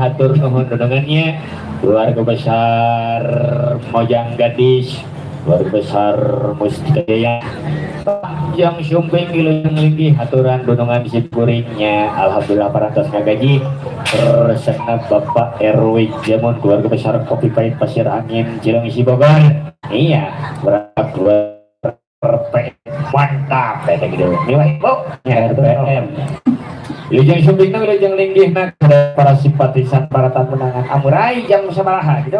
Hatur nuhun undangannya keluarga besar Mojang Gadis, keluarga besar Mustika Jaya, yang sumping ilung linggih haturan dunungan sikuringnya. Alhamdulillah parantos ngagaji resepna Bapak RW Jamon, keluarga besar Kopi Pahit Pasir Angin Cilengsi Bogor. Iya, berapa keluarga mantap kayak gitu. Nilai Bu RPM. Wilujeng sumpingna wilujeng linggihna kepada para simpatisan para tamunangan amurai jam sabaraha gitu.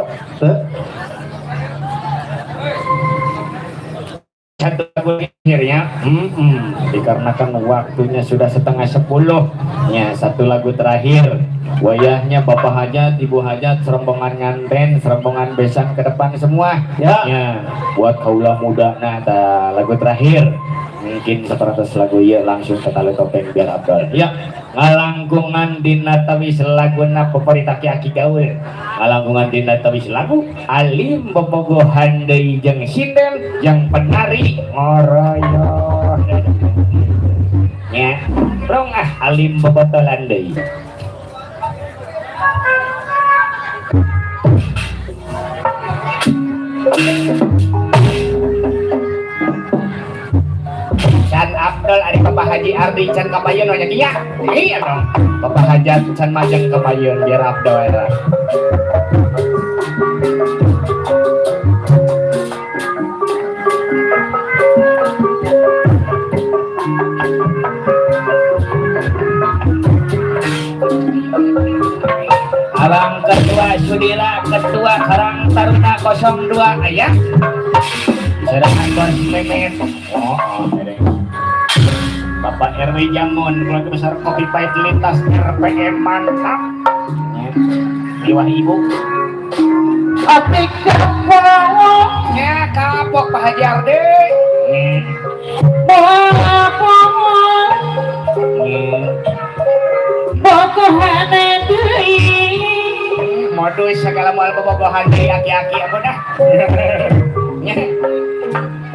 Satu lagu akhirnya dikarenakan waktunya sudah 9:30 ya, satu lagu terakhir wayahnya Bapak Hajat, Ibu Hajat, serombongan nganten, serombongan besan ke depan semua ya, buat kaula muda. Nah lagu terakhir mungkin 100 lagu ya langsung ke tali topeng biar Abdul ya. Ngalangkungan dina tawis laguna favorit aki-aki gaul, ngalangkungan dina tawis lagu alim bobogohan deui jeung sindel yang penari ngoroyo nya rong alim bobotolan deui. Can Abdul ari Bapak Haji Ardi can kapayeun nya kieu. Iya dong. Bapak Hajat can majeng kapayeun biar Abdul era. Alang ketua Sudira, ketua Karang Taruna 02 aya. Serangan Bos Memet. Bapak RW Jamon, keluarga besar Kopi Pahit lintas RPM mantap. Iwah Ibu. Apik kapok. Ya kapok Pak Haji Ardi. Kapok. Bogohana deui. Modus segala moal bobogohan deui aki-aki ampun dah.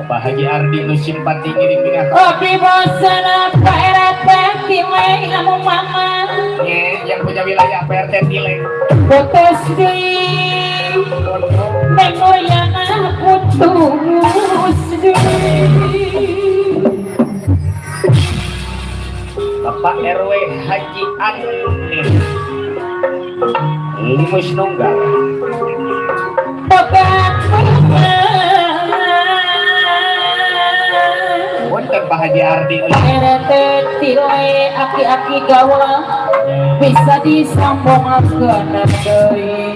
Pak Haji Ardi nu simpati ngiring dengan kopi bosana Pak RT Tileng kamu mama yang punya wilayah PRT Tileng putus deui mengoyana putus deui. Bapak RW Haji Andi Limus Nunggal Bapak Ardi RT tile aki-aki gawa bisa disambungkeun deui.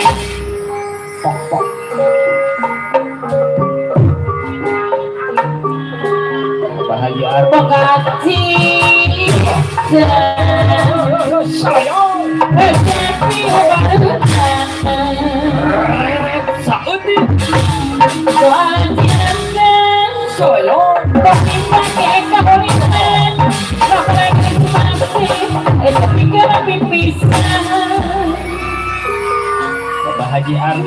Pok. Bapak Haji Ardi Penggaji Bapak Haji Ardi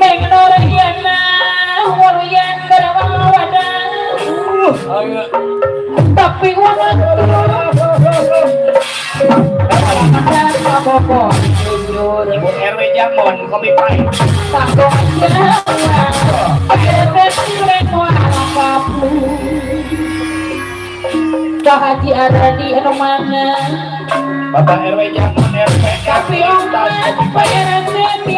tapi uang Ibu RW Jamon kopi pahit Pak Haji Ardi anu mana Bapak RW Jamon RW tapi oman bayaran demi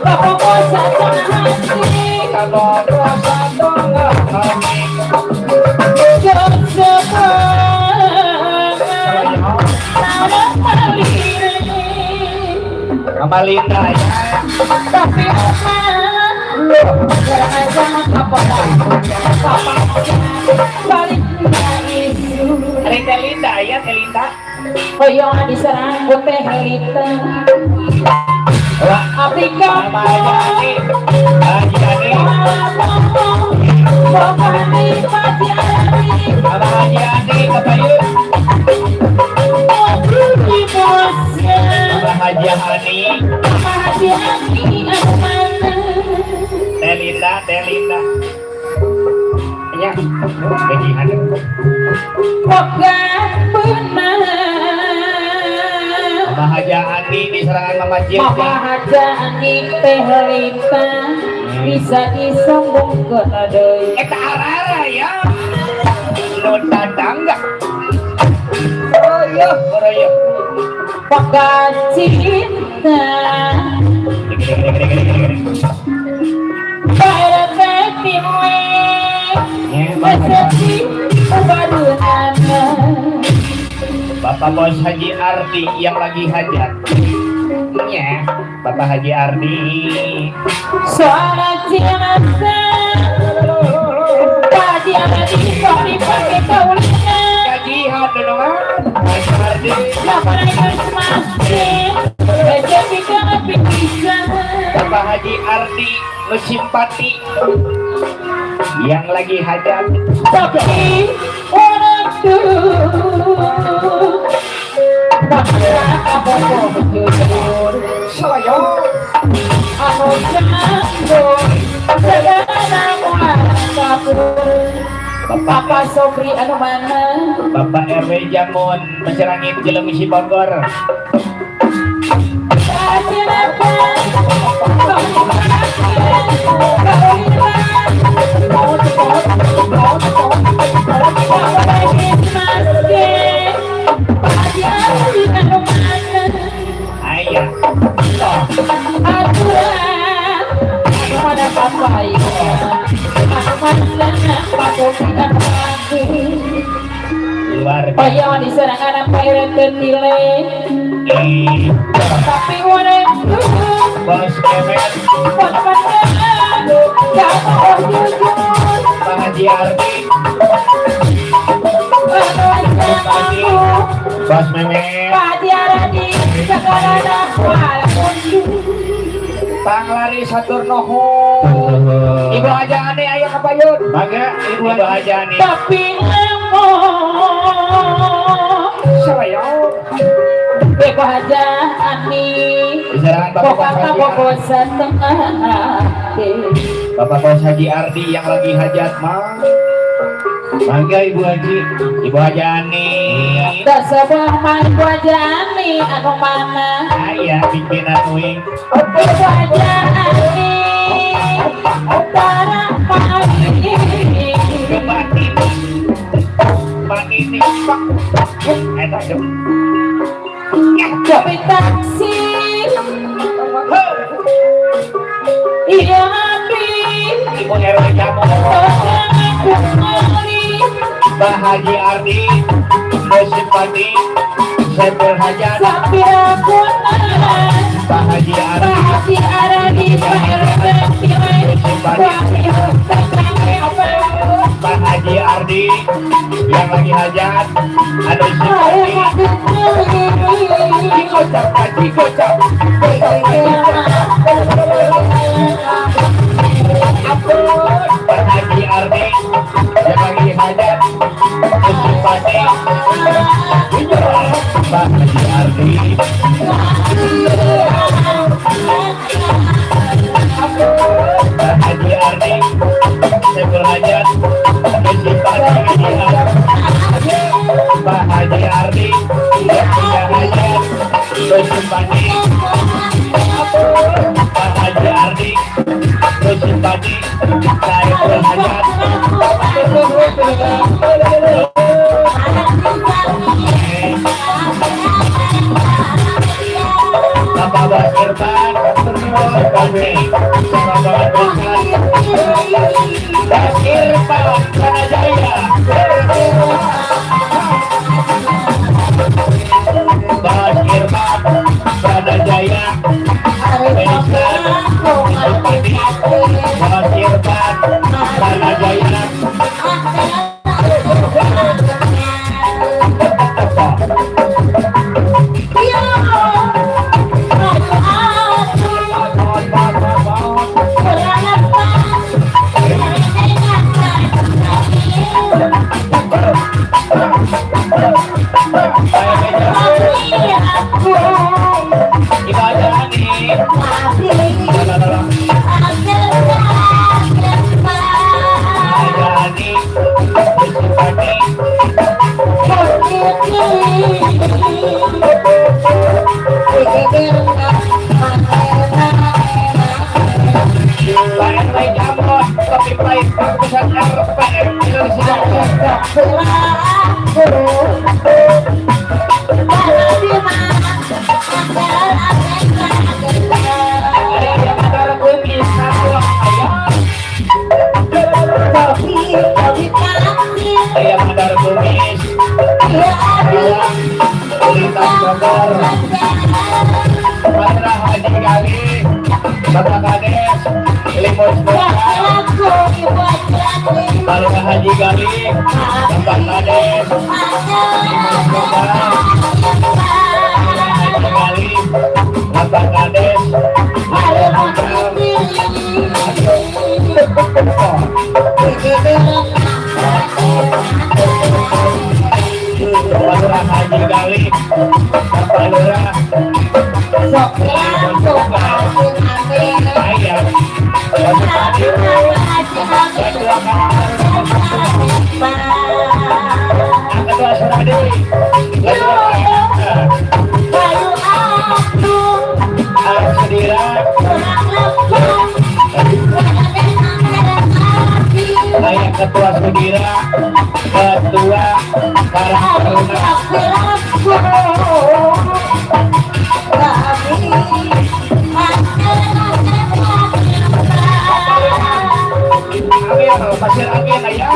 Bapak bosa hati kalau kuasa tengah kami Mama Linda ya tapi balik Ada Teh Linda ya Teh Linda hoyong diserang ku teh Lita Afrika Mama Haji Haji Haji Mama Haji Haji Kapayun Mama Haji Hani Teh Linda ya Haji Hani Mama Haji Hani di serangan Mama Jil Mama Haji Hani teh Lita bisa disambungkeun deui Eta arara ya Nun dadang enggak Boroyo Pagacinta Pada petiwe Meseti Ubaduhana Bapak Bos Haji Ardi yang lagi hajat ya Bapak Haji Ardi Suara cinta Tadi ada di sorry pakai kaulnya Kajihan dulu Haji Ardi Bapak Haji Ardi Nusimpati yang lagi hajat tapi orang tuh Soyo anu jatuh segala mulan Bapak Sobri anu mana Bapak RW Jamon Meserangit Jelemi Bogor Ayah luar Payawan diserangan apa tile tapi orang Bos Kemet Pak Haji Ardi Bos Memet Panglari Saturnoho Ibu Haji Ani ayah kapayun Mangga Ibu Haji Ani tapi saya Ibu Haji Ani pokoknya pokok setengah Bapak Bos Haji Ardi yang lagi hajat mah Mangga Ibu Haji Ani tak sebuah main Ibu Haji Ani anu mana ayah pimpinan wing Ibu Haji Ani para pagi ini Pak eta jom tapi taksi iya api Ibu RW Jamon kembali Pak Haji Ardi Musipati Sepul Hajat Pak Haji Ardi Pak Haji Ardi yang lagi hajat ada simpati dikocap Pak Haji Ardi yang lagi hajat simpati Pak Haji Ardi Pak Haji Ardi Sepul Hajat simpati Pak Haji Ardi yang punya hajat simpati Pak Haji Ardi simpati Saiful Hajat Bapak Basirban simpati sama Bapak Basirban Pranajaya Basirban Pranajaya Basirban Pranajaya ibadah nih Ayam Mandar Kumis Lintas Bogor Matra Haji Gali Bapak Kades Limus Bapak Haji Gali Bapak Kades Limus Haji Gali Bapak Kades Bapak Haji Gali Bapak Lurah Ayam Ketua Suradi Sedira Ayam Ketua Sudira Ketua Karang Taruna Pasir Angin ayah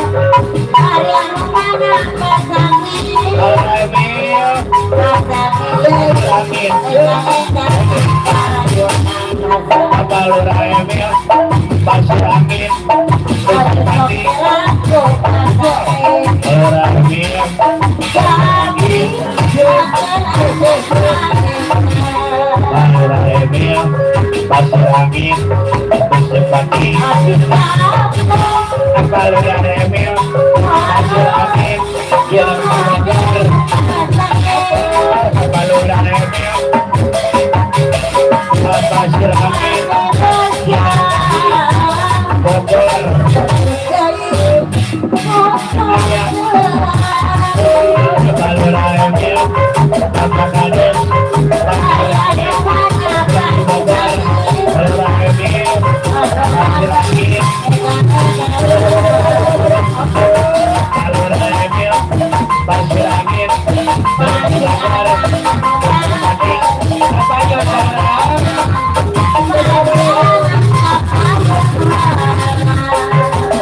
Emil Angin Bapak Lurah Emil Pasir Angin Bupati Lurah Emil Pak Lurah Emil Pasir Angin Bupati Pak Lurah Emil Pasir Angin yang mengajar Pak Lurah Emil Pasir Angin Bogor Pak Lurah Emil Bapak Kades Pasir Angin Bogor Lurah Emil Pasir Angin Pak Lurah Emil Pasir Angin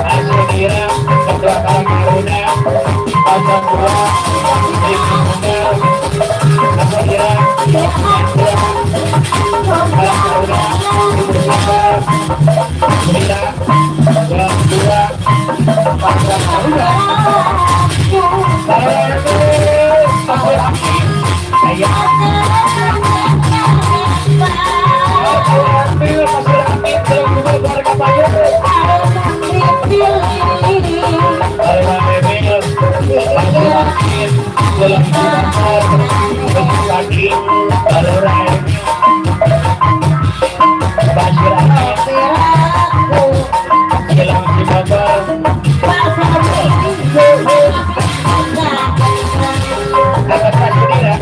Asyidira Ketua Karang Taruna ambil pasir angin dalam kubur keluarga payung. Arema Emil pasir angin dalam kubur kaki. Arema Emil pasir angin dalam kubur. Dapat pasir ya.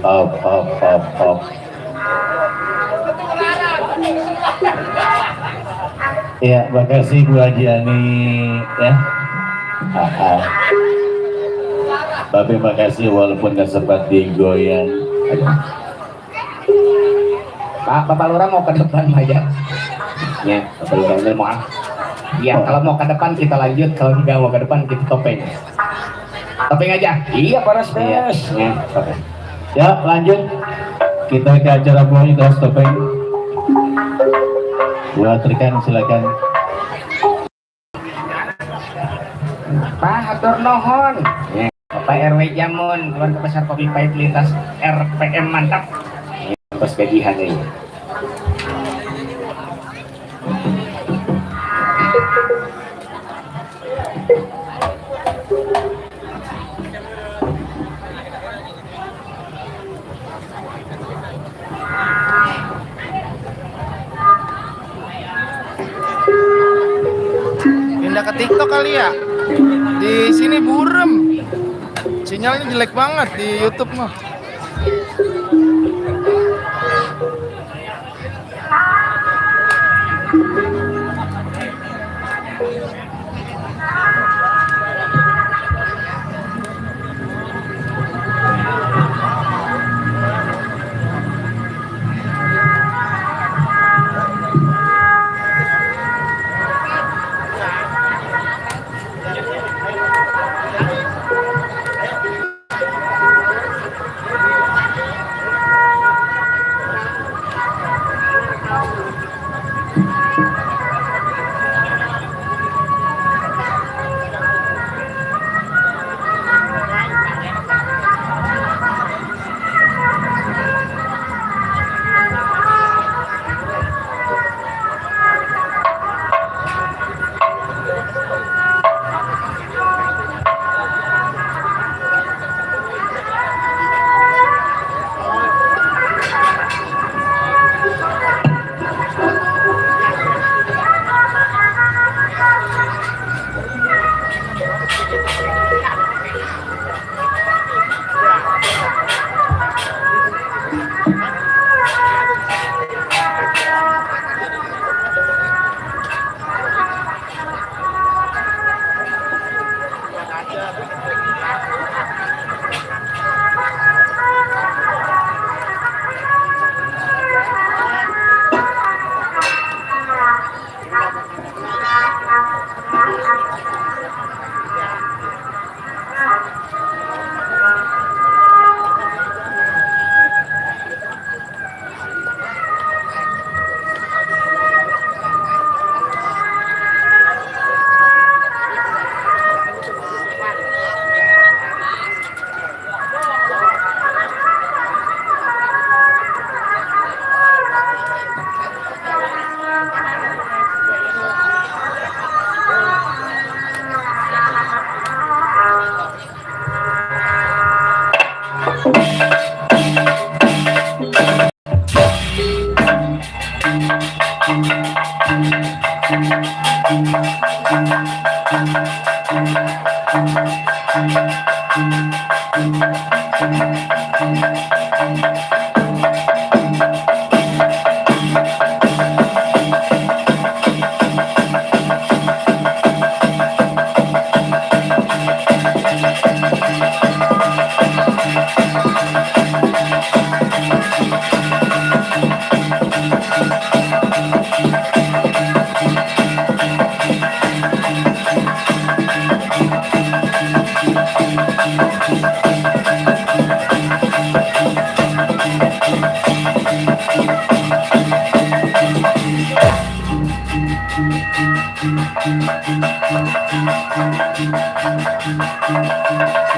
Up. Ya, makasih Bu Haji Ani ya. Tapi makasih walaupun gak sempat digoyang. Bapak Lurah mau ke depan aja. Ya, Bapak Lurah ini mau. Ya, kalau mau ke depan kita lanjut, kalau nggak mau ke depan kita topeng. Topeng aja. Iya, paras beres. Ya, topeng. Ya, lanjut. Kita ke acara buahnya das topeng. Buat rekan silakan. Pak hatur nuhun. Ya, Bapak RW Jamun, keluarga besar Kopi Pahit lintas RPM mantap. Ya, pas gajian ini. Pindah ke TikTok kali ya. Di sini burem. Sinyalnya jelek banget di YouTube mah.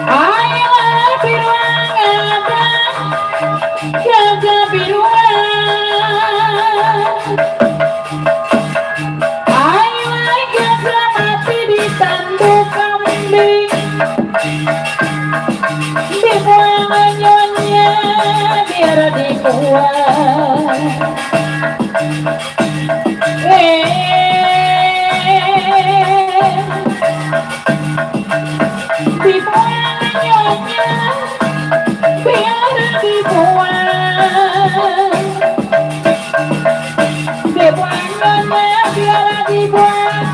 Ayo biruangan jaga biruan. Ayo jaga mati di tanduk kambing. Dibuang nyonya biar dibuang. Dibuang nyonya biar dibuang. Dibuang nyonya biar dibuang.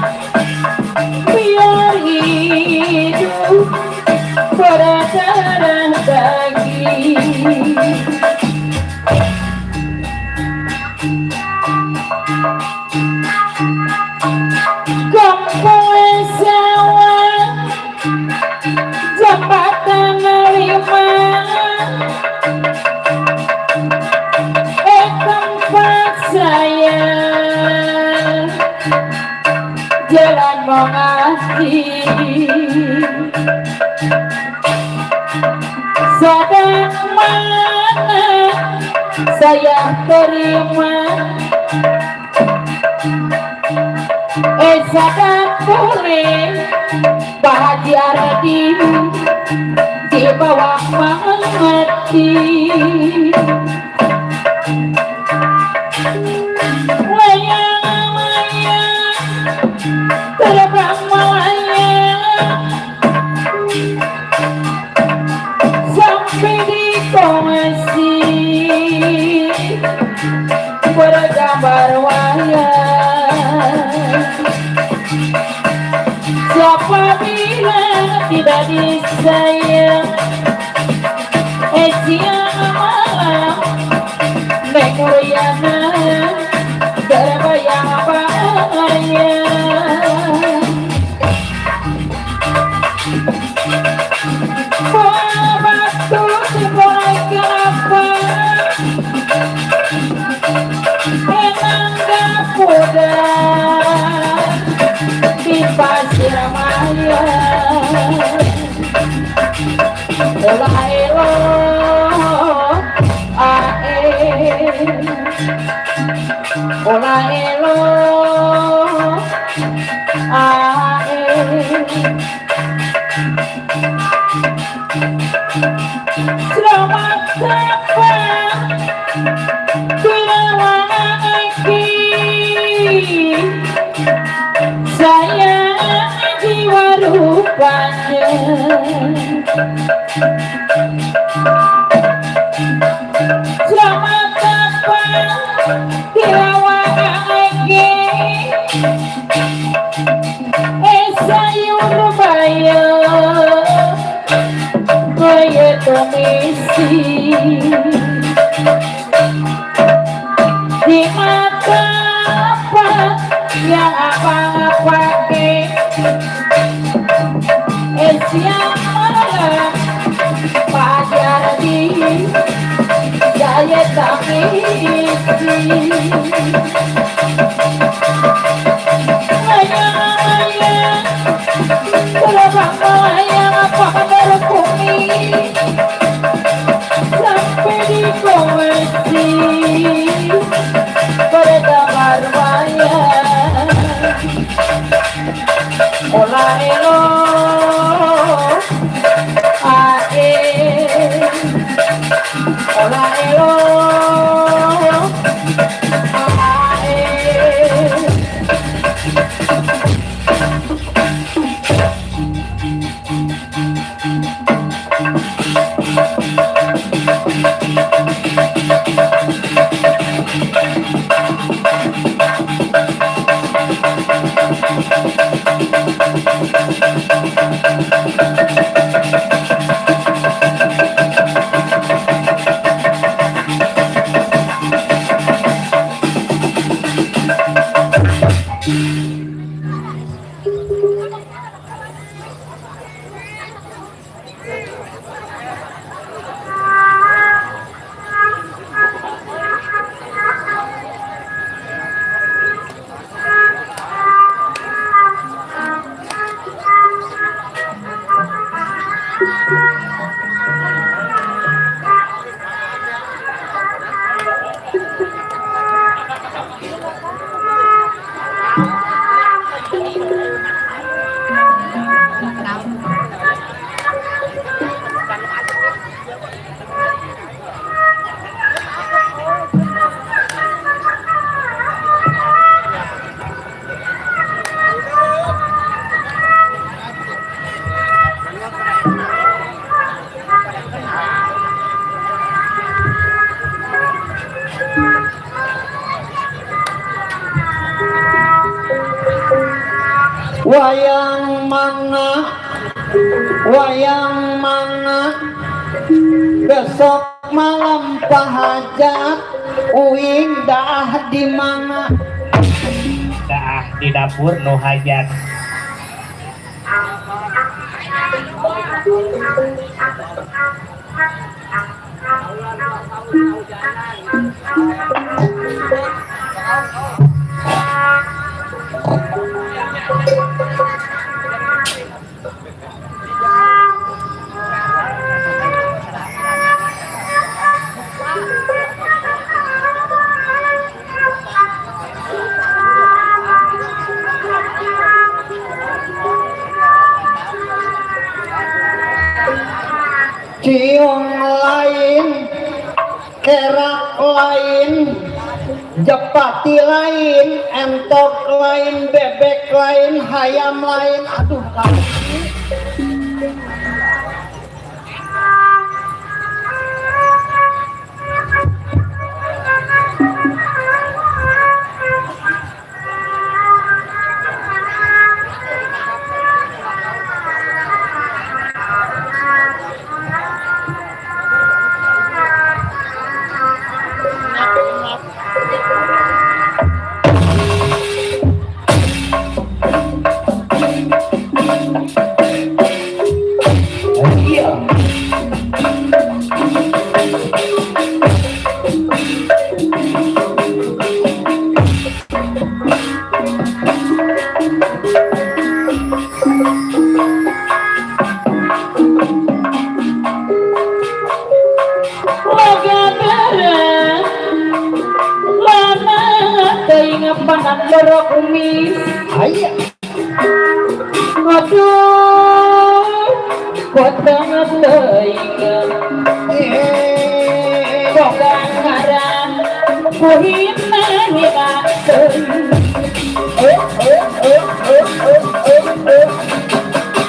Biar hidup berdarah daging. Kampung sawah jembatan lima, tempat saya jalan mengasih. Sedang mana saya terima, sadang boleh bahagia di bawah mengerti. Layang-layang terbang melayang sampai di kongsi bergambar wayang. Siapa bilang tidak disayang? Siang malam Mekuriana berbayang-bayang. Buah batu diboleh kenapa? Enangga kuda di pasir maya. Ola elo ae, ola elo ae. Selamat datang di ruangan iki. Saya jiwa rupanya. Selamat datang di ruangan iki. Sayur bayam kaya komisi. Di mata apa yang abang pakai? Siang malam pajar di daya tamisi. Layang-layang terbang melayang apa berbumi sampai di komisi bergambar wayang. Ola elo ae, ola elo ae. Wayang mana besok malam pahajat uing dah di mana Dah di dapur nu hajat. cium lain kerak lain jepati lain entok lain bebek lain hayam lain aduh kamu kumis ayah aduh kota teingat bogang ngaran kuhina hina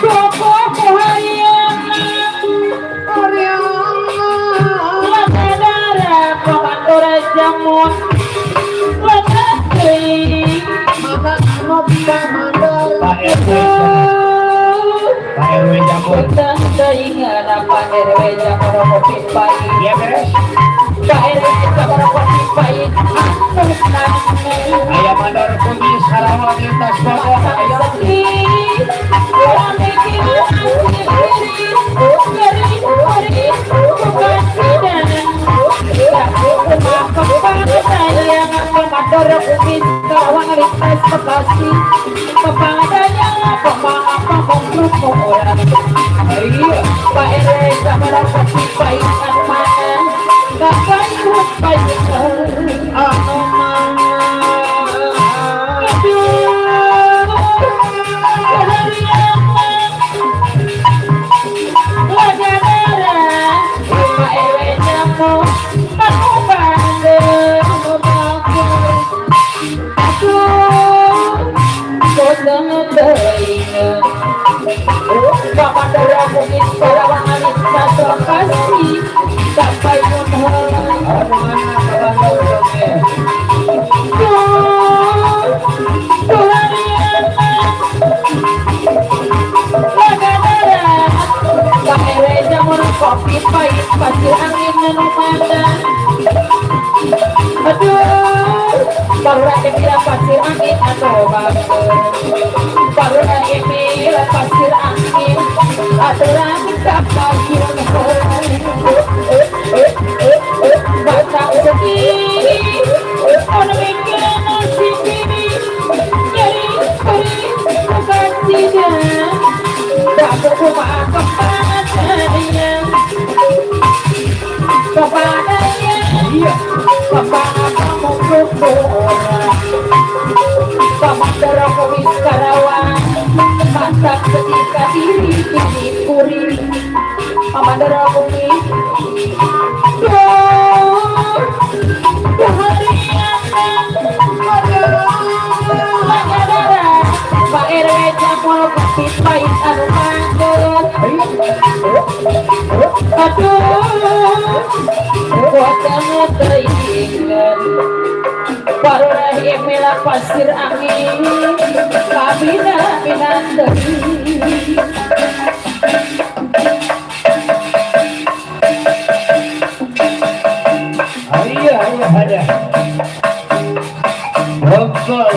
koko kuhayana lakadara komandora jamun Pak RW Jamur. Kita ingat Pak RW Jamur kopi pahit. Iya beres. Pak RW Jamur kopi pahit. Ayam mandor kumis Sarawak lintas Bogor. Ayo sedih. Orang mikir bukan tidak. Sayang mandor kumis Sarawak lintas Bekasi. Kepadanya pemangku orang. Pak RW Jamur kopi pahit kan mana? Gak kayu pahit anu mana? Bapak darah mungkin para wanita terkasih sampai Tuhan kopi pahit pasir angin anu pandan. Aduh, baru aja bilang pasir angin anu banget. Baru aja bilang pasir angin adalah kapal baca begini, orang mikirin nasib ini, nyari peri bukan tidak, tak berubah kepadanya, kepada kamu berdoa, Pamandara Kowis Karawang, mantap ketika diri dipuri, Pamandara Kowis. Pak RW Japol Kapit Pahit anu manggut. Aduh, buat kamu teringat. Baru rahim mela pasir angin, kabina binanderi. Ada Gokol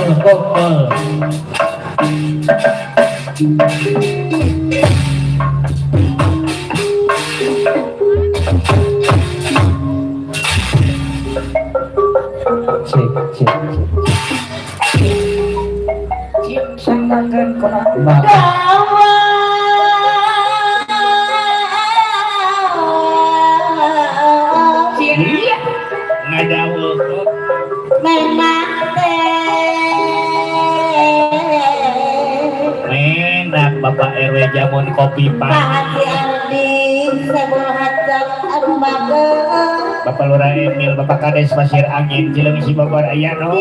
Sangangan kurang ngadawul memang enak Bapak RW jamun kopi Pak pahit. Ardi sebuah hajat anu bagus Bapak Lurah Emil, Bapak Kades Pasir Angin, Cileung isi Bogor aya no.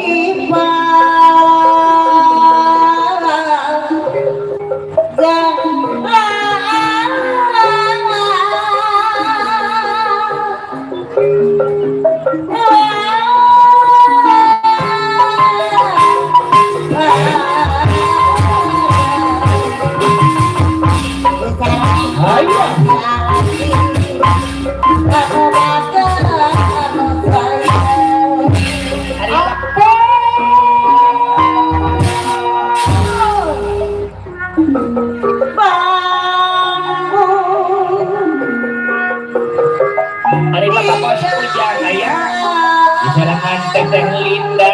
Ari Bapak Bos Ujang aya di sarangan Teteh Linda.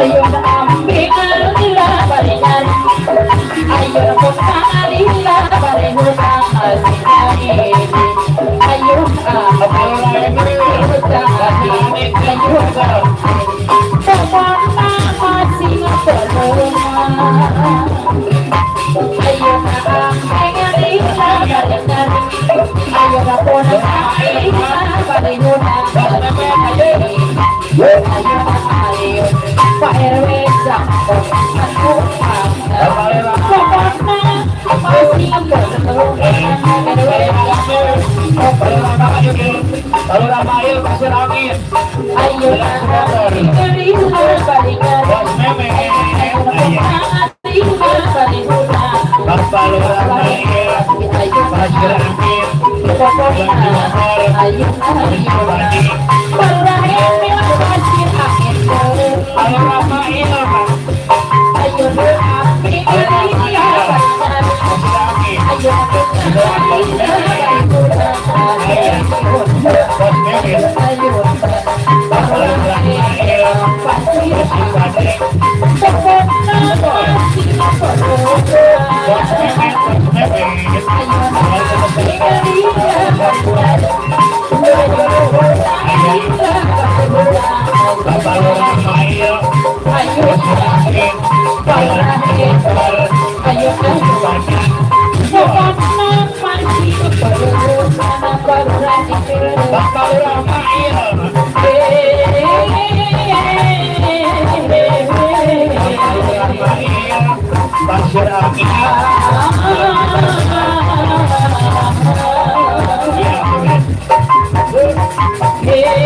ayo ambil lila barengan ayo lila barengan ayo Pak RW jangkau aku Kalau Ramail pasir angin. ayo Bos memeng. Bapak Ramail pasir angin. Kalau Ramail apa? Bos memeng. Bapak Ramail pasir angin. Bos Bapak Ramail pasir angin. Bapak Ramail. Pasir angin. Ini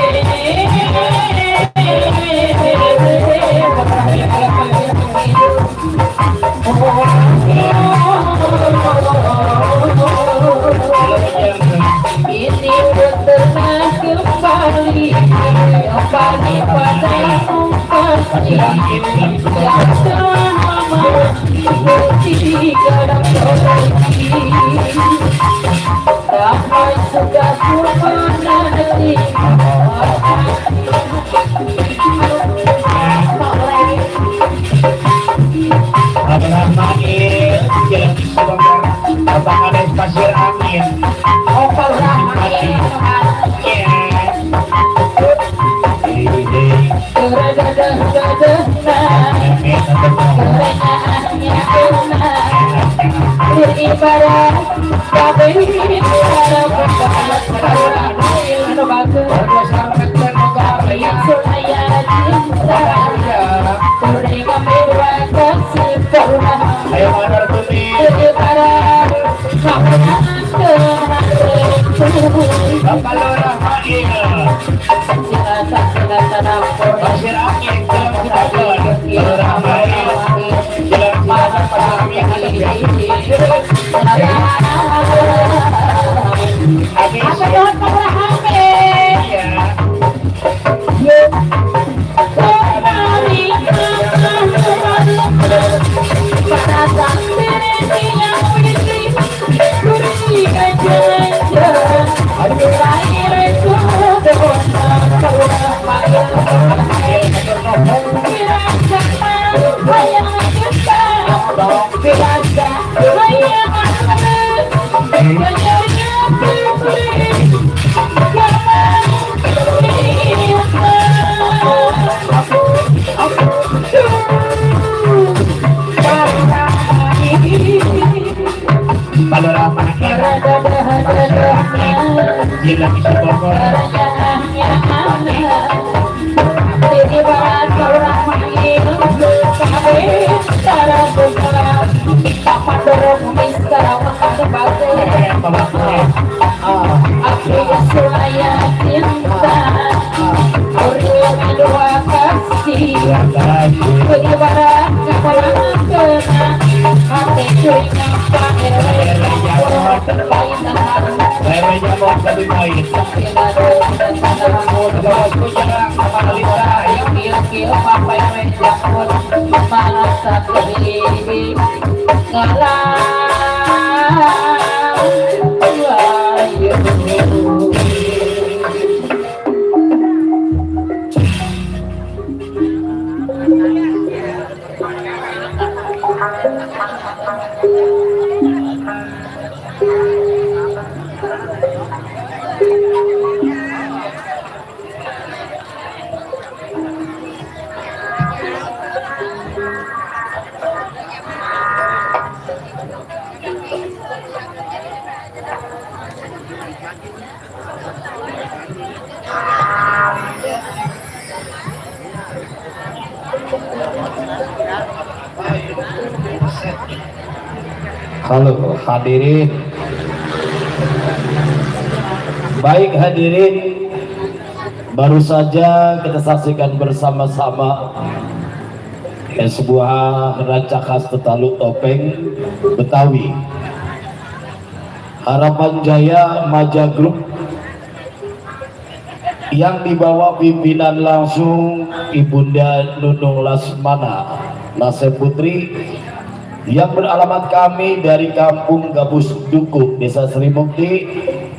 pernah kembali kembali pada pasti yang selama bertiga dalam damai sudah menandai Bapak Ramail jalan Subanggar. Bapak Ades pasir angin. Opal Rahmail beribadah kabeh Ayo mandar tuni. Bapak Ramail pasir angin jalan Subanggar. Bapak Ramail jalan Pada Ramail jalan Subanggar. Remenya mau lebih baik. Bosku jangan kepala lita. Kil-kil papai menjamur Malasa kebiri Ngalau Halo hadirin. Baik hadirin, baru saja kita saksikan bersama-sama sebuah rancak khas Tetalu Topeng Betawi Harapan Jaya Maja Group yang dibawa pimpinan langsung Ibunda Nunung Lasmana Nase Putri yang beralamat kami dari Kampung Gabus Dukuh, Desa Sri Mukti,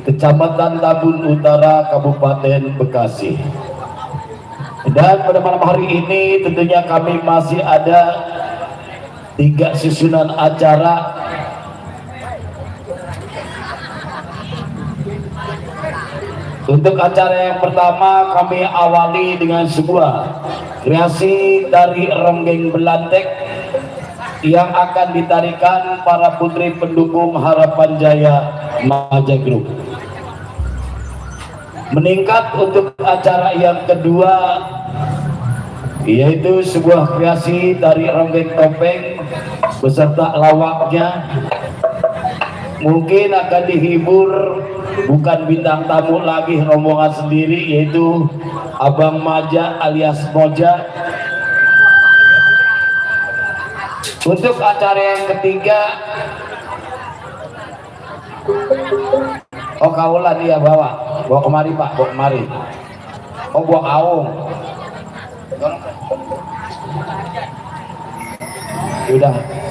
Kecamatan Tabun Utara, Kabupaten Bekasi. Dan pada malam hari ini tentunya kami masih ada 3 susunan acara. Untuk acara yang pertama kami awali dengan sebuah kreasi dari Ronggeng Belantek yang akan ditarikan para putri pendukung Harapan Jaya Maja Group. Meningkat untuk acara yang kedua, yaitu sebuah kreasi dari Ronggeng Topeng beserta lawaknya. Mungkin akan dihibur bukan bintang tamu lagi, rombongan sendiri, yaitu Abang Maja alias Moja. Untuk acara yang ketiga, oh kaulan dia bawa kemari Pak, bawa kemari. Oh bawa aung.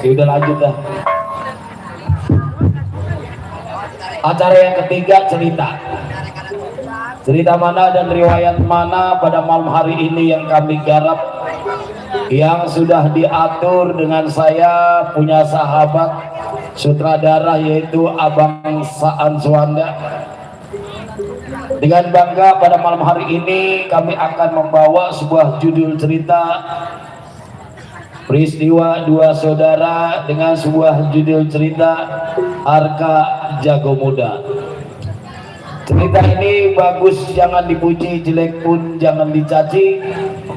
Yaudah lanjut dah. Acara yang ketiga cerita mana dan riwayat mana pada malam hari ini yang kami garap, yang sudah diatur dengan saya punya sahabat sutradara yaitu Abang Saan Suwanda. Dengan bangga pada malam hari ini kami akan membawa sebuah judul cerita peristiwa dua saudara dengan sebuah judul cerita Arka Jago Muda. Cerita ini bagus, jangan dipuji, jelek pun jangan dicaci,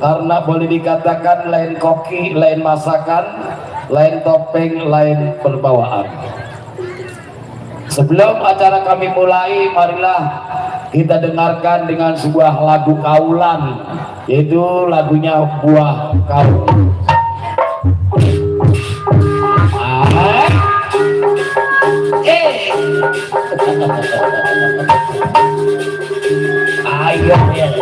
karena boleh dikatakan lain koki, lain masakan, lain topeng, lain perbawaan. Sebelum acara kami mulai, marilah kita dengarkan dengan sebuah lagu kaulan, yaitu lagunya Buah Kaung. Ayo ya.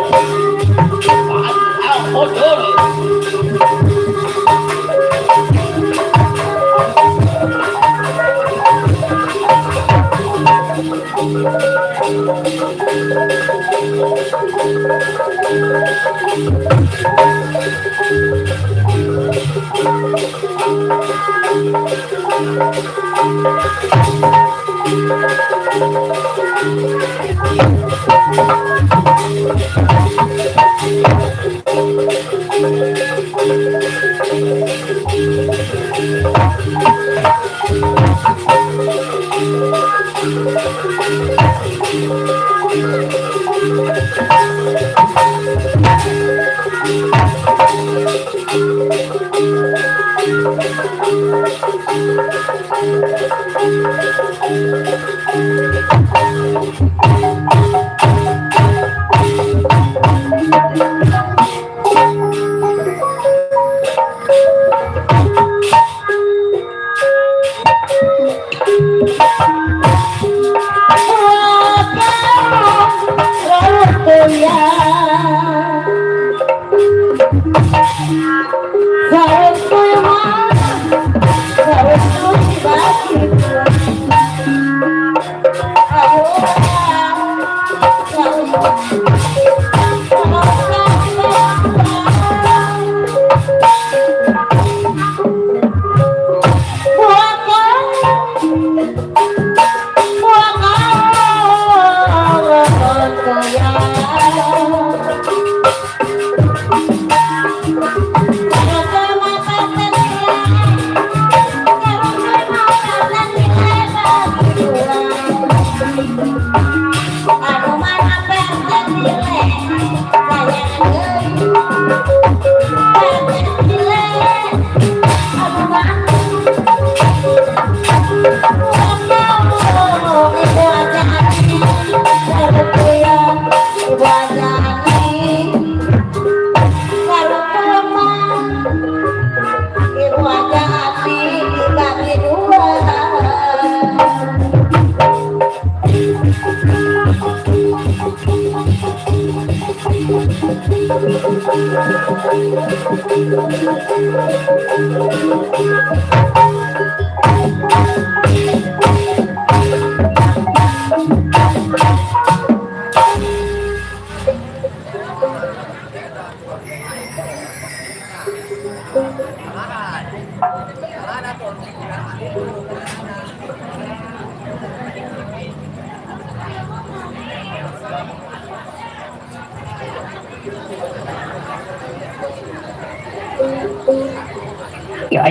Ya.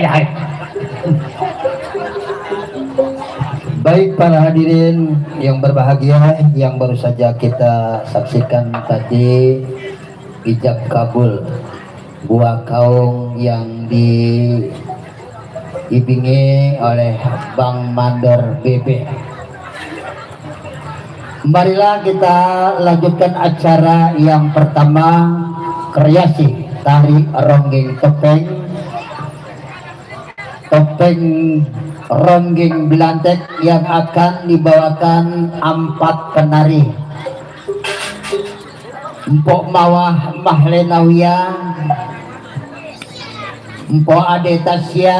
Baik para hadirin yang berbahagia, yang baru saja kita saksikan tadi ijab kabul buah kaung yang diibingi oleh Bang Mandor BB. Marilah kita lanjutkan acara yang pertama, kreasi tari ronggeng topeng ronggeng belantek yang akan dibawakan 4 penari. Mpok Mawah Mahlenawia, Mpok Ade Tasya,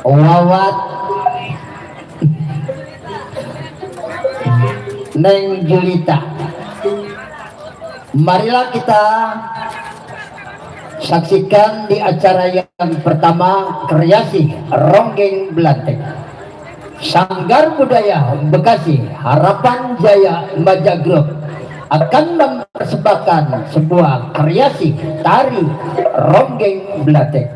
Wawat, Neng Julita. Marilah kita saksikan di acara yang pertama, kreasi ronggeng belantek. Sanggar Budaya Bekasi Harapan Jaya Maja Group akan mempersembahkan sebuah kreasi tari ronggeng belantek.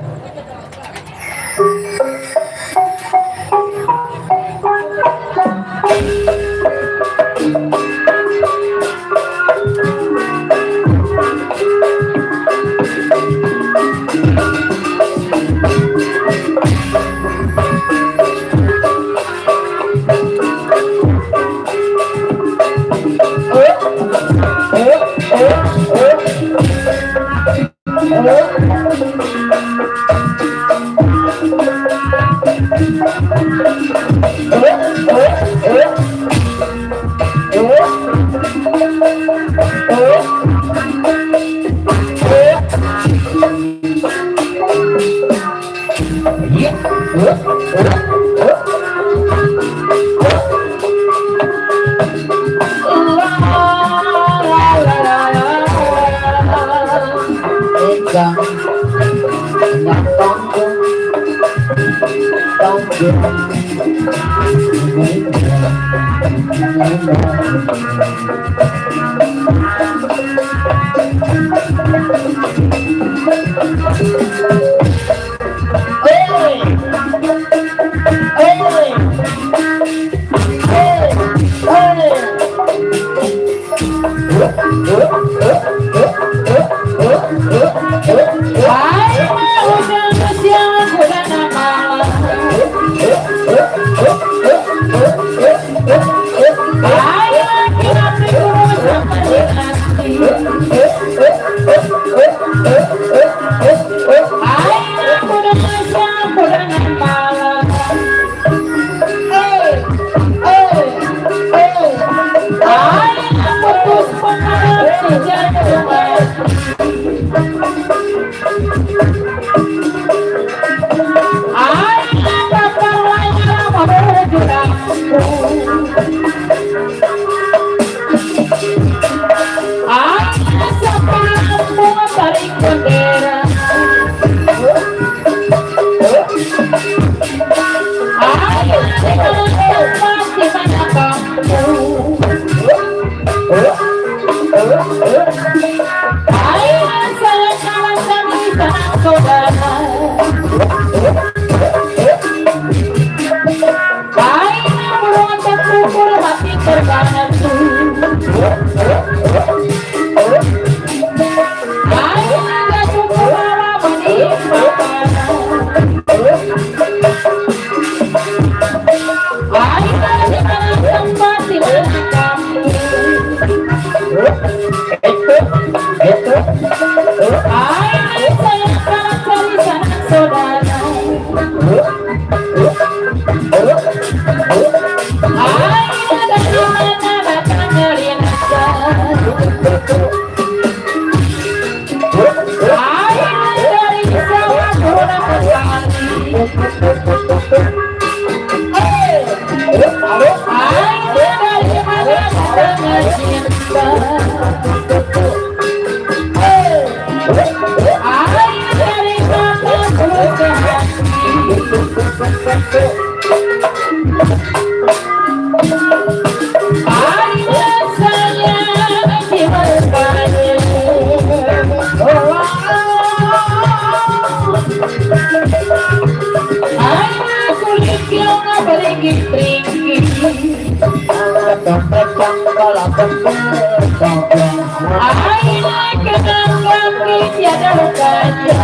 Ay, cinta. Air dari mataku ke hati. Air sayang di matanya. Air kulit yang beringkit-ringkit. Air kenang kami tiada lukanya.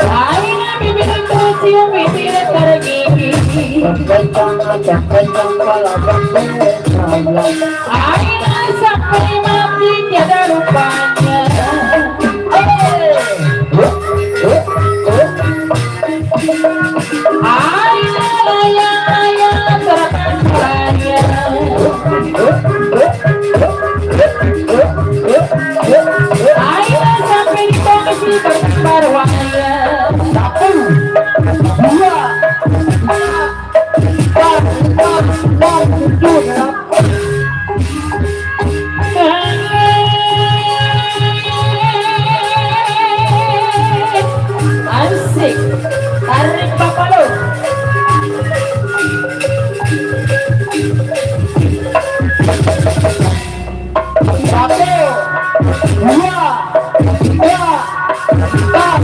Air bibir tercium bibir tergigit. Air sampai mati tiada lupanya. Air layang-layang terangkannya. Air sampai di kongsi berkembar waya. 1, 2, asik, tarik papa lo. Satu, 2, 3, 4,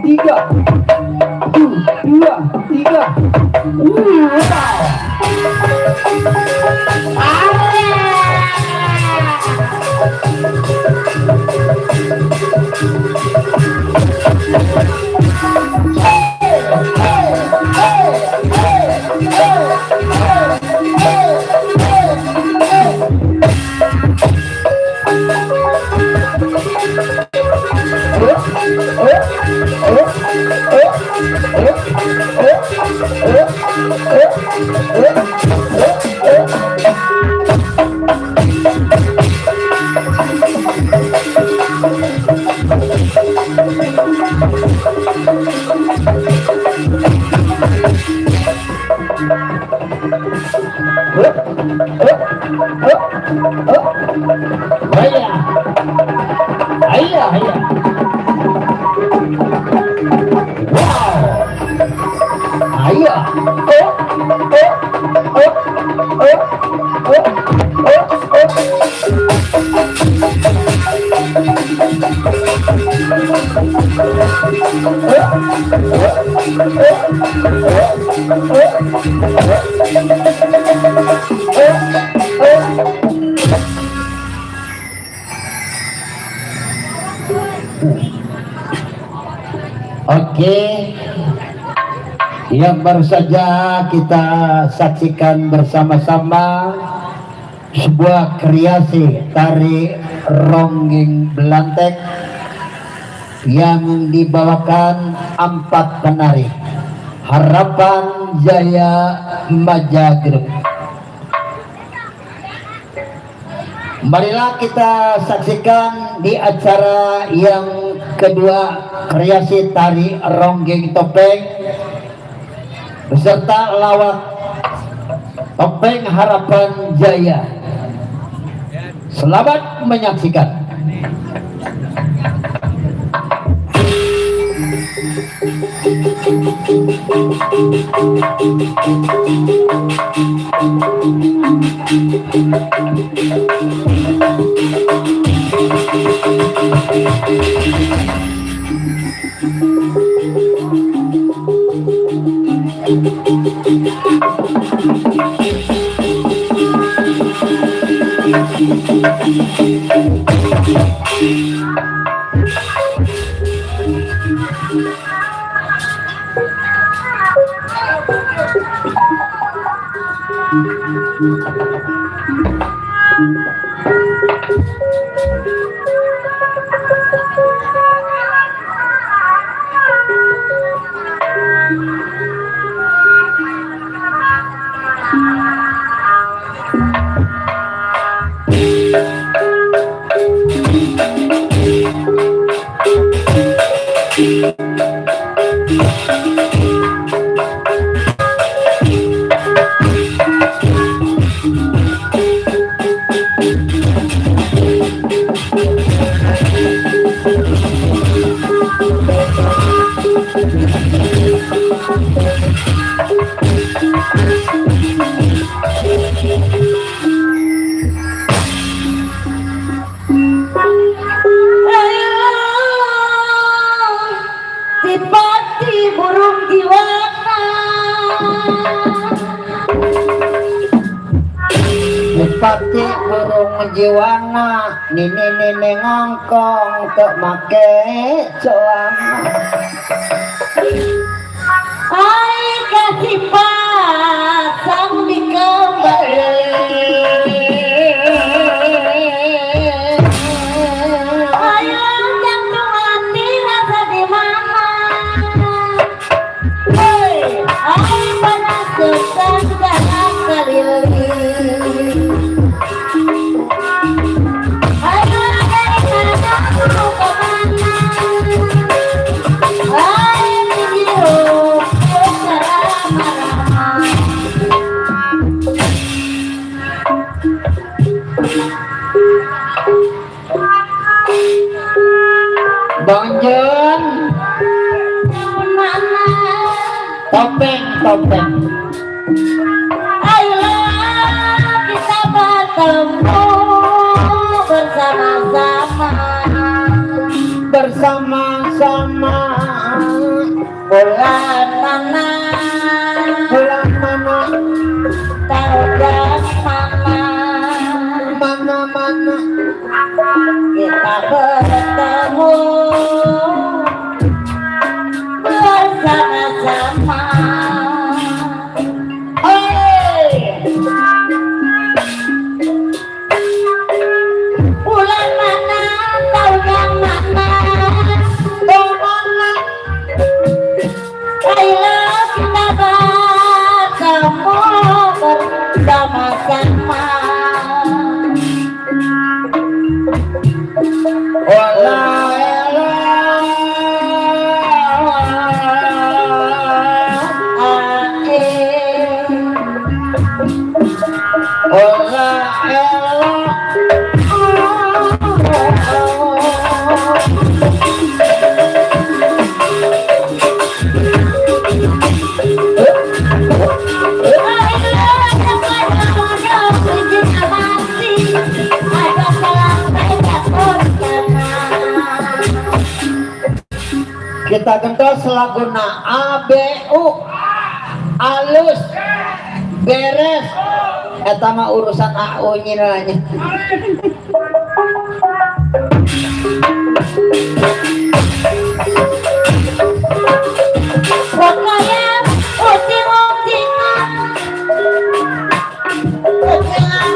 5, 6, 7, Oke, yang baru saja kita saksikan bersama-sama sebuah kreasi tari ronggeng belantek yang dibawakan 4 penari Harapan Jaya Maja Group. Marilah kita saksikan di acara yang kedua kreasi tari ronggeng topeng beserta lawak Topeng Harapan Jaya. Selamat menyaksikan. Tipati burung jiwana, Bupati burung jiwana, nini ngangkong ke make celana. ai kasih pasang di kembali. Ayo jantung hati rasa di mana? Hei, ai panas sesak jangan keliling. Ayo dari mana mau ke mana? Ai hidup bersama-sama. Bang Jen, Mana? topeng. Ayolah kita bertemu bersama-sama. Bersama-sama. Bulan mana? Bulan mana? Tahun mana? Mana? Kita bertemu bersama-sama. Bulan mana? Tahun yang mana? Tahun mana? Ayolah kita bertemu bersama-sama. Kita gentos laguna ABU alus beres eta mah urusan AU nyiranya. Pokoknya ucing-ucingan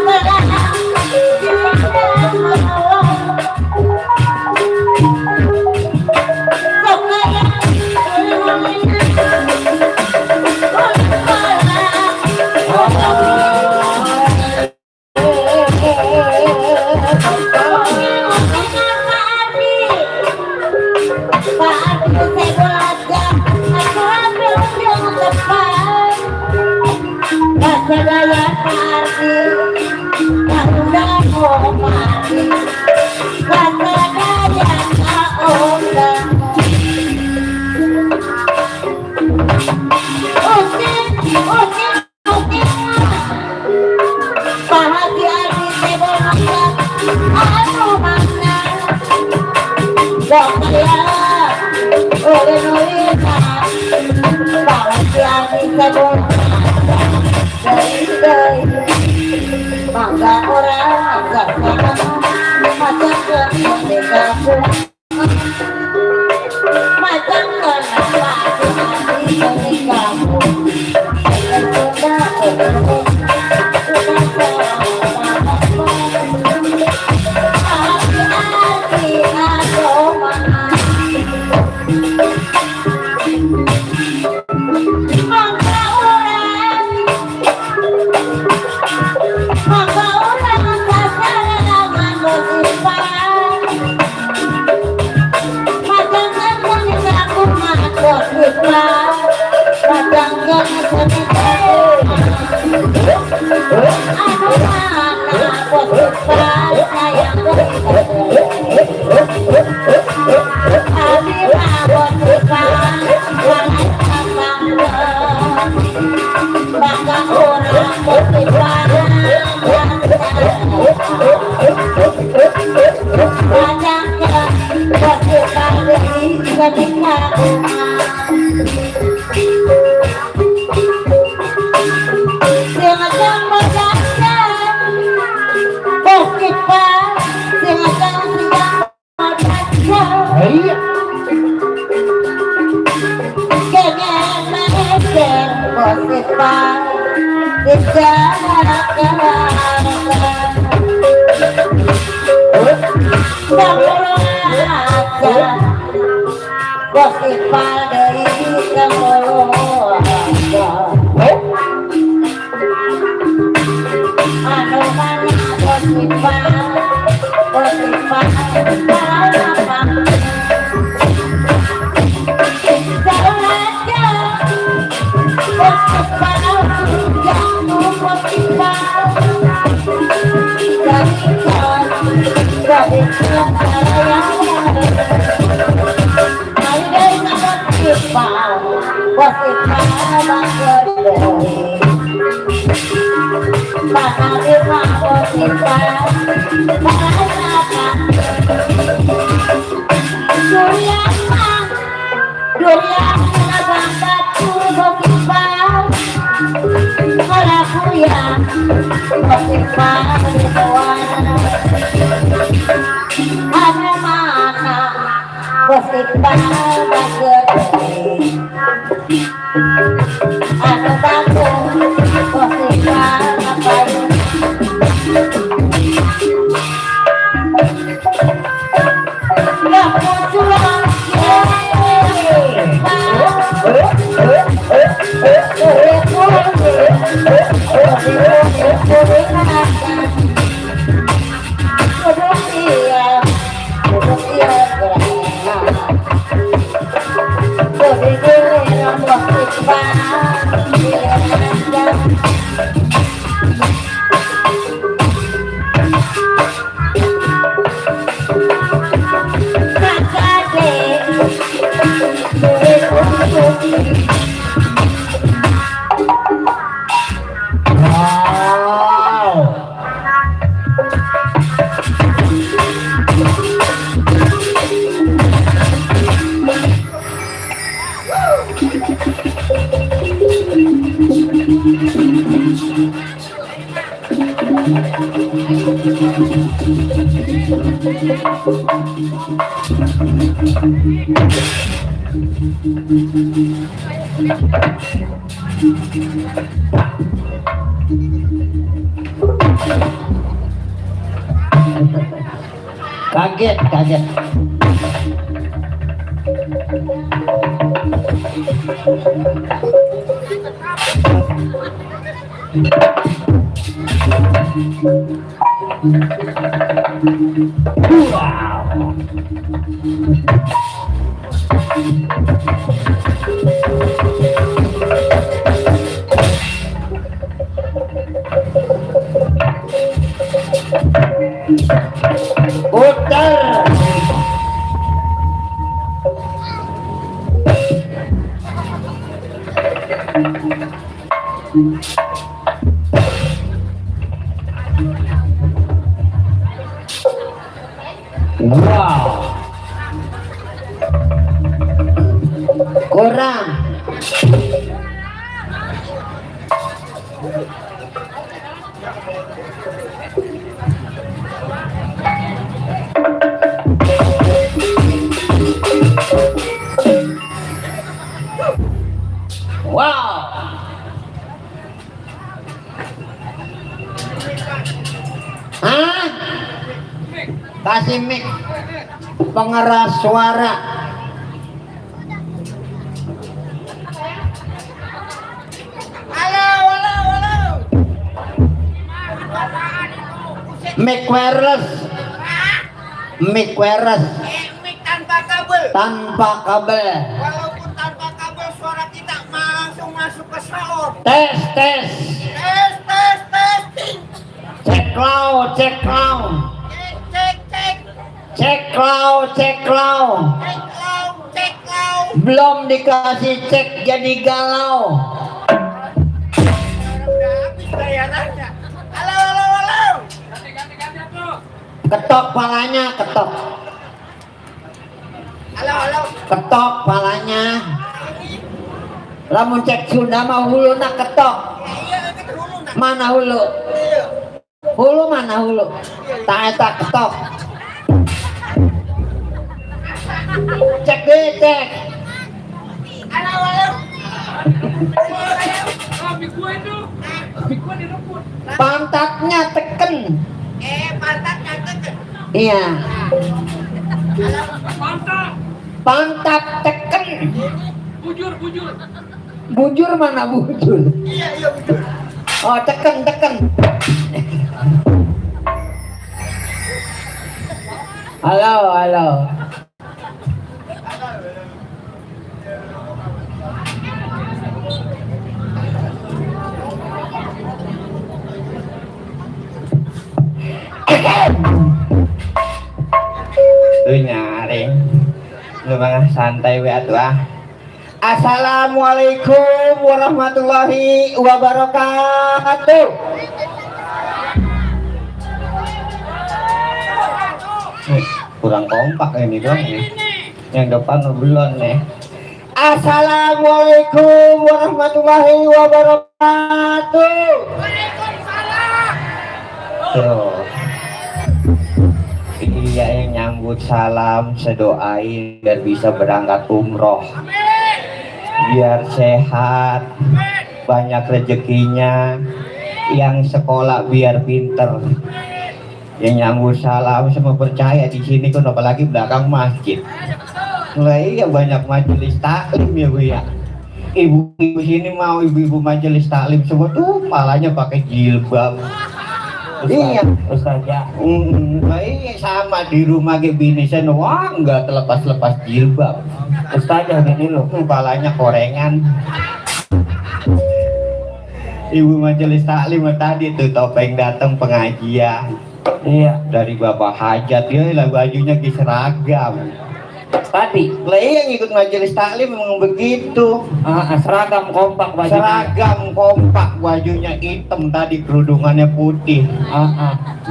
beranak Oleh-olehna bahagia di kebun dari mangga orang agak macam kemerdekaan macam kenapa di kamu Kaget. Putar. Wow. kurang. Wow. Hah? Kasih mic pengeras suara. Mic wireless. Mic wireless Mic tanpa kabel. tanpa kabel. Walaupun tanpa kabel suara kita langsung masuk ke sound. Tes. Tes. Cek loud. Cek. Cek loud. Cek loud. Belum dikasih cek jadi galau. Udah habis bayarannya. Halo. Ketok palanya, ketok. Halo. Ketok palanya. Lamun cek Sunda mah hulu nak ketok. Iya, kan dulu nak. Mana hulu? Iya. Hulu mana hulu? Tak eta ketok. Cek deh, cek. Halo. Pantatnya teken. Pantatnya teken. Iya. Halo. Pantat teken. Bujur. Bujur mana bujur? Iya, betul. Oh, teken. Halo. Tuh nyaring. Lu mah santai we atuh ah. Assalamualaikum warahmatullahi wabarakatuh. Kurang kompak ini dong ya. Yang depan belum nih. Assalamualaikum warahmatullahi wabarakatuh. Tuh. Iya yang nyambut salam sedoain biar bisa berangkat umroh, biar sehat, banyak rezekinya, yang sekolah biar pinter. Yang nyambut salam semua percaya di sini kan apalagi belakang masjid. Lah iya banyak majelis taklim ya Bu ya. Ibu-ibu sini mau ibu-ibu majelis taklim semua tuh palanya pakai jilbab. Iya, Ustazah. Nah iya sama di rumah ke bini saya, wah nggak terlepas-lepas jilbab. Ustazah gini loh, kepalanya korengan. Ibu majelis taklim tadi tuh topeng datang pengajian. Iya, dari Bapak Hajat ya lah bajunya seragam. Tadi, lah yang ikut majelis taklim memang begitu. Seragam kompak bajunya. Seragam kompak bajunya hitam tadi kerudungannya putih.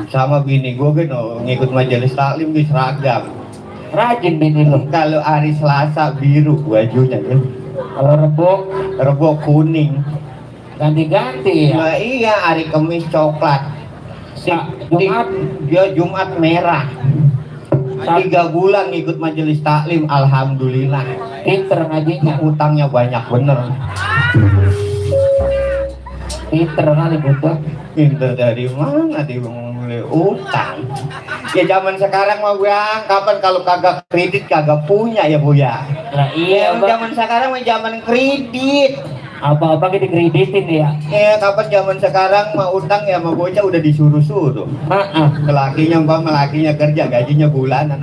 Sama bini gue kan ngikut majelis taklim di seragam. Rajin bini lo. Kalau hari Selasa biru bajunya kan. Kalau Rebo kuning. Ganti-ganti ya. Nah iya hari Kamis coklat. Jumat merah. 3 bulan ngikut majelis taklim, alhamdulillah. Pinter ngajinya, utangnya banyak bener. Pinter kali butuh. Pinter dari mana dia mulai utang? Ya zaman sekarang mah Bang, kapan kalau kagak kredit kagak punya ya Bu ya. Nah, iya, zaman sekarang mah zaman kredit. Apa-apa kita kreditin ya. Ya kapan zaman sekarang mah utang ya mah bocah udah disuruh-suruh. Lelakinya lakinya kerja gajinya bulanan,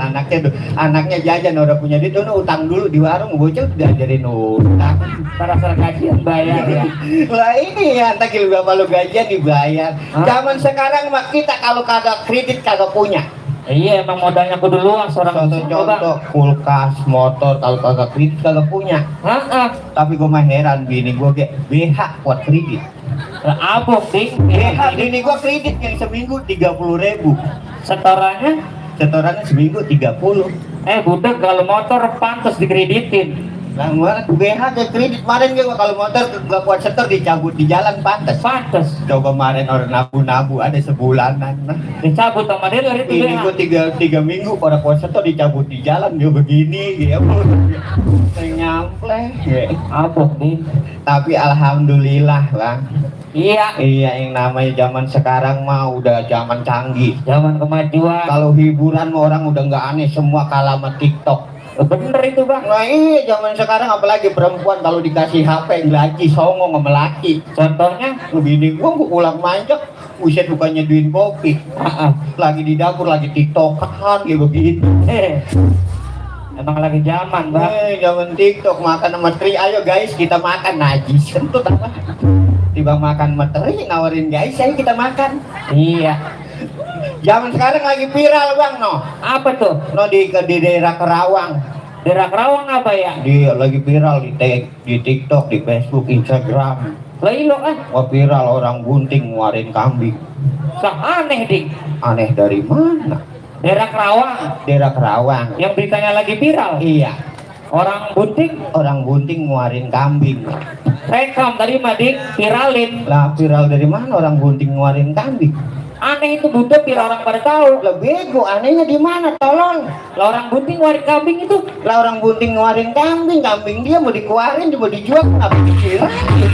anaknya jajan udah punya duit, utang dulu di warung bocah udah diajarin utang. Para gajian bayar ya. Lah ini ya entar kalau gajian dibayar. Zaman sekarang mah kita kalau kagak kredit kagak punya. Iya emang modalnya kudu luas orang contoh kulkas, motor kalau kagak kredit kagak punya. Tapi gue mah heran bini gue kayak BH buat kredit. Apa sih? BH bini gue kredit yang seminggu 30.000. Setorannya seminggu 30. Budak kalau motor pantas dikreditin. Lang banget BH ke kredit kemarin gue kalau motor gak kuat setor dicabut di jalan pantas. Pantes. Coba kemarin orang nabu-nabu ada sebulanan. Dicabut sama dia dari itu Ini gue tiga minggu orang kuat setor dicabut di jalan dia begini gitu. Nyample. Apa nih? Tapi alhamdulillah bang. Iya. Iya yang namanya zaman sekarang mah udah zaman canggih. Zaman kemajuan. Kalau hiburan mah orang udah nggak aneh semua kalah sama TikTok. Bener itu bang. Nah iya zaman sekarang apalagi perempuan kalau dikasih HP ngelaci songong sama laki. Contohnya? Begini gua pulang manjak, buset bukannya nyeduin kopi. Lagi di dapur lagi TikTokan gitu begitu. Emang lagi zaman bang. Zaman TikTok makan sama tri, ayo guys kita makan najis kentut apa? Tiba makan materi nawarin guys, ayo kita makan. Iya. Zaman sekarang lagi viral bang no. Apa tuh? No di daerah Kerawang. Daerah Kerawang apa ya? Dia lagi viral di TikTok, di Facebook, Instagram. Lailo kan? Wah viral orang bunting nguarin kambing. Aneh ding. Aneh dari mana? Daerah Kerawang. Daerah Kerawang. Yang beritanya lagi viral. Iya. Orang bunting nguarin kambing. rekam tadi madik viralin. Lah viral dari mana orang bunting nguarin kambing? Aneh itu butuh biar orang pada tahu. Lah bego, anehnya di mana? Tolong. Lah orang bunting nguarin kambing itu. Lah orang bunting nguarin kambing dia mau dikeluarin, mau dijual kenapa diviralin?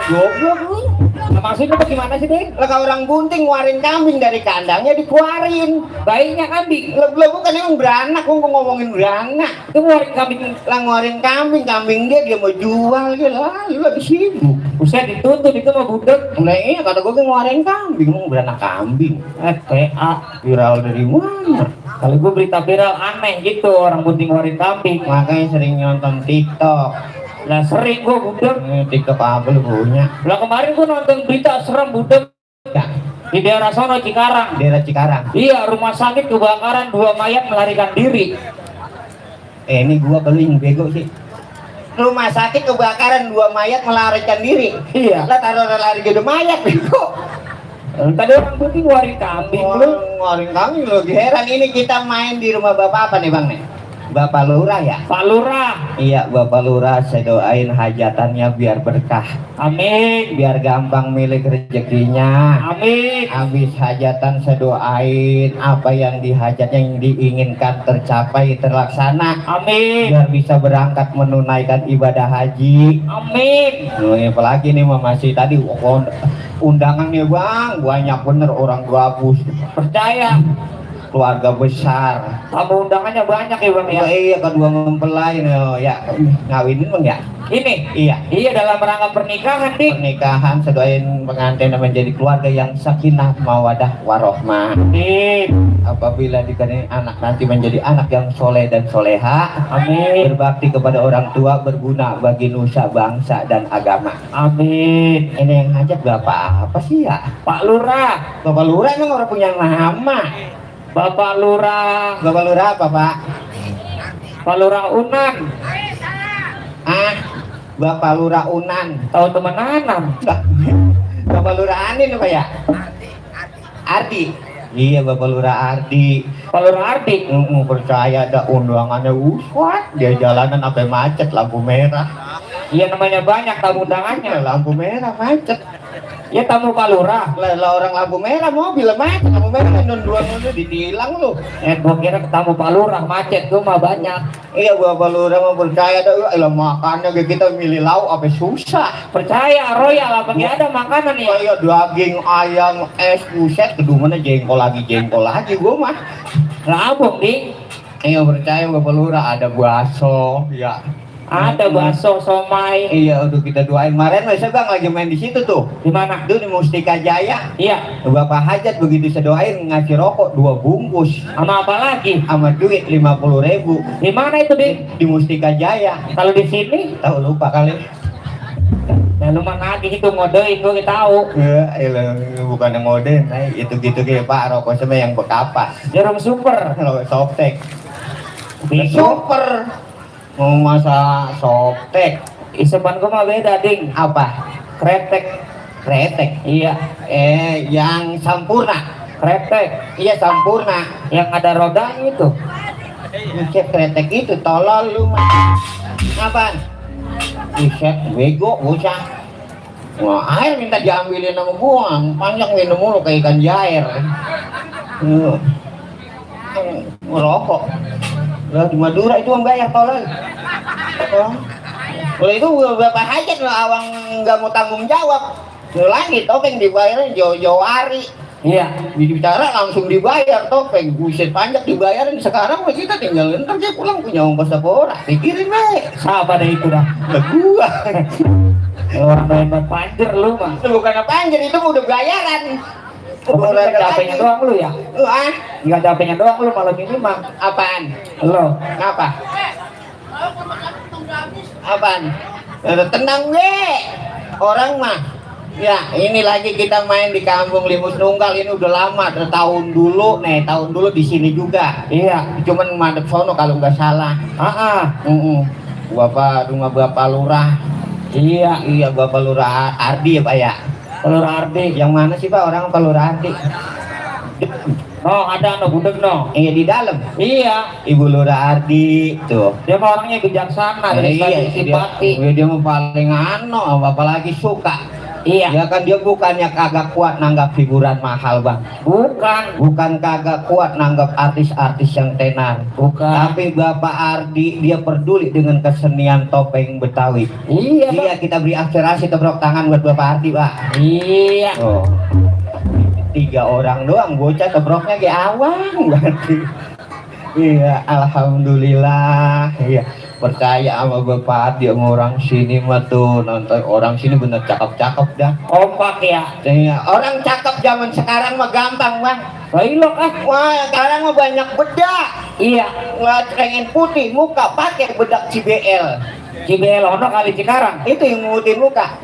Goblok lu. Nah, maksudnya bagaimana sih deh? Lah kalau orang bunting nguarin kambing dari kandangnya dikeluarin. Bayinya kambing. Lah bukan yang beranak, gua ngomongin beranak. Itu nguarin kambing. Lah nguarin kambing dia mau jual dia lah, lu lagi sibuk. Buset dituntut itu mah budek. Lah iya kata gua nguarin kambing, mau beranak kambing. PA Viral dari mana? kalau gue berita viral aneh gitu orang bunting nguarin kambing. Makanya sering nonton TikTok. Lah sering gue budek. TikTok apa lu punya? Lah kemarin gue nonton berita serem budek di daerah sono Cikarang. Daerah Cikarang. Iya, rumah sakit kebakaran, 2 mayat melarikan diri. Ini gua beling bego sih. Rumah sakit kebakaran 2 mayat melarikan diri. Iya. Lah taruh lari ke mayat bego. Tadi orang bunting nguarin kambing lu. Nguarin kambing lu. Heran ini kita main di rumah bapak apa nih bang nih? Bapak Lurah ya? Pak Lurah. Iya Bapak Lurah, saya doain hajatannya biar berkah. Amin. Biar gampang milik rezekinya. Amin. Habis hajatan saya doain apa yang dihajatnya yang diinginkan tercapai terlaksana. Amin. Biar bisa berangkat menunaikan ibadah haji. Amin. Apalagi nih masih tadi undangannya bang banyak bener orang gabus. Percaya. Keluarga besar. Tamu undangannya banyak ya bang ya. Iya kedua mempelai ya ngawinin bang ya. Ini. Iya. Iya dalam rangka pernikahan dik. Pernikahan sedoain pengantin menjadi keluarga yang sakinah mawadah warohmah. Amin. Apabila dikandung anak nanti menjadi anak yang soleh dan soleha. Amin. Berbakti kepada orang tua berguna bagi nusa bangsa dan agama. Amin. Ini yang hajat bapak apa sih ya? Pak Lurah. Bapak Lurah emang orang punya nama. Bapak Lurah. Bapak Lurah apa pak? Pak Lurah Unan. Bapak Lurah Unan. Tahu temenanan. Bapak Lurah Anin apa ya? Ardi. Iya Bapak Lurah Ardi. Pak Lurah Ardi. Percaya ada undangannya uswat. Dia jalanan sampai macet lampu merah. Iya namanya banyak tamu undangannya. Lampu merah macet. Ya tamu Pak Lurah. Lah orang lampu merah mobil macet. Lampu merah dua ditilang lu. Gua kira tamu Pak Lurah macet tuh mah banyak. Iya Bapak Lurah mau percaya dah. Makannya kita milih lauk apa susah. Percaya royal apa ada makanan ya. Kayak daging ayam es buset kedua mana jengkol lagi gua mah. Lah abang dik. Iya percaya Bapak Lurah ada bakso ya. Ada bakso somai. Iya udah kita doain kemarin masa bang lagi main di situ tuh. Di mana? Itu di Mustika Jaya. Iya. Bapak hajat begitu saya doain ngasih rokok 2 bungkus. Sama apa lagi? Sama duit 50.000. Di mana itu dik? Di Mustika Jaya. Kalau di sini? Tahu lupa kali. Nah lu mana lagi itu ngodein gue tahu. Ya, bukan yang ngode, nah, itu gitu kayak Pak rokok sama yang bekapas. Jarum super. Kalau softtek. Bingung. Super. Mau masa softtek. Isepan gue mah beda ding. Apa? Kretek. Iya. Yang sempurna. Kretek. Iya sempurna. Yang ada rodanya itu. Kretek itu tolol lu mah. Apaan? Buset, bego, bocah. Wah, air minta diambilin sama gua, panjang minum mulu kayak ikan jair. Merokok. Lah di Madura itu membayar tolong. Kalau itu berapa hajat lo awang nggak mau tanggung jawab. Lagi topeng dibayarin jauh-jauh hari. Iya. Bicara langsung dibayar topeng, buset panjang dibayarin. Sekarang mah kita tinggal ntar dia pulang punya ongkos apa orang, pikirin baik. Siapa deh itu dah? Lah gua. Orang hebat panjer lu mah. Itu bukan apa anjir, itu udah bayaran. Bukan capeknya doang lu ya? Ah, Nggak capeknya doang lu malam ini mah. apaan? Lo. Apa? Apaan? Tenang gue. Orang mah. Ya, ini lagi kita main di kampung Limus Nunggal, ini udah lama, tahun dulu di sini juga. Iya. Cuman madep sono kalau nggak salah. Bapak lurah. Iya, Bapak Lurah Ardi ya Pak ya. Lurah Ardi. Yang mana sih Pak orang Pak Lurah Ardi? Oh, ada no budeg no. Iya di dalam. Iya. Ibu Lurah Ardi tuh. Dia mah orangnya bijaksana dari Iya, simpati. dia mah paling apalagi suka. Iya. Ya kan dia bukannya kagak kuat nanggap hiburan mahal bang. Bukan kagak kuat nanggap artis-artis yang tenar. Bukan. Tapi Bapak Ardi dia peduli dengan kesenian topeng Betawi. Iya. Iya kita beri aspirasi tepuk tangan buat Bapak Ardi pak. Iya. Oh. 3 orang doang bocah tebroknya kayak awang berarti. Iya, alhamdulillah. Iya, percaya sama Bapak Ardi sama orang sini mah tuh nonton orang sini bener cakep-cakep dah. Kompak ya. Iya, orang cakep zaman sekarang mah gampang bang. Bailok Wah, sekarang mah banyak bedak. Iya. Nggak pengen putih muka pakai bedak CBL. CBL ono kali Cikarang. Itu yang ngutin muka.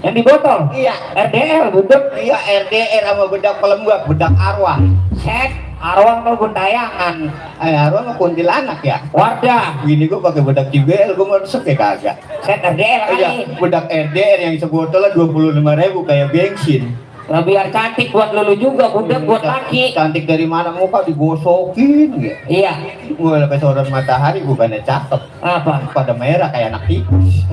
Yang di botol. Iya. RDL budeg. Iya, RDR sama bedak pelembab, bedak arwah. Set. Arwang mau gundayangan. Arwah mah kuntilanak ya. Wardah. Gini gua pakai bedak CBL, gua mau resep ya kagak. Set RDL Iya, kali. bedak RDR yang sebotolnya 25.000 kayak bensin. Lah biar cantik buat lulu juga budeg buat laki. Cantik dari mana muka digosokin gitu. Iya. Gua lepas sorot matahari bukannya cakep. Apa? Pada merah kayak anak tikus.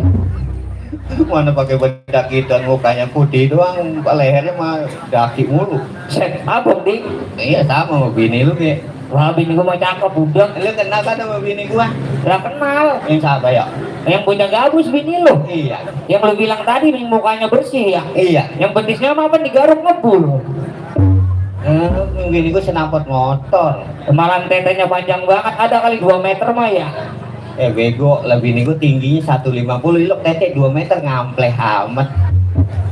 Mana pakai bedak hitam mukanya putih doang, lehernya mah daki mulu. Set abang ding. Iya sama sama bini lu ya. Wah bini gua mau cakep budeg. Lu kenal kan sama bini gua? Lah kenal. Yang siapa ya? Yang punya gabus bini lu. Iya. Yang lu bilang tadi yang mukanya bersih ya. Iya. Yang betisnya mah apa digaruk ngebul. Bini gua senapot motor. Kemarin tetenya panjang banget, ada kali 2 meter mah ya. Bego, lah bini gua tingginya 150, lu tete 2 meter ngampleh amat.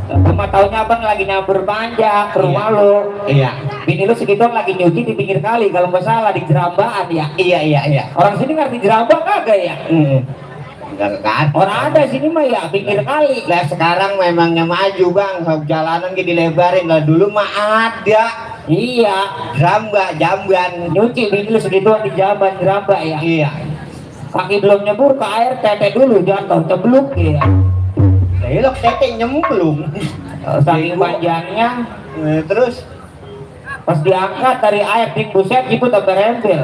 Cuma taunya abang lagi nyamber panjang ke rumah lu. Iya. Bini lu segitu lagi nyuci di pinggir kali kalau nggak salah di Jerambaan ya. Iya. Orang sini ngerti Jerambang kagak ya? Enggak kan. Orang ada sini mah ya pinggir kali. Lah sekarang memangnya maju bang, jalanan gitu dilebarin. Lah dulu mah ada. Iya. Jamban. Nyuci bini lu segituan di Jamban Jerambang ya. Iya. Kaki belum nyebur ke air, tete dulu jatuh cebluk ya. Lah tete nyemplung. Saking panjangnya. Terus Pas diangkat dari air di buset ibu tambah rembel.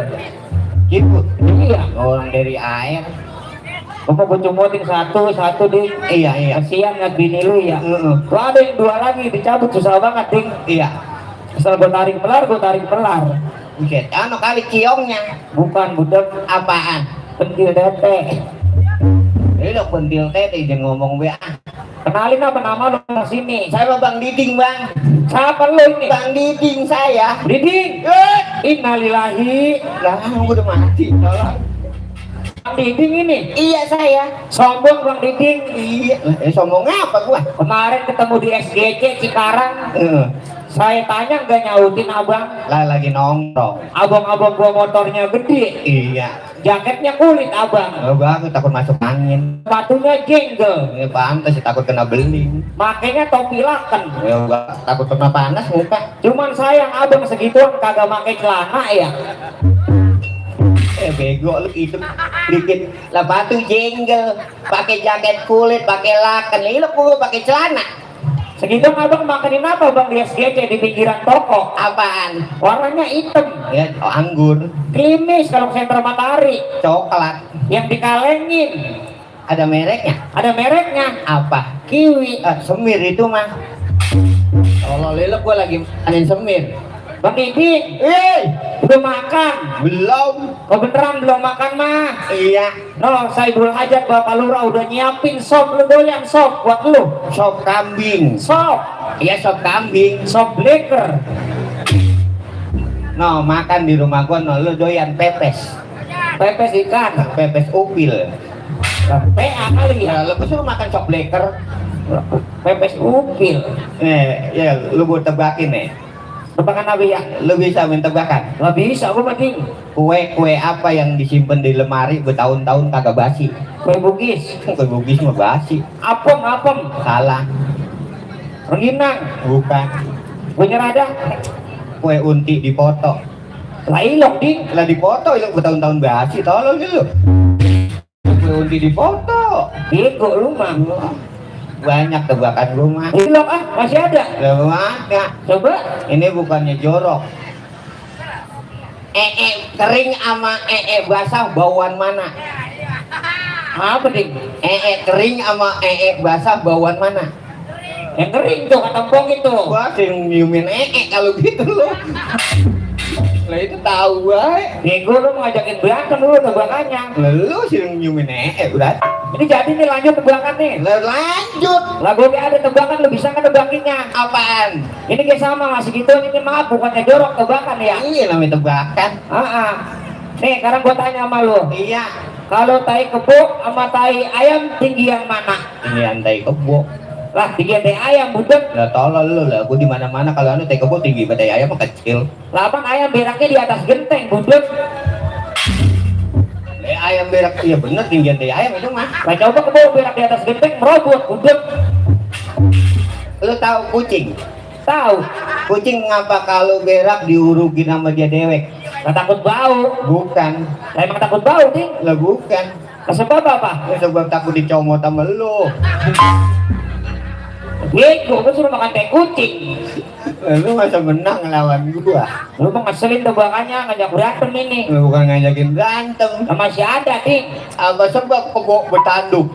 gitu. Iya. Orang dari air. Gua mau cumutin satu ding. Iya. Kasihan nggak bini lu ya. Heeh. Tuh ada yang 2 lagi dicabut susah banget ding. Iya. Asal gua tarik pelar. Buset, kali ciongnya. Bukan budek Apaan? pentil tete. Ini udah pentil tete jangan ngomong WA. Kenalin apa nama lu sini? Saya mah Bang Diding bang. Siapa lu ini? Bang Diding saya. Diding. Innalillahi. Lah udah mati. Tolong. Bang Diding ini. Iya saya. Sombong Bang Diding. Iya. Sombong apa gua? Kemarin ketemu di SGC Cikarang. Saya tanya nggak nyautin abang. Lah lagi nongkrong. Abang-abang gua motornya gede. Iya. Jaketnya kulit abang. Bang takut masuk angin. Sepatunya jenggel. Ya pantas takut kena beling. Makanya topi laken. Ya enggak takut kena panas muka. Cuman sayang abang segituan kagak pakai celana ya. Bego lu itu bikin lah batu jenggel, pakai jaket kulit, pakai laken. Lu gua pakai celana. Segitu abang makanin apa bang di SGC di pinggiran toko? Apaan? Warnanya hitam. Ya anggur, Klimis kalau sentra matahari. coklat. Yang dikalengin. Ada mereknya? Ada mereknya. Apa? Kiwi. Semir itu mah. Kalau lelek gua lagi makan semir. Bang Didi, udah makan? Belum. Kok beneran belum makan mah? Iya. No, Saibul Hajat Bapak Lurah udah nyiapin sop, lu doyan sop buat lu. Sop kambing. Sop, Iya, sop kambing. sop bleker. No, makan di rumah gua, no, lu doyan pepes. Pepes ikan. Pepes upil. PA kali ya. Ya, lu suruh makan sop bleker. Pepes upil. Ya, lu gua tebakin nih. Tebakan apa ya? Lu bisa minta tebakan? Gak bisa, gue penting. Kue apa yang disimpan di lemari bertahun-tahun kagak basi? Kue bugis. Kue bugis mah basi. Apem. Salah. Rengginang. Bukan. Kue nyerada. Kue unti dipoto. Lah ilok ding. Lah dipoto itu bertahun-tahun basi. Tolong lu. Kue unti dipoto. Bego lu mah. Banyak tebakan rumah. Ilok masih ada. Belum ada. Coba. Ini bukannya jorok. Kering sama basah bauan mana? Apa ding? Kering sama basah bauan mana? Yang kering tuh, ketempong itu. Gua sering nyiumin kalau gitu lo. Lah itu tahu bae. Bego lu ngajakin berantem lu tebakannya. Lu sering nyiumin udah. Ini jadi nih lanjut tebakan nih. Lanjut. Lah gue ada tebakan, lu bisa nggak tebakinnya? Apaan? Ini kayak sama masih gitu, ini maaf bukannya jorok tebakan ya. Iya namanya tebakan. Nih sekarang gue tanya sama lu. Iya. Kalau tai kebo sama tai ayam tinggi yang mana? Ini antai kebo. Lah tinggi tai ayam budek. Lah tolol lu lah, gua di mana-mana kalau anu tai kebo tinggi, badai ayam mah kecil. Lah abang ayam beraknya di atas genteng budek. Ayam berak iya bener tinggian tai ayam itu mah. Lah coba kebo berak di atas genteng merobot budek. Lu tahu kucing? Tahu? Kucing ngapa kalau berak diurukin sama dia dewek? Lah takut bau. Bukan. Lah emang takut bau nih? Lah bukan. Sebab apa? Ya, sebab takut dicomot sama lu. Bego, gue suruh makan teh kucing. Lu masa menang lawan gua? Lu mau ngeselin tebakannya, ngajak berantem ini. Lu bukan ngajakin berantem. Lah masih ada nih. Apa sebab kebo bertanduk?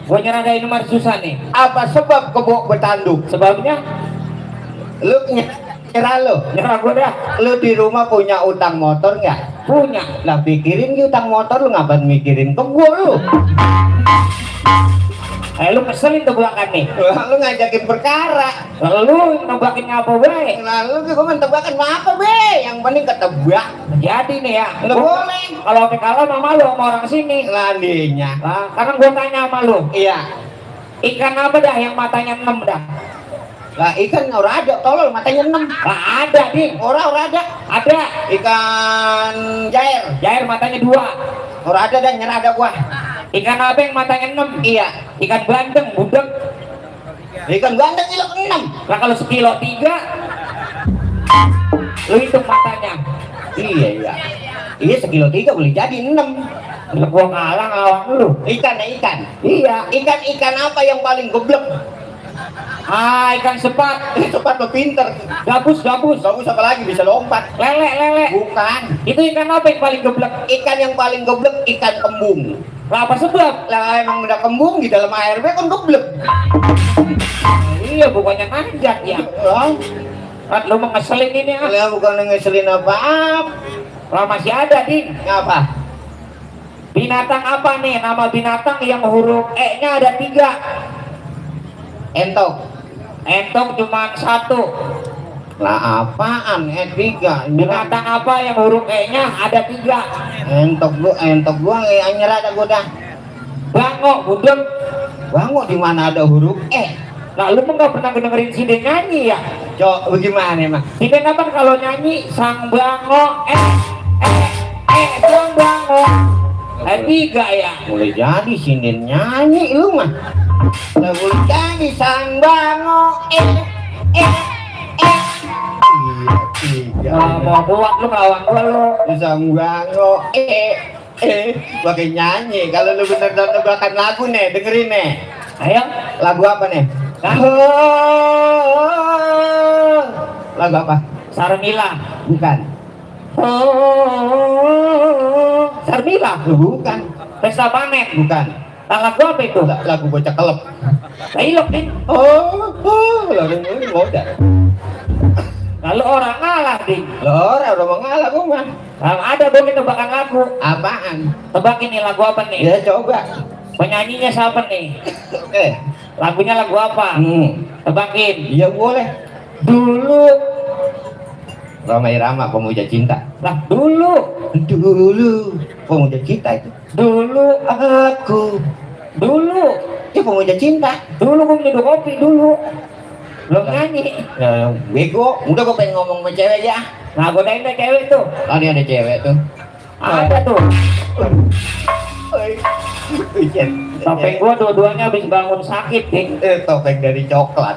Gue nyeradain nomor susah nih. Apa sebab kebo bertanduk? Sebabnya Lu nyerah lu. nyerah gue dah. Lu di rumah punya utang motor nggak? Punya. Lah pikirin utang motor lu, ngapain mikirin kebo lu? Lu ngeselin tebakan nih. Lu ngajakin perkara. Lu nebakin ngapa baik. Lalu gua mentebakan apa be? Yang penting ketebak. Jadi nih ya. Nggak boleh. Kalau sampai kalah sama lu sama orang sini. Landinya. Lah, sekarang gue tanya sama lu. Iya. Ikan apa dah yang matanya 6 dah? Lah ikan ora ada, tolol matanya 6. Lah ada nih. Ora ada. Ada. Ikan jair. Jair matanya 2. Ora ada dan nyerah ada gua. Ikan apa yang matanya 6? Iya. Ikan bandeng, budek. Ikan bandeng kilo 6. Lah kalau sekilo 3, lu hitung matanya. Iya iya. Iya sekilo 3 boleh jadi 6. Lah gua ngalah ngawang lu. Ikan ya ikan. Iya. Ikan apa yang paling goblok? Ikan sepat. Cepat lo pinter. Gabus. Bagus apa lagi bisa lompat? Lele. Bukan. Itu ikan apa yang paling geblek? Ikan yang paling goblok ikan kembung. Lah apa sebab? Lah emang udah kembung di dalam ARB kan goblok. Iya bukannya nanjak ya. Lu mau ngeselin ini ah. Lah bukan ngeselin apa-apa. Lah masih ada nih. Apa? Binatang apa nih? Nama binatang yang huruf E-nya ada 3. Entok. Entok cuma 1. Lah apaan? E3. Binatang apa yang huruf E-nya ada 3? Entok gua nyerah ada gua dah. Bango, budek. Bango di mana ada huruf E? Nah lu mah nggak pernah dengerin Sinden nyanyi ya? Cok, bagaimana emang? Sinden apa kalau nyanyi sang bango sang bango 3 ya? Boleh jadi Sinden nyanyi lu mah. Lah boleh jadi sang bango Mau kuat lu ngawang gua lu. sang bango pakai nyanyi. Kalau lu bener tebakan lagu nih, dengerin nih. Ayo. Lagu apa nih? Lagu apa? Sarmila. Bukan. Sarmila. Bukan. Pesta panen. Bukan. Lagu apa itu? Lagu bocah kelep. Ilok nih. Lagu ini modal. Lalu orang ngalah ding. Lora udah mau ngalah gua mah. Ada dong tebakan lagu. Apaan? Tebak ini lagu apa nih? Ya coba. Penyanyinya siapa nih? Lagunya lagu apa? Tebakin. Iya boleh. Dulu. Roma Irama, Pemuja Cinta. Lah dulu. Pemuja Cinta itu. Dulu Aku. Dulu. Itu Pemuja Cinta. Dulu gua minum kopi dulu. Belum nyanyi. Bego. Udah gua pengen ngomong sama cewek ya. Nah godain deh cewek tuh. Tadi ada cewek tuh. Ada tuh. Topeng gua dua-duanya habis bangun sakit ding. Topeng dari coklat.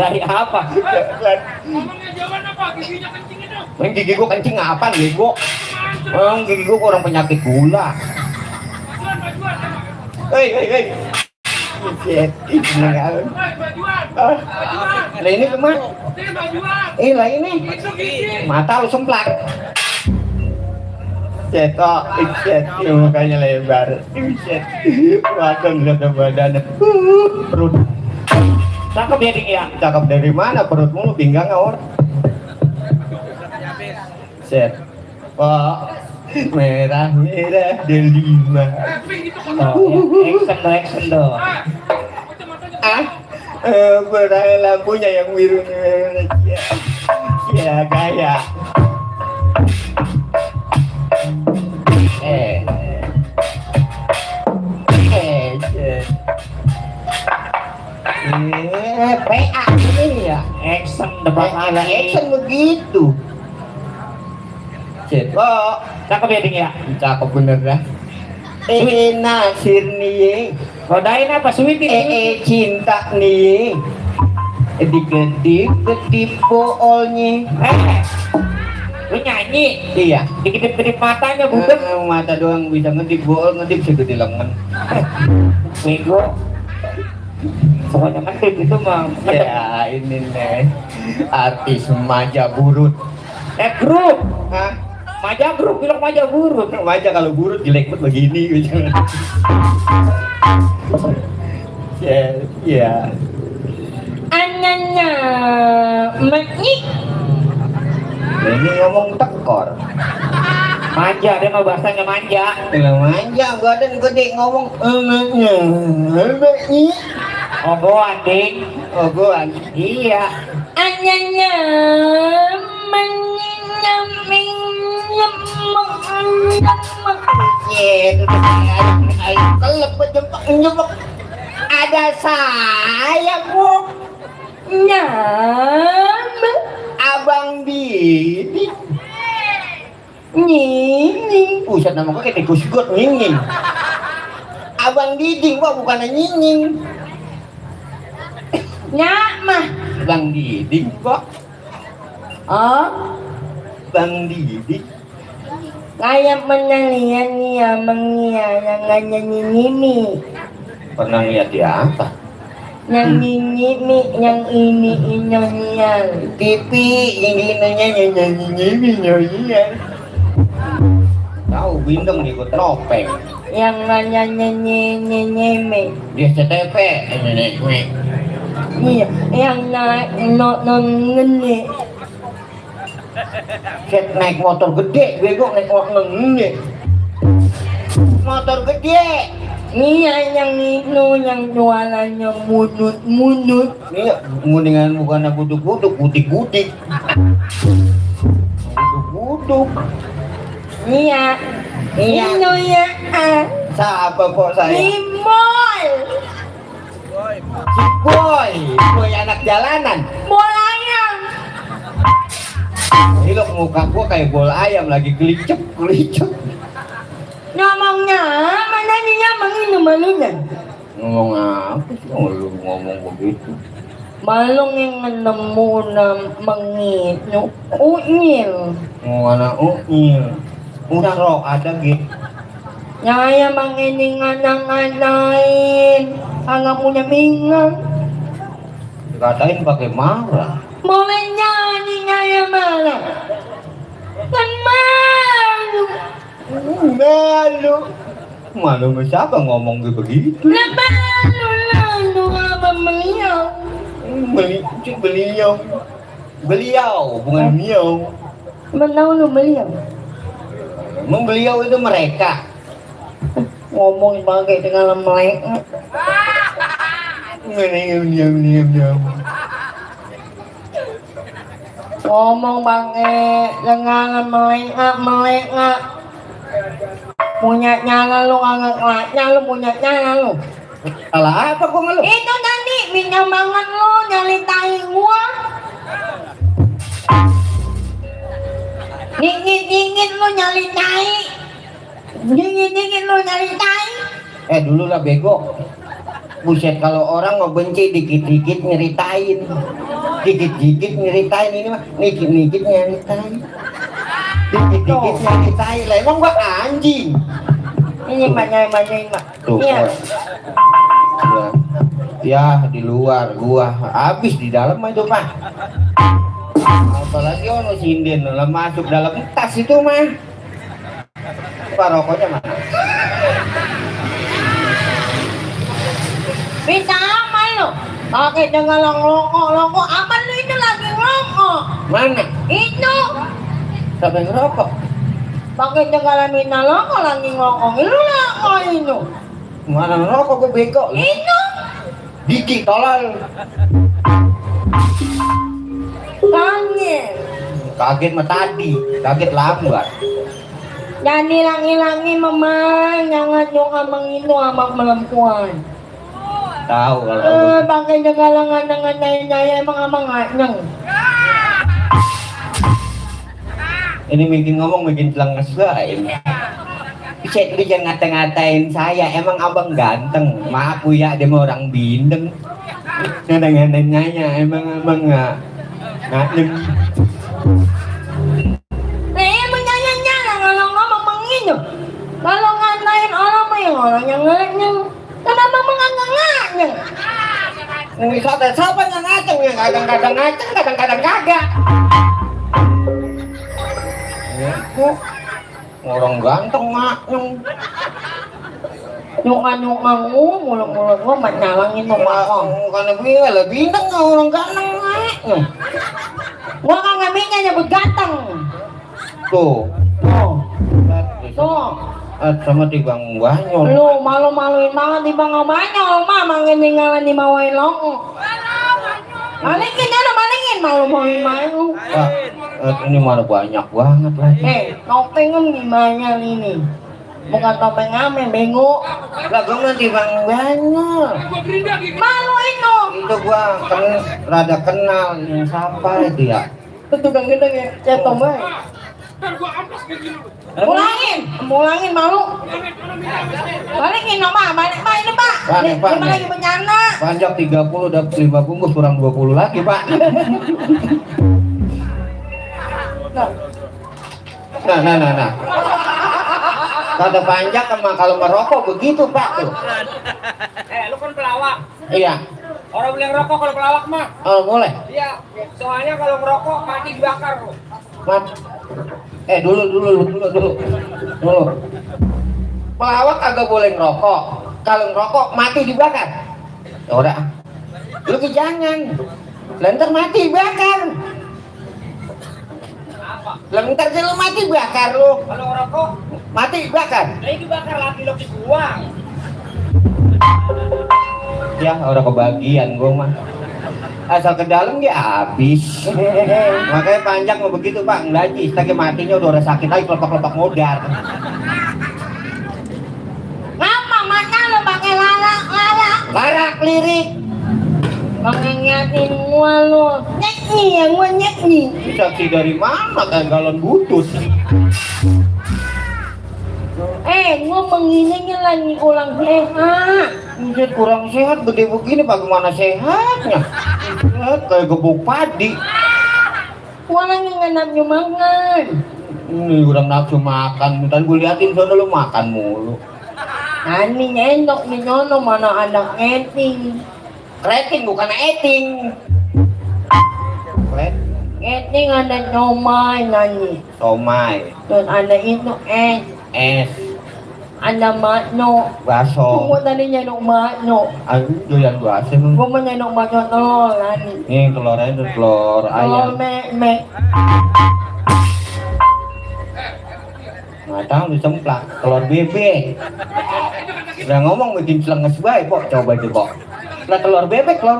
Dari apa? Yang gigi gua kencing apaan bego? Gigi gua orang penyakit gula. Hei. Lah ini kemana? Lah ini mata lu semplak. Cetok, mukanya lebar. Waduh ngeliat badannya. Perut. Cakep ya ding ya. Cakep dari mana? Perut mulu pinggang or. Set. Wah. Merah delima. Action dong. Berang lampunya yang biru. Ya gaya. PA ini ya. Action depan Action begitu. Set. Cakep ya ding ya. Cakep bener dah. Nasir nih. Godain apa sweetie? Cinta nih. Kedip boolnya. Lu nyanyi? Iya. Dikit-dikit matanya bukan? Mata doang bisa ngedip bool, ngedip segede lengan. Bego. Pokoknya ngedip itu mah. Ya ini nih artis Maja Burut. Grup. Hah? Maja grup, bilang Maja burut. Maja kalau burut jelek banget begini gitu. Ya. Ananya menyik. Ini ngomong tekor. Manja, dia mau bahasanya manja. Manja, badan gede ngomong Ogoan ding. Ogoan. Iya. Ananya menyik. Kelep ada saya kok Abang Didi Nying pusat nama kok kayak tikus got nying Abang Didi kok bukan nying Nyak mah Bang Didi kok Bang Didi kayak menelian nia mengia yang nyanyi pernah lihat di apa? Yang ini yang ini nyanyian TV ini nyanyian tahu bindeng ikut nopeng yang nyanyi dia CTP iya yang ngene Set naik motor gede, bego naik motor ngene. Motor gede. iya yang itu yang jualannya munut Iya, mendingan bukan buduk-buduk, budik-budik. Buduk-buduk. iya itu ya Siapa kok saya? Imol Si Boy anak jalanan. bolanya Ini lo muka gua kayak bola ayam lagi gelicep. ngomongnya mana dia menginum malunan Ngomong apa sih? Lu ngomong begitu. malung yang nemu menginum unyil Ngomong anak Usro ada gitu. Nyaya mangining anang-anain Anggap punya mingang Dikatain pakai marah. Boleh nyanyi nyaya malah Kan malu Malu. Malu sama siapa ngomong begitu? Lalu apa beliau? Beliau, bukan miau. Mana lu beliau? Emang beliau itu mereka. Ngomong pakai dengan melek. Ngomong pakai dengan melek. Punya nyala lu kagak lu punya nyala lu. Salah apa gua malu? Itu tadi minyak banget lu nyalitain gua. Dingin lu nyalitain. Dingin lu nyalitain. Dulu lah bego. Buset, kalau orang mau benci dikit-dikit nyeritain. Dikit-dikit nyeritain ini mah dikit-dikit nyeritain. Dikit-dikit nyeritain lah. Emang gua anjing. Ini banyak Mak. Tuh. Iya. Ya di luar gua habis di dalam mah itu Pak. Apalagi ono sinden lah masuk dalam tas itu mah. Pak rokoknya mana? Bisa aman lu. Pakai dengan rokok aman lu itu lagi rokok. Mana? Itu. Siapa yang ngerokok? Pakai dengan minta rokok lagi ngokok. Lu rokok itu. Mana ngerokok gua bego? Itu. Dikit tolol. Kaget mah tadi, kaget lambat. Jangan hilang-hilangi memang, jangan juga mengilu sama perempuan. Tahu kalau Pakai jagalangan dengan nyaya-nyaya emang nganyeng. ini bikin ngomong bikin telang ngeslain. Bisa lu jangan ngata-ngatain saya, emang abang ganteng. Maaf Bu ya, dia mau orang bindeng. Ngata-ngatain saya, emang abang nggak nganyeng. Menyanya-nyanya kalau ngomong mengilu. Kalau ngatain orang mah yang orang yang nganyeng. Kenapa menganggang-nganyeng? Siapa yang ngaceng ya? Kadang-kadang ngaceng, kadang-kadang kagak. Orang ganteng nganyeng. Nyuka-nyuka mulut-mulut gua nyalangin rumah. Karena gue lah bintang orang ganteng nganyeng. Gua kagak bisa nyebut ganteng. Tuh. Tuh. Sama tibang banyol. Lu malu-maluin banget di bang banyol, mah mangin-ningalan di mawain longo. Balikin balikin malu-maluin malu. Pak, ini mana banyak banget lagi. Topeng gimana ini? Bukan topeng amin, bengok. Lah gua nanti bang banyol. Malu itu. Itu gua rada kenal yang siapa itu ya. Itu tukang gede ya, cetong banget. Mulangin malu. Balikin Pak, balik Pak ini Pak. Balik, Pak. Ini lagi bencana. Panjang 30 dapat 5 bungkus kurang 20 lagi Pak. Nah. Kata panjang emang kalau merokok begitu Pak tuh. Lu kan pelawak. Iya. Orang boleh ngerokok kalau pelawak mah. Oh boleh. Iya, soalnya kalau ngerokok mati dibakar lu. Mat. Dulu. Pelawak agak boleh ngerokok. Kalau ngerokok mati dibakar. Ya udah. Lu jangan. Lentar mati bakar. Lentar lu mati bakar lu. Kalau ngerokok Mati bakar. ini dibakar laki lo dibuang. Ya orang kebagian gua mah. Asal ke dalam dia habis. Makanya panjang mau begitu Pak, ngelaji. Setagi matinya udah sakit lagi kelopak-kelopak modar. Ngapa mata lo pakai larak? Larak lirik. Pakai ngiatin gua lo. Nyekni ya gua nyekni. Saksi dari mana kan galon butut? Gua menginginnya lagi kurang sehat. Buset kurang sehat gede begini bagaimana sehatnya? Kayak gebuk padi. Gua lagi nggak nafsu makan. Ini kurang nafsu makan. Dan gue liatin sono lu makan mulu. Ani nyendok di sono mana ada eting. Kreting bukan eting. Eting ada somai nani. Somai. Terus ada itu es Anda makno. baso Kung tadinya nuk makno. ayo doyan baso emang Kung mana nuk makno telur lani. ini telurnya itu telur Telur ayam me. nggak tahu disemplak telur bebek udah ngomong bikin celenges baik kok coba itu kok lah telur bebek lah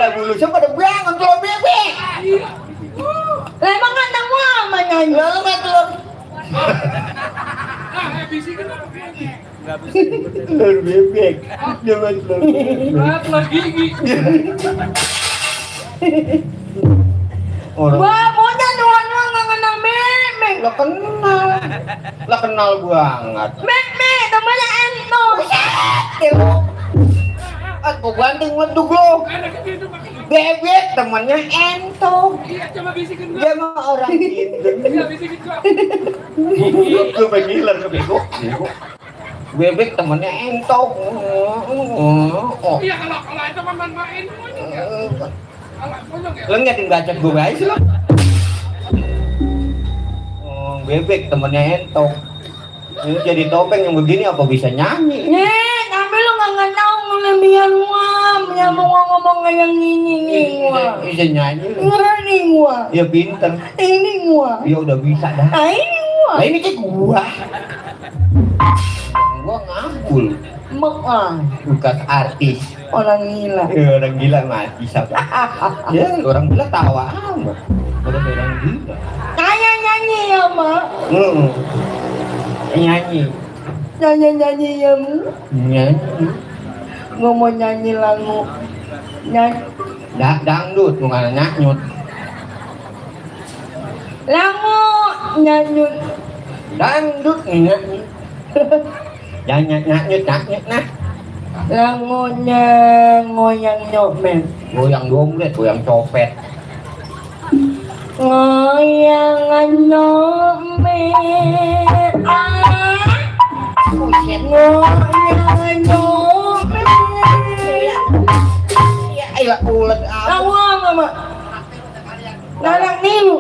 bulusnya pada bangun telur bebek Lah emang anda mau nyanyi. lalu nggak telur telur bebek jangan telur orang Wah, punya doang nggak kenal memeng. lah kenal banget Memeng, namanya Ento. aku banting weduk lo bebek temannya Ento dia mah orang pintar gue pengiler ke bego bebek temannya Ento oh Iya kalau itu main lo ngetin gacet gue guys lo bebek temannya Ento ini jadi topeng yang begini apa bisa nyanyi Tapi lu nggak tahu ngelebihan gua, menyambung ngomong yang ini gua. bisa nyanyi lo Ngerti gua. ya pinter Ini gua. ya udah bisa dah Nah ini gua. nah ini kayak gua ngambul bukan artis Orang gila. ya, orang gila mati siapa ya orang gila tawa amat orang gila Kayak nyanyi ya mak. nyanyi Nyanyi ya mu. nyanyi Gua mau nyanyi lagu. Nyanyi. dangdut bukan nyanyut Lagu nyanyi. dangdut nyanyi nyanyut nah Lagunya ngoyang nyopet. goyang dompet goyang copet Ngoyang nyopet. Ngoyang nyopet. ya ilah ulet Tahu apa mak? Nanak nilu.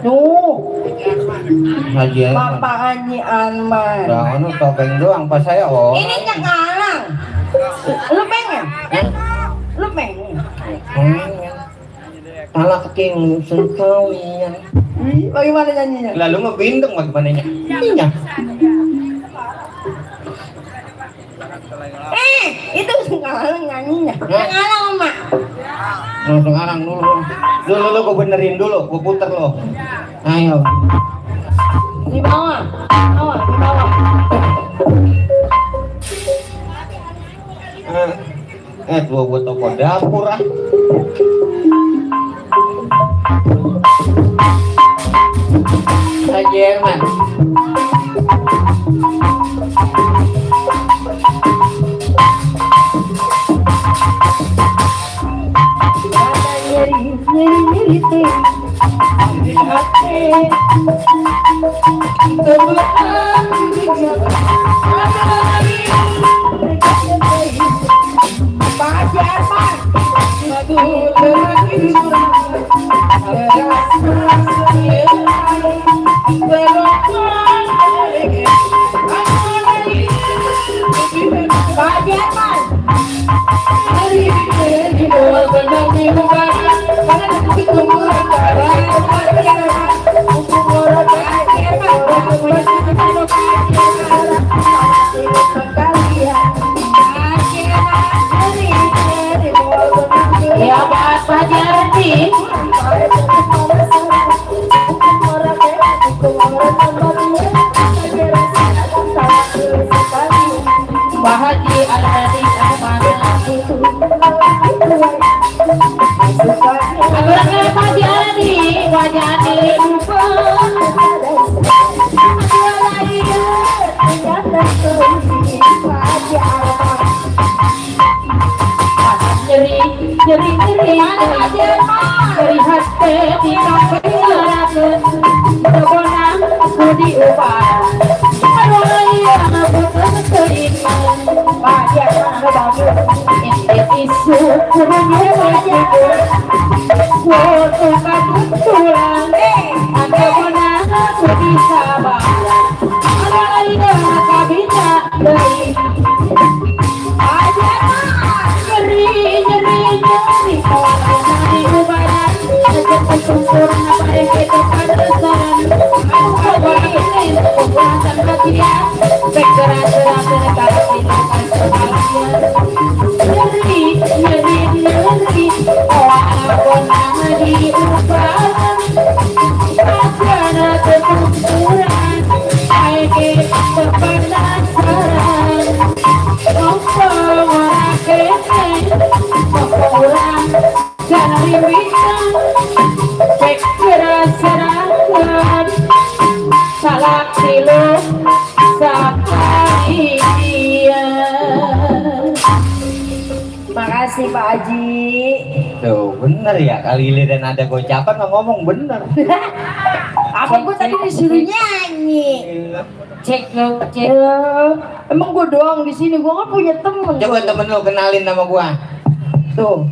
Nuh, aja Bapak Haji Anmar. dah topeng doang pas saya Ini cakalang. Lu pengen? Lu pengen? salah keting sekalian Bagaimana nyanyinya? lalu mau bindeng bagaimana nyanyinya Itu cakalang nyanyinya. Cakalang mak. sekarang dulu gue benerin dulu gue puter lo ayo Di bawah, di bawah. gua buat toko dapur ah Jerman Ada nyeri teh. Di hati. Ya Pak Jardi. Pak Haji Al-Hadi Abraham Pak Jardi wajah dilupa. Nyeri hati di kafe ngarakeun kebonang aku diubah aduh ieu anak teuing bahagia bagus ini isu kurangnya wajib foto kebetulan ada mana aku bisa bangga ada kabita dari aja nyeri kawan dari kubaran sejak sempurna pada kita pada saran aku kawan ini kekuatan hati dia bergerak-gerak kasih nyeri orang nama diubah karena kebetulan saya kepenasaran orang kece orang cari bintang bergerak-gerak salah kilo sampai dia. Makasih Pak Haji. Tuh bener ya, kali dan ada gocapan ngomong bener. Apa gue tadi disuruh nyanyi? Cek lo, cek. Emang gue doang di sini, gue nggak punya temen. Coba temen lu kenalin nama gua. Tuh.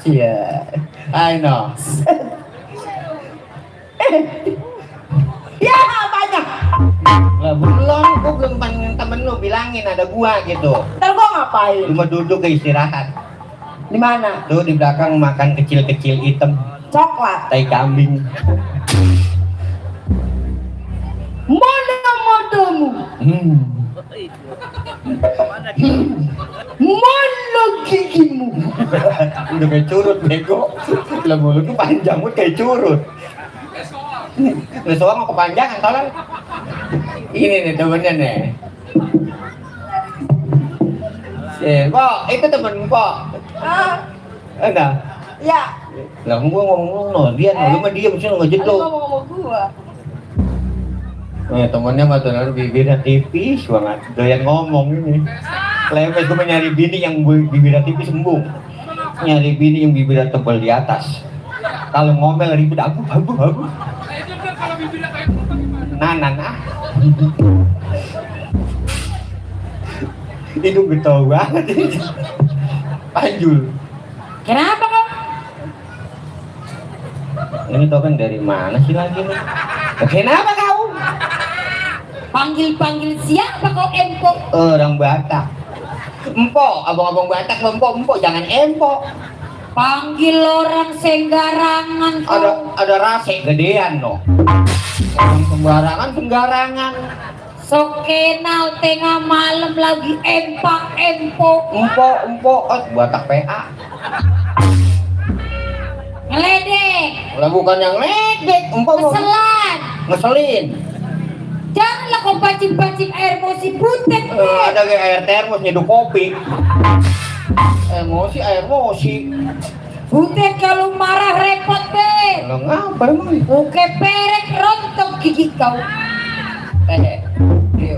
Iya. I know. Ya banyak. Lah belum, gua belum panggil temen lu bilangin ada gua gitu. Ntar gue ngapain? Cuma duduk ke istirahat. Di mana? Tuh di belakang makan kecil-kecil hitam, Coklat. tai kambing. Mana matamu? Mana gigimu? Udah kayak curut bego. Lah mulut lu panjang banget kayak curut. Lu soal mau kepanjangan tolong. Ini nih temennya nih. Kok itu temen kok. Enggak. Ya. Lah gua ngomong no, dia lu mah diam sih enggak jedok. Ngomong sama gua. Temennya mah tuh bibirnya tipis banget, doyan ngomong ini. Lemes gua nyari bini yang bibirnya tipis embung. Nyari bini yang bibirnya tebal di atas. Kalau ngomel ribut abu. Nah. Itu getol banget ini. Panjul. Kenapa kau? Ini tau kan dari mana sih lagi nih? Kenapa kau? Panggil siapa kau empok? Orang Batak. Empok, abang-abang Batak empok, jangan empok. Panggil orang Senggarangan kau. Ada rase gedean no. Orang sembarangan. Sok kenal tengah malam lagi empok. Empok, Batak PA. Ngeledek. Lah bukan yang ledek, empok Keselan. ngeselin. Janganlah kau pancing air mosi butet. Ada kayak air termos nyeduh kopi. Emosi. Butet kalau marah repot ber. Lah ngapa emang? Buke perek rontok gigi kau.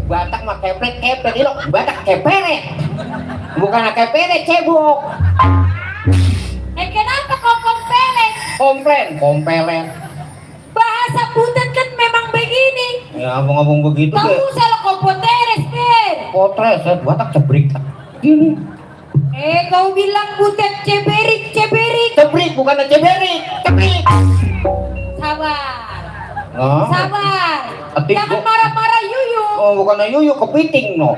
Batak mah kepret, ini lo Batak keperet. Bukan keperet, cebok. Kenapa kau kompelet? Kompelet. Bahasa butet kan memang begini. Ya ngomong begitu Kau deh. salah kompoteres ber. Potres, Batak cebrik. Gini. Kau bilang butet ceberik. Cebrik bukan cebrik. Sabar. Nah. Sabar. Atik, Jangan Bu. marah-marah yuyu. Oh bukan yuyu kepiting no.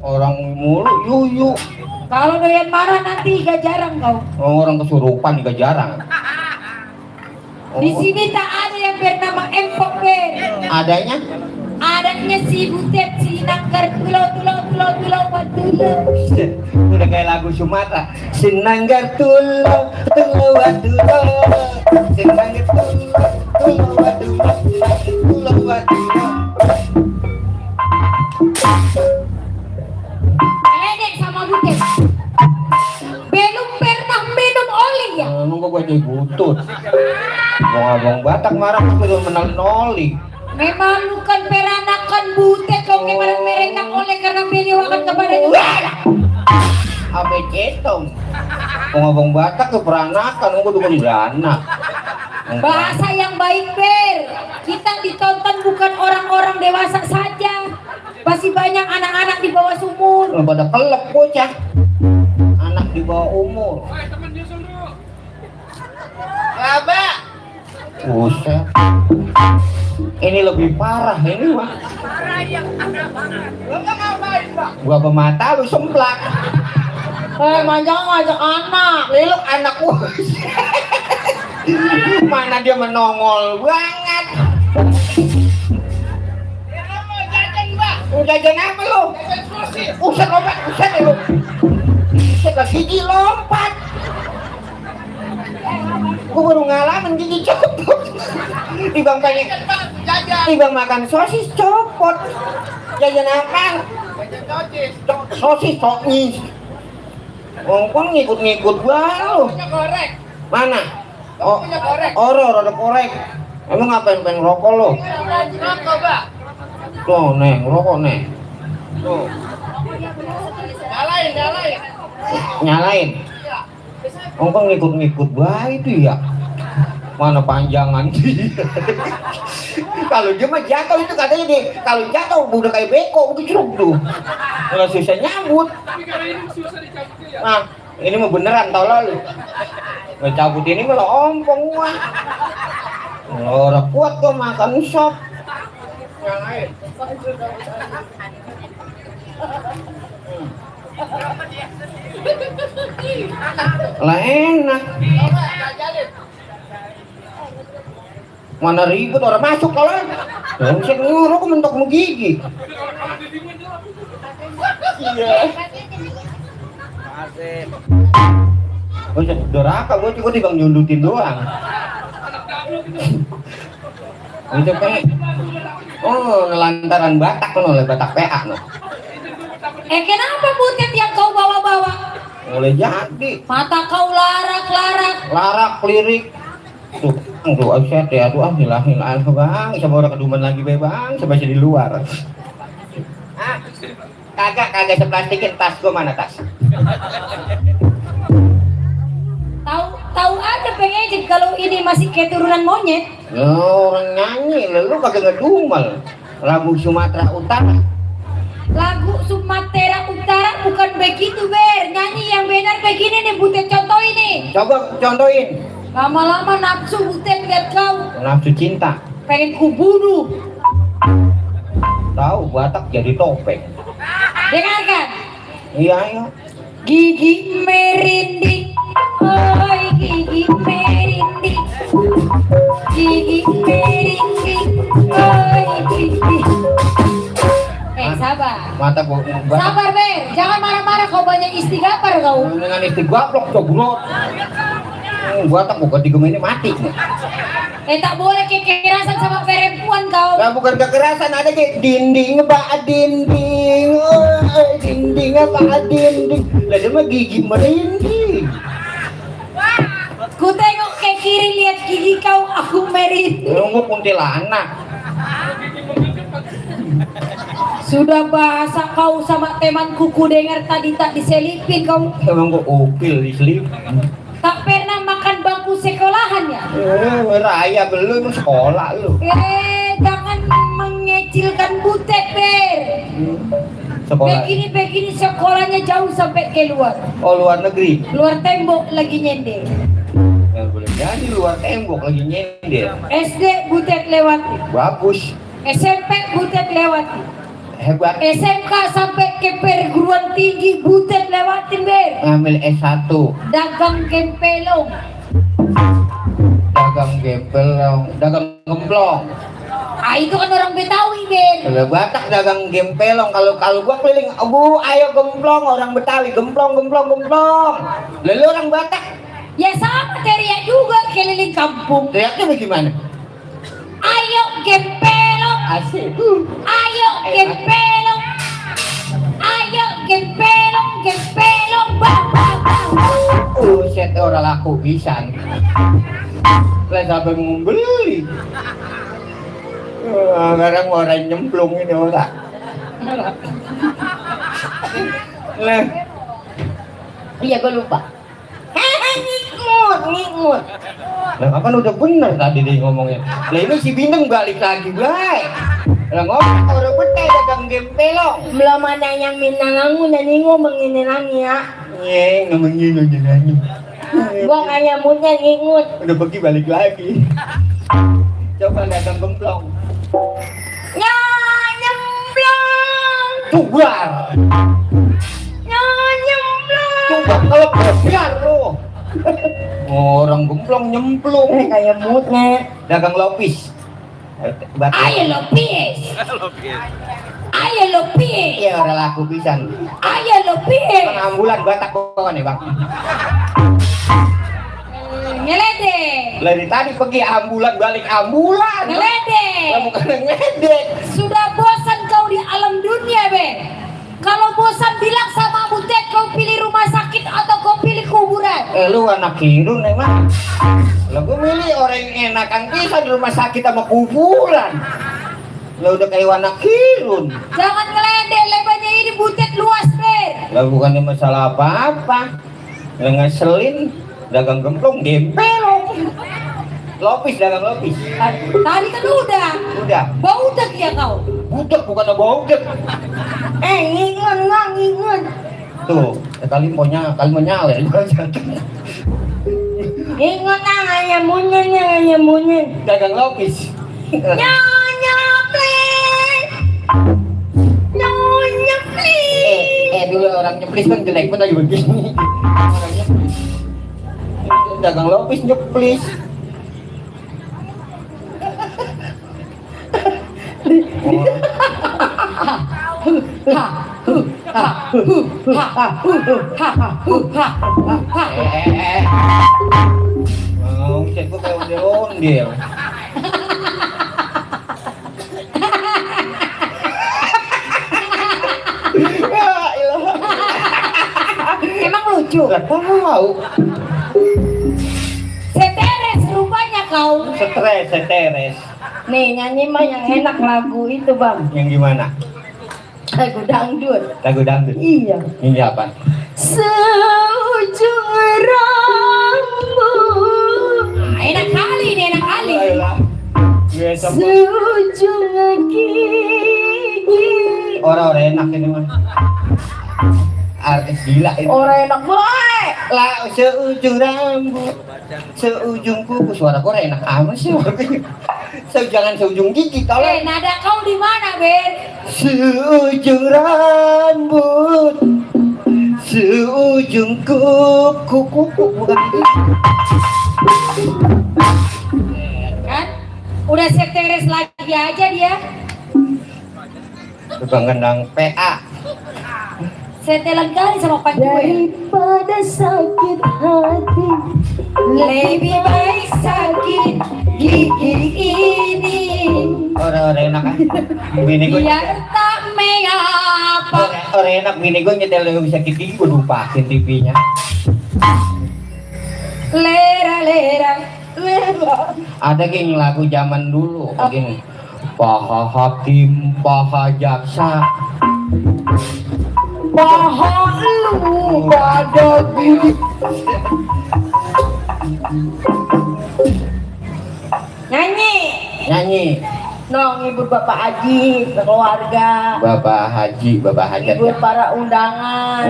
Orang mulu yuyu. Kalau doyan marah nanti gak jarang kau. Orang kesurupan juga jarang. Di sini tak ada yang bernama empok ber. Adanya Adanya si butet si nanggar tulau batulo. udah kayak lagu Sumatera. Sinanggar tulau batulo. Sinanggar tulau batulo. Ledek sama butet. Belum pernah minum oli ya. Emang gua jadi butut. Abang Batak marah belum menang oli. Memalukan peranakan butet kau gimana mereka oleh karena menyewakan kepada juga. Apa cetong? Abang Batak tuh peranakan, gua dukung beranak. Bahasa yang baik ber. Kita ditonton bukan orang-orang dewasa saja. Masih banyak anak-anak di bawah umur. Pada kelep bocah. Anak di bawah umur. Laba. Buset. Ini lebih parah ini mah. Lo nggak ngapain, Pak? Gua pemata lu semplak. Jangan ngajak anak. Lelok anak gua. Mana dia menongol banget. Ya lo mau jajan, Pak? Jajan apa lu? Jajan sosis. Uset lompat, uset lu. Uset lah gigi lompat. Gua baru ngalamin gigi copot. Ibang pengen, Jajan. ibang makan sosis copot. Jajan apa? Jajan sosis. Sosis soknyis. Ngomong ngikut-ngikut gua lu. Punya korek. Mana? Kamu punya korek. Ada korek. Emang ngapain pengen rokok lo? Rokok, Pak. Tuh, neng, rokok neng. Tuh, Nyalain, nyalain. nyalain. Iya. Ngomong ngikut-ngikut gua itu ya. Mana panjangan dia. Kalau dia mah jatuh itu katanya dia, kalau jatuh udah kayak beko, kecuruk tuh. Nggak susah nyambut. Tapi kalau ini susah dicabutnya ya. Nah, ini mah beneran tau lalu. Ngecabut ini malah ompong gua. Orang kuat kok makan sop. Nyalain. Lah enak. Coba jajalin. Mana ribut orang masuk kalau. Buset nguruk mentok mau gigi. Iya. Buset doraka gua cuma dibang nyundutin doang. Itu kayak lantaran Batak kan oleh Batak PA no. Kenapa butet yang kau bawa-bawa? Mulai jadi Mata kau larak-larak. larak lirik. Tuh aset ya tuh hilangin bang, sama orang keduman lagi bang, sama di luar. Ah, kagak seplastikin tas gua mana tas? Tahu aja pengen jadi kalau ini masih keturunan monyet. Ya, orang nyanyi, lalu kagak ngedumal. Lagu Sumatera Utara. Lagu Sumatera Utara bukan begitu Ber. Nyanyi yang benar begini nih butet contoh ini. Coba contohin. Lama-lama nafsu butet lihat kau. Nafsu cinta. Pengen kubunuh. Tahu Batak jadi topeng. Dengarkan. Iya ya. Gigi merinding. Oi gigi merinding. Gigi merinding. Oi gigi. Sabar. Mata gua Sabar Ber. Jangan marah-marah kau banyak istighfar kau. dengan istri gaplok coblot. Batak bukan digemini mati. Tak boleh kekerasan sama perempuan kau. Nah, bukan kekerasan ada kayak dinding pak dinding, dinding pak dinding. Lah dia mah gigi merinding. Ku tengok ke kiri lihat gigi kau aku merinding. Nunggu kuntilanak. Sudah bahasa kau sama temanku ku dengar tadi tak diselipin kau. Emang gua ukil diselip. Tak pernah makan bangku sekolahan ya? Raya belum sekolah lu. Jangan mengecilkan butet Ber. Sekolah. Begini sekolahnya jauh sampai keluar. Oh luar negeri. Luar tembok lagi nyender. Ya boleh jadi luar tembok lagi nyender. SD butet lewati. Bagus. SMP butet lewati. Hebat. SMK sampai ke perguruan tinggi butet lewatin Ber. Ngambil S1. Dagang gempelong. Dagang gempelong. Dagang gemplong. Itu kan orang Betawi Ber. Kalau Batak dagang gempelong. Kalau gua keliling, bu ayo gemplong, orang Betawi gemplong. Lalu orang Batak Ya sama teriak juga keliling kampung. teriaknya bagaimana? Ayo gempelong. Asik. Ayo gempelong. Ayo gempelong. Bang. Set orang laku pisan. Lah sampai mau beli. Sekarang orang nyemplung ini orang. Lah. Iya gua lupa. Ngikut. Lah kan udah bener tadi dia ngomongnya. Lah ini si Bintang balik lagi, Blay. Lah ngomong orang betai dagang gempelong. Belum ada yang minangangu nani ngomong ini nani ya. Ngomongin nyanyi. Gua kayak munya ngingut. Udah pergi balik lagi. Coba dagang gemplong. Nyemplong. Tugar. Nyemplong. Coba kalau biar lo. Orang gemplong nyemplung. Kayak mutnya. Dagang lopis. Ayo lopis. Ayo lopis. Iya orang laku pisan. Ayo lopis. Bang ambulan Batak bawa nih bang. Ngeledek. Dari tadi pergi ambulan balik ambulan. Lah Ngeledek. bukan ngedek. Sudah bosan kau di alam dunia, Ben. Kalau bosan bilang sama Butet kau pilih rumah sakit atau kau pilih kuburan. Lu anak kirun emang. Lah gue milih orang yang enakan pisan di rumah sakit sama kuburan. Lah udah kayak anak kirun. Jangan ngeledek, lebarnya ini Butet luas, Ben. Lah bukannya masalah apa-apa. Lah ngeselin dagang gemplong gempelong. Lopis dagang lopis. Tadi kan udah. Udah. Bau udah ya kau. Budek bukan bau budek. Ngingun. Tuh, kali mau nyale. Ingat hanya munyen. Dagang lopis. Nyonya please. Nyonya please. Dulu orang nyeplis kan jelek pun lagi begini. Orangnya dagang lopis nyeplis. Mau cek gua kayak ondel-ondel. Emang lucu. Lah tahu. Seteres rupanya kau. Seteres. Nih nyanyi mah yang enak lagu itu bang. Yang gimana? Lagu dangdut. Lagu dangdut. Iya. Ini apa? Seujung rambut. Enak kali nih, enak kali. Ayolah. Biasa mah. Seujung gigi. Orang-orang enak ini mah. Artis gila ini. Orang enak boy. Lah seujung rambut, seujung kuku, suara kau enak amat sih. Jangan seujung gigi, tolong. Nada kau di mana, Ben? Seujung rambut, seujung kuku bukan itu. Kan? Udah seteres lagi aja dia. Tukang gendang PA. Setelan kali sama Pak Cuy. Daripada sakit hati, lebih baik sakit gigi ini. Orang-orang enak kan? Bini gue Biar tak mengapa. orang enak bini gue nyetel yang bisa gigi gue lupain TV-nya. Lera. Ada gini lagu zaman dulu begini. Paha hakim, paha jaksa. Paha lu pada gigi. Nyanyi. Nong ibu bapak haji keluarga. Bapak haji, bapak hajat. Ibu para undangan.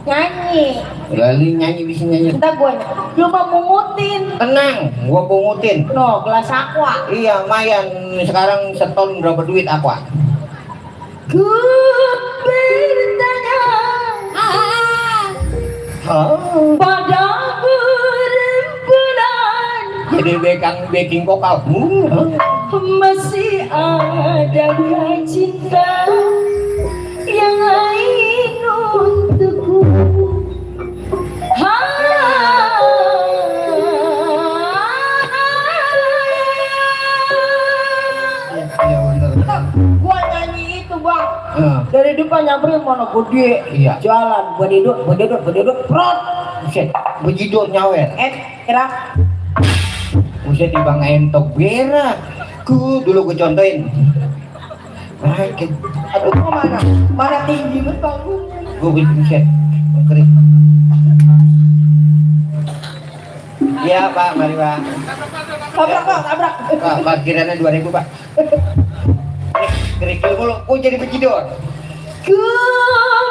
Nyanyi. Lalu nyanyi bisa nyanyi. Kita gue lu mau mungutin. Tenang, gua pungutin. No, gelas aqua. Iya, mayan. Sekarang seton berapa duit aqua? Ku bertanya pada perempuan Jadi baking vokal. masih adakah cinta yang lain untukku? Iya bener. Gua nyanyi itu bang. Dari depan nyamperin mana gede. Iya. Jalan bededut prot. Buset, begitu nyawer. Kira Buset dibang entok berak. Ku dulu gue contohin. Sakit. aduh kok mana tinggi banget bang. Gue bikin buset. Kering. Iya Pak, mari Pak. Tabrak bang, tabrak. Pak, parkirannya 2.000 Pak. kerikil mulu. Oh jadi begidor. Ku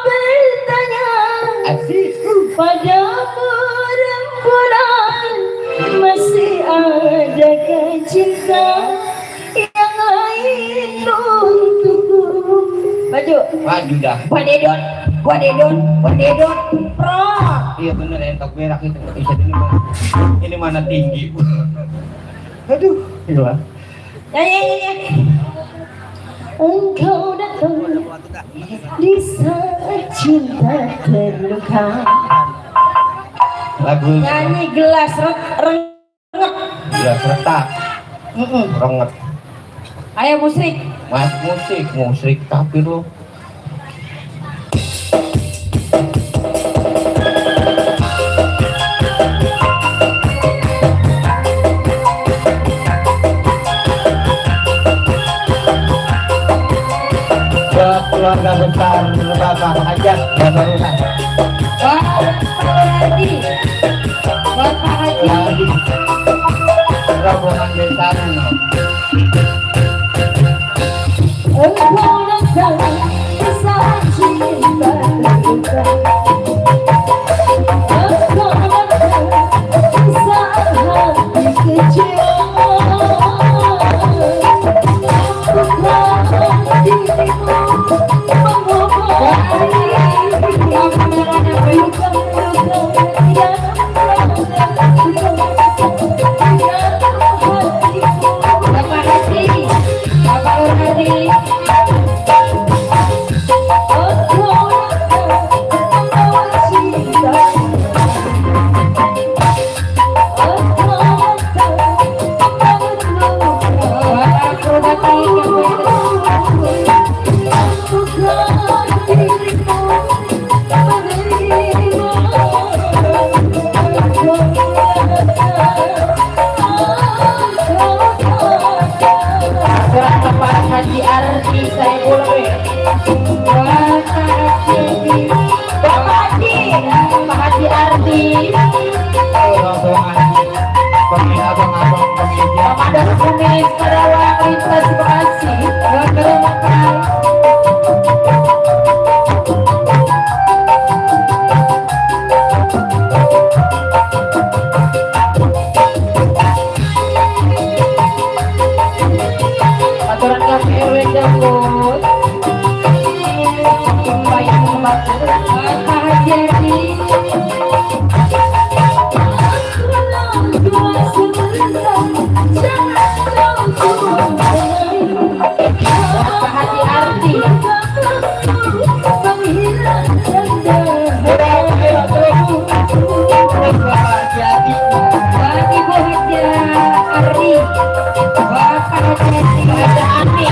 bertanya Asik. pada perempuan, masih adakah cinta yang lain untukku? Maju. Maju dah. Wadedon, wadedon, wadedon. Pro. Iya bener entok berak itu nggak bisa ini mana. Ini mana tinggi. Aduh, iya. Ya. Engkau datang di saat cinta terluka. Lagu Nyanyi gelas renget. gelas retak. Renget. Ayo musrik. Mas musik tapi lo. Keluarga besar Bapak Hajat Babarusan Haji. Bapak Haji. lagi rombongan besaran no. Engkau datang di saat cinta terluka. Engkau datang di saat hati kecewa. Bukan dirimu mengobati Bapak Haji, Bapak Haji. Haji Ardi saya boleh. Bapak Haji Ardi. Rombongan abang-abang pengeja Ada kumis Karawang lintas Bekasi. Kerumakan. Aturan KPRW Jambut. Bayang Bapak Haji Ardi. Bapak Haji Ardi. Ibu Haji Ardi. Bapak Haji Ardi.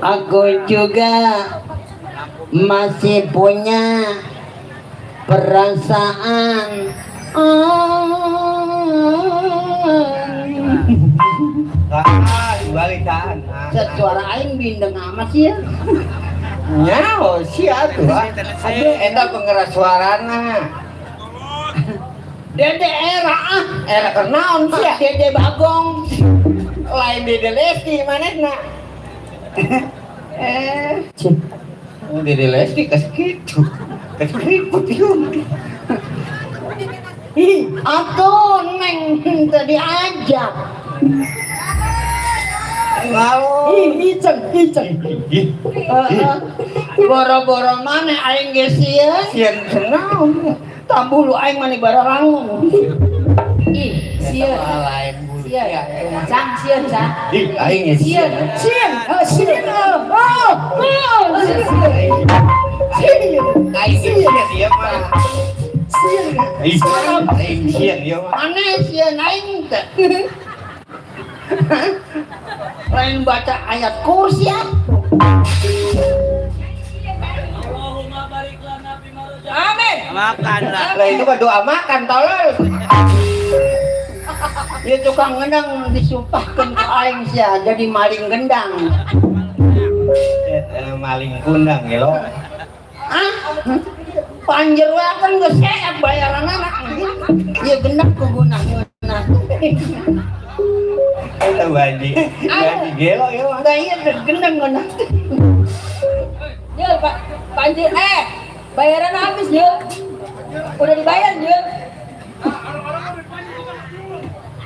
Aku juga masih punya perasaan. Balikan. Suara aing bindeng amat sih ya. Nyaho si atuh. Aduh, eta pengeras suarana. Dede era Era kenaon sih? Dede Bagong. Lain Dede Lesti manehna. Dede Lesti kes kitu. Kes keriput yun. Ih, atuh neng tadi ajak. Lalu Iceng. Boro-boro mana aing ge sieun? sian senaon. Tambulu aing mani bararangun. Ih, sieun. Lain bulu. Sieun. Cang sieun, Cang. Ih, aing ge Sieun. Sieun. Aing ge sian dia mah. Ih, aing sian dia mah. Mana sieun aing teh? Lain baca ayat kursi ya. Amin. Lah itu mah doa makan tolol. Dia tukang gendang disumpahkan ke aing sia jadi maling gendang. Maling kundang ya lo. Hah? Panjer wae kan geus seek bayaran anak. Ieu gendang kugunanya. Eta baji gelo ya mah. Da ieu gendang. Jul, Pak. Panjir. Bayaran habis, Jul. Udah dibayar, Jul.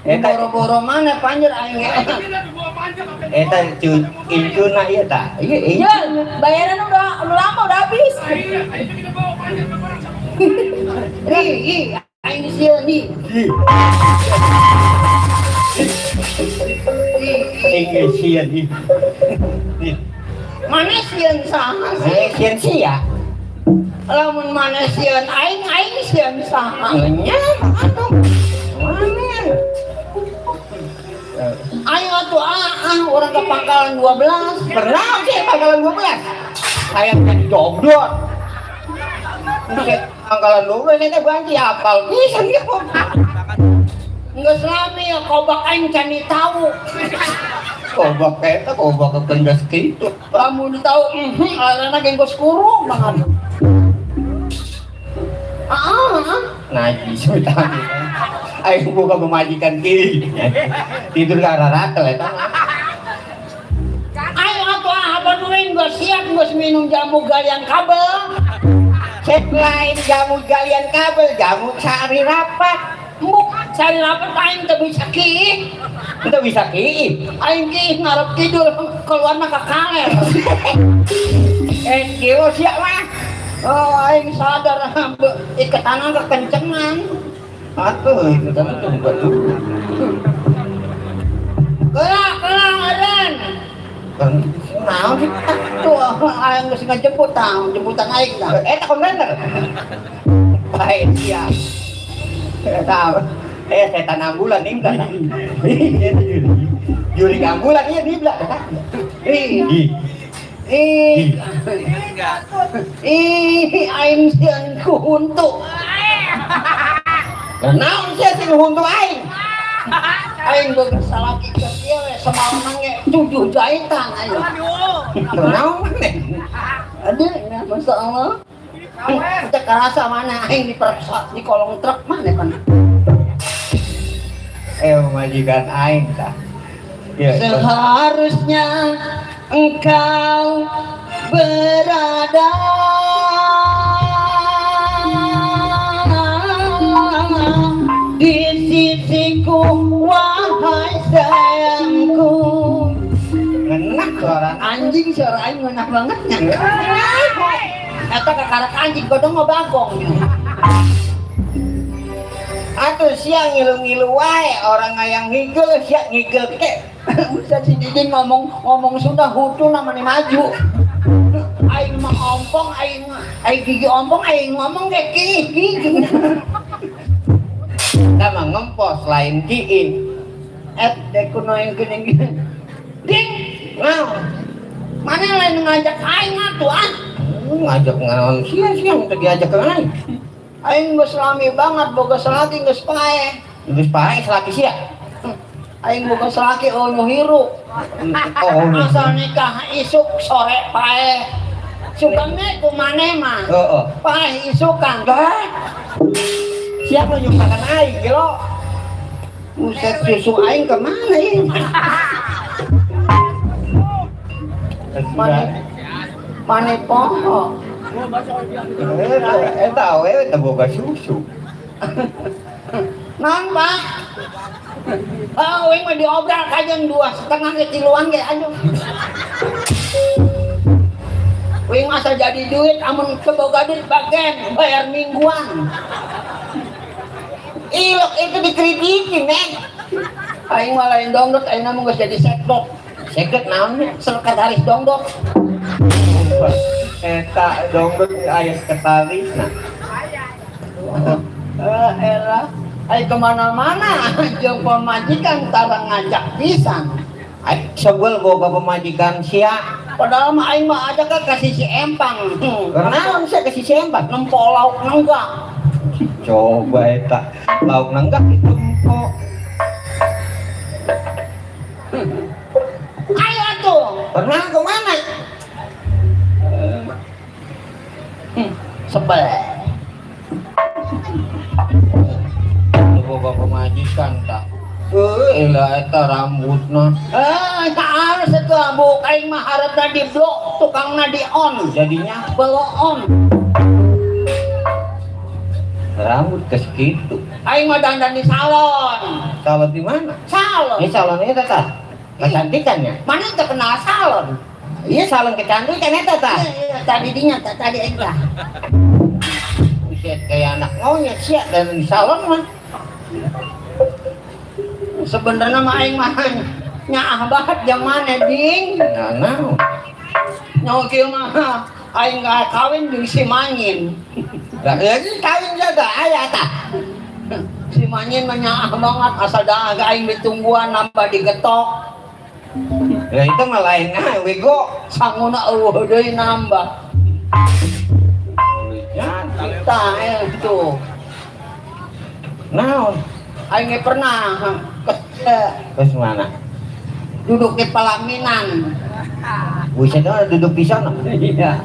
Eta Boro-boro mana panjer aing. eta incuna ieu tah. Ieu Jul, bayaran udah lama udah habis. Ih, aing sieun di. Enggak sian ih. Mana sieun saha? Sian sia. Lamun mana sieun aing sieun saha? Nya atuh. Mana? Aing atuh orang ke pangkalan 12. Pernah sih pangkalan 12. Saya jadi jogdot. Pangkalan 12 eta banci apal pisan ya kok. Nggak selami ya kobak aing cani tahu. Kobak eta kobak kekendas kitu. Lamun tahu arana gengkos kurung banget. Najis utang. Aing buka memajikan kiri. Tidur ke arah ratel eta mah. Aing atuh baduin geus siap geus minum jamu galian kabel. Cek lain jamu galian kabel, jamu sari rapat. Mbuk sari rapat aing teu bisa kiih. Itu bisa kiip. Aing kiih ngarep kidul keluarna ka kaler. Kilo siap mah. Oh aing sadar iketanna kekencengan. Atuh itu kan betul. Kelang Eren. Nah, tuh aing geus ngajemput tah, jemputan aing tah. Eta kontainer. Baik siap. Eta setan ambulan nih kan. Juri ambulan iya di belakang. Aing sieun ku huntu. Naon sia sing huntu aing? Aing boga salaki ke kieu we semalam ge 7 jahitan aing. Naon maneh? Aduh, ya masyaallah. Kita kerasa mana aing diperkosa di kolong truk mana kan. Majikan aing tah. Ya, Seharusnya engkau berada di sisiku, wahai sayangku. ngenak suara Anjing suara aing enak banget nya. Eta kakarak anjing godong mah bagong. atuh sia ngilu-ngilu wae orang ngayang ngigel sia ngigel ke. Bisa si Diding ngomong Sunda hutu namanya maju. Aing mah ompong, aing gigi ompong, aing ngomong kayak gigi. Kita mah ngempos lain kiin. Kuno yang gini. Ding, mana lain ngajak aing atuh ah? Ngajak ngaon sia yang tadi ajak ke aing. Aing geus lami banget boga salaki geus pae. Geus pae salaki sia. Aing boga salaki nu hiru. Asal nikah isuk sore pae. Sukane kumane mah. Heeh. Pae isukan. Siapa nyumpakan aing lo? Buset susu aing kemana ini? Mana poho? Eta we teu boga susu. Non pak? Oh, ini mah diobral kajeng 2,5 ke kiloan ge aduh. Wing masa jadi duit, amun keboga duit bagian bayar mingguan. Ilok itu dikritikin aing mah lain dongdot, aing mah geus jadi sekdot. Seket naon nya? Sekretaris dongdot. Eta dongdut aya sekretarisna. Elah, aing kemana-mana jeung pemajikan tara ngajak pisan. Aing sebel boga pemajikan sia. Padahal mah aing mah ada kan kasih si empang. Naon sia kasih sembah? Nempol lauk nenggak. Coba eta lauk nenggak itu empok. Ayo atuh. Pernah ke mana? Sebel. Boga pemajikan tah. Elah eta rambutna Harus itu abu aing mah harapna di blok, tukangna di on. jadinya Belok on. rambut ke segitu. Aing mah dandan di salon. Salon di mana? Salon. Salon eta tah. Kecantikannya. Mana terkenal salon? Iya salon kecantikan eta tah. Tadi dinya tadi aing lah. Buset kayak anak maunya sia dan di salon mah. Sebenarnya mah aing mah nyaah banget jam mana ding. Nah. Nyawa kieu mah aing gak kawin jeung si Manyin. Lah lagi kawin jaga aya tah. Si Manyin mah nyaah banget asal dah aing ditungguan nambah digetok. Ya itu mah lain wego. Sanguna eueuh deui nambah. Ya, Tah itu. naon? Aing ge pernah Terus mana? duduk di pelaminan. Buset duduk di sana. Iya.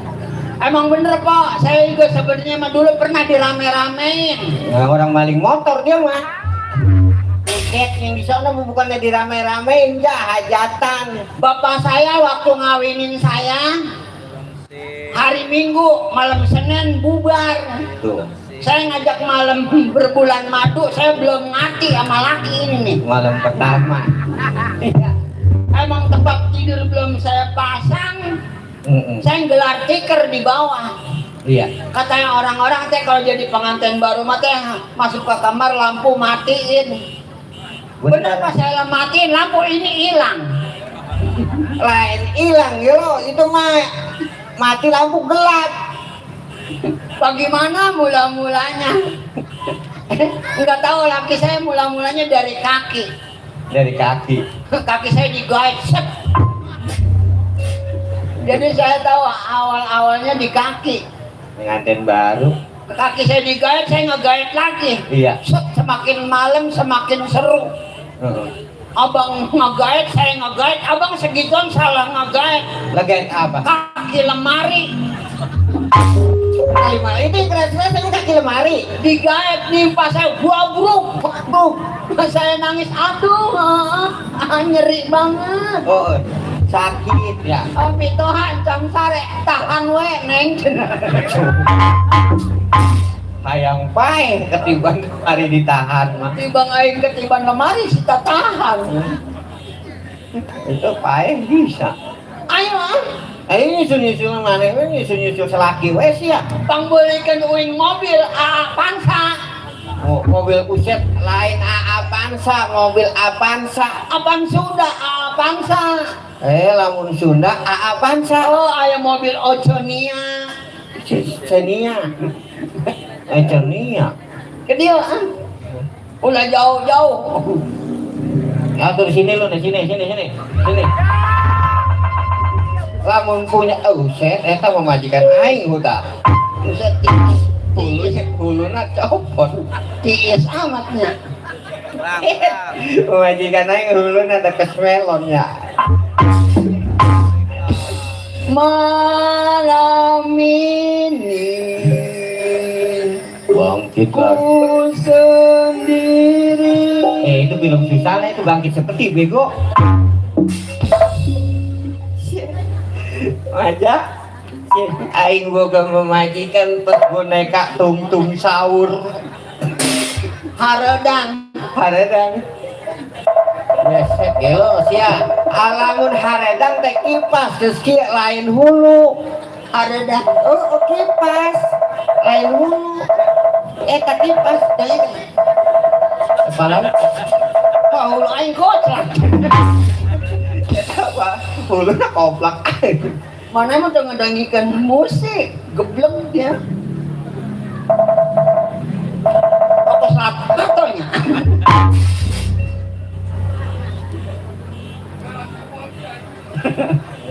Emang bener Pak, saya juga sebenarnya mah dulu pernah dirame-ramein. Nah, orang maling motor dia mah. Buset yang di sana bukannya dirame-ramein ya hajatan. Bapak saya waktu ngawinin saya hari Minggu, malam Senin bubar. Tuh, Saya ngajak malam berbulan madu, saya belum ngati sama laki ini nih. malam pertama. Iya. Emang tempat tidur belum saya pasang, saya gelar tikar di bawah. Iya. Katanya orang-orang teh kalau jadi pengantin baru mah teh masuk ke kamar lampu matiin. Bener pas saya matiin lampu ini hilang. Lain hilang yo, itu mah mati lampu gelap. Bagaimana mula-mulanya? Enggak tahu, laki saya mula-mulanya dari kaki. Dari kaki. Kaki saya digait. Set. Jadi saya tahu awal-awalnya di kaki. Pengantin baru. Kaki saya digait, saya ngegait lagi. Iya. Set, semakin malam semakin seru. Abang ngegait, saya ngegait. Abang segituan salah ngegait. Legend apa? Kaki lemari. Itu kira-kira saya kaki lemari. Digait nimpa saya, buabruk. Saya nangis, aduh, nyeri banget. Oh, sakit ya. Pitohan jam sare, tahan we neng. Hayang pae ketiban hari ditahan mah. Tibang aing ketiban lemari sita tahan. Itu pae bisa. Ayo Nyusul mana we nyusul selaki we sih ya. pangbeulekeun uing mobil Avanza. Mobil uset lain Avanza, mobil Avanza. Apaan Sunda Avanza. Lamun Sunda Avanza. Oh, aya mobil Ojonia. Cenia. Cenia. Ke dia ulah jauh-jauh. Atur sini lu, sini. Lamun punya uset eta memajikan aing huta. Uset Huluna copot. tiis amatnya. Memajikan aing huluna deket melonnya. Malam ini Bangkit ku lagi. sendiri. Itu film Susana itu bangkit seperti bego. Aja aing boga memajikan boneka tung sahur. Haredang. Beset gelo sia. Alamun haredang teh kipas geus kieu lain hulu. Haredang. Oh, kipas. Lain hulu. Eta kipas deui. Kepala Paul aing kocrak. eta apa? Huluna koplak. Mana emang tengah ngedanggikan musik, geblek dia. Apa saat katanya?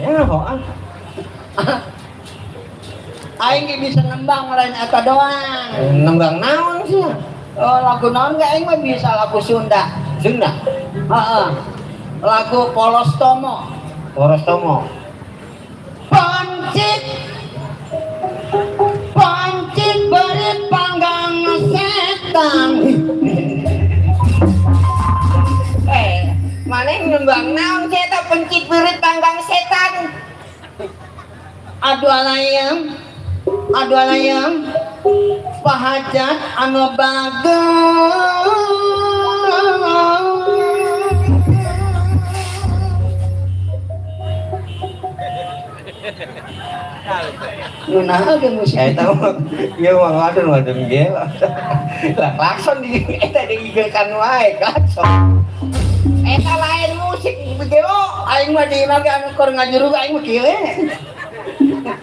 Ya, hoan. Aing ge bisa nembang lain eta doang. Nembang naon sih? Oh, lagu naon ge aing mah bisa lagu Sunda. Sunda. Heeh. Lagu Polos Tomo. Porostomo. Pancit berit panggang setan. Mana yang nembang naon sih eta pencit berit panggang setan? Adu alayam pahajat anu bagus. Nunaha ge musik. Eta mah ieu mah wadon gelo. Lah klakson di eta digigeukan wae klakson. Eta lain musik gelo. Aing mah di imah ge anu keur ngajurug aing mah kieu we.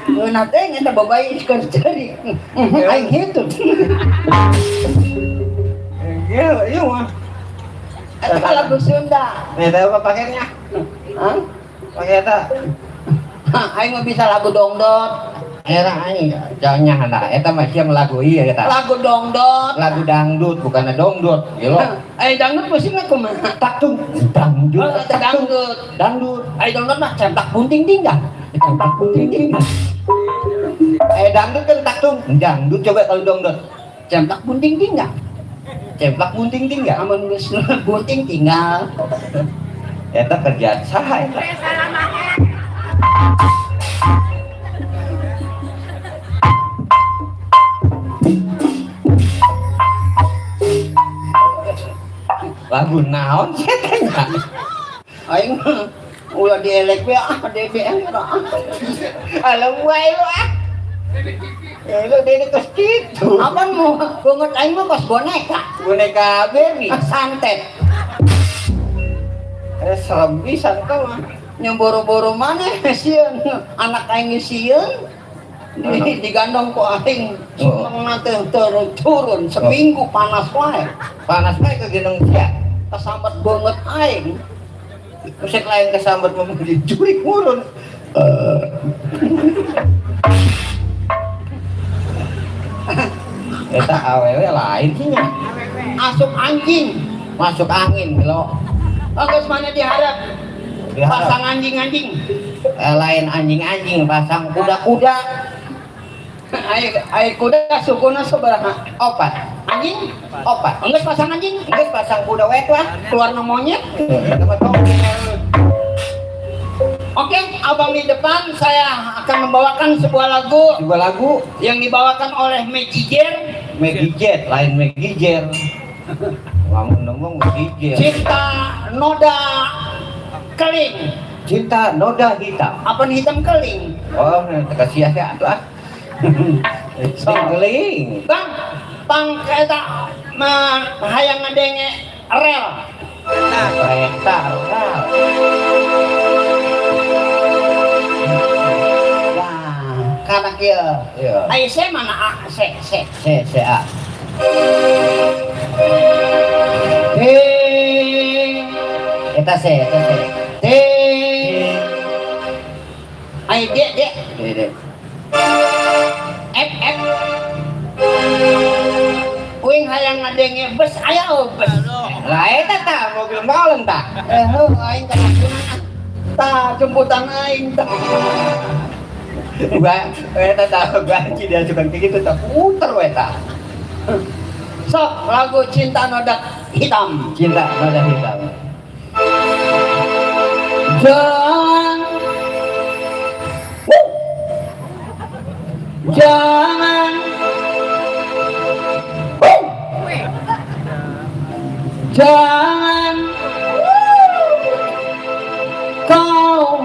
Nuna teh eta babay keur cari. Aing hitung. Gelo ieu mah. Eta lagu Sunda. Eta apa pakainya? Hah? Pakai eta. Aing mah bisa lagu dongdot. Era aing jangan hana eta mah siang lagu ieu eta. Lagu dongdot. Lagu dangdut bukan dongdut, gelo. Dangdut musiknya kumaha? Taktung dangdut. Oh, eta dangdut. Dangdut. Dongdot mah ceplak bunting tinggal. Ceplak bunting tinggal. Dangdut kan taktung. Dangdut coba kalau dongdut. Ceplak bunting tinggal. Ceplak bunting tinggal. Amun geus bunting tinggal. Eta kerjaan saha eta? Lagu naon sih tanya? Aing ulah dielek we DBM. Alam wae lu ah. Lu dene kos kitu. Apaan mau banget aing mah kos boneka. Boneka baby. Santet. Serem pisan kau mah. Yang boro-boro mana sieun anak aing sieun digandong ku aing sumeng teh turun seminggu panas wae ke gendong sia kesambat banget aing musik lain kesambat mau dicurik murun eta awewe lain sih nya asup anjing masuk angin lo geus mana diharap pasang anjing-anjing lain anjing-anjing pasang kuda-kuda ai kuda sukuna sabaraha opat anjing opat geus pasang anjing geus pasang kuda wet lah keluar monyet Oke, abang di depan saya akan membawakan sebuah lagu yang dibawakan oleh Maggie Jet lain Maggie Jet ngomong Maggie Jet Cinta Noda Keling Cinta Noda Hitam apa nih hitam keling oh kasih ya tuh keling bang pangketa hayang ngadenge rel kereta karena kia ayo saya mana A C A eta C T ayo D F uing hayang ngadenge bus aya bus lah eta tah mobil molen tah aing tah jemputan aing tah gua eta tahu gua dia suka kayak gitu tak puter eta sok lagu Cinta Noda Hitam jangan kau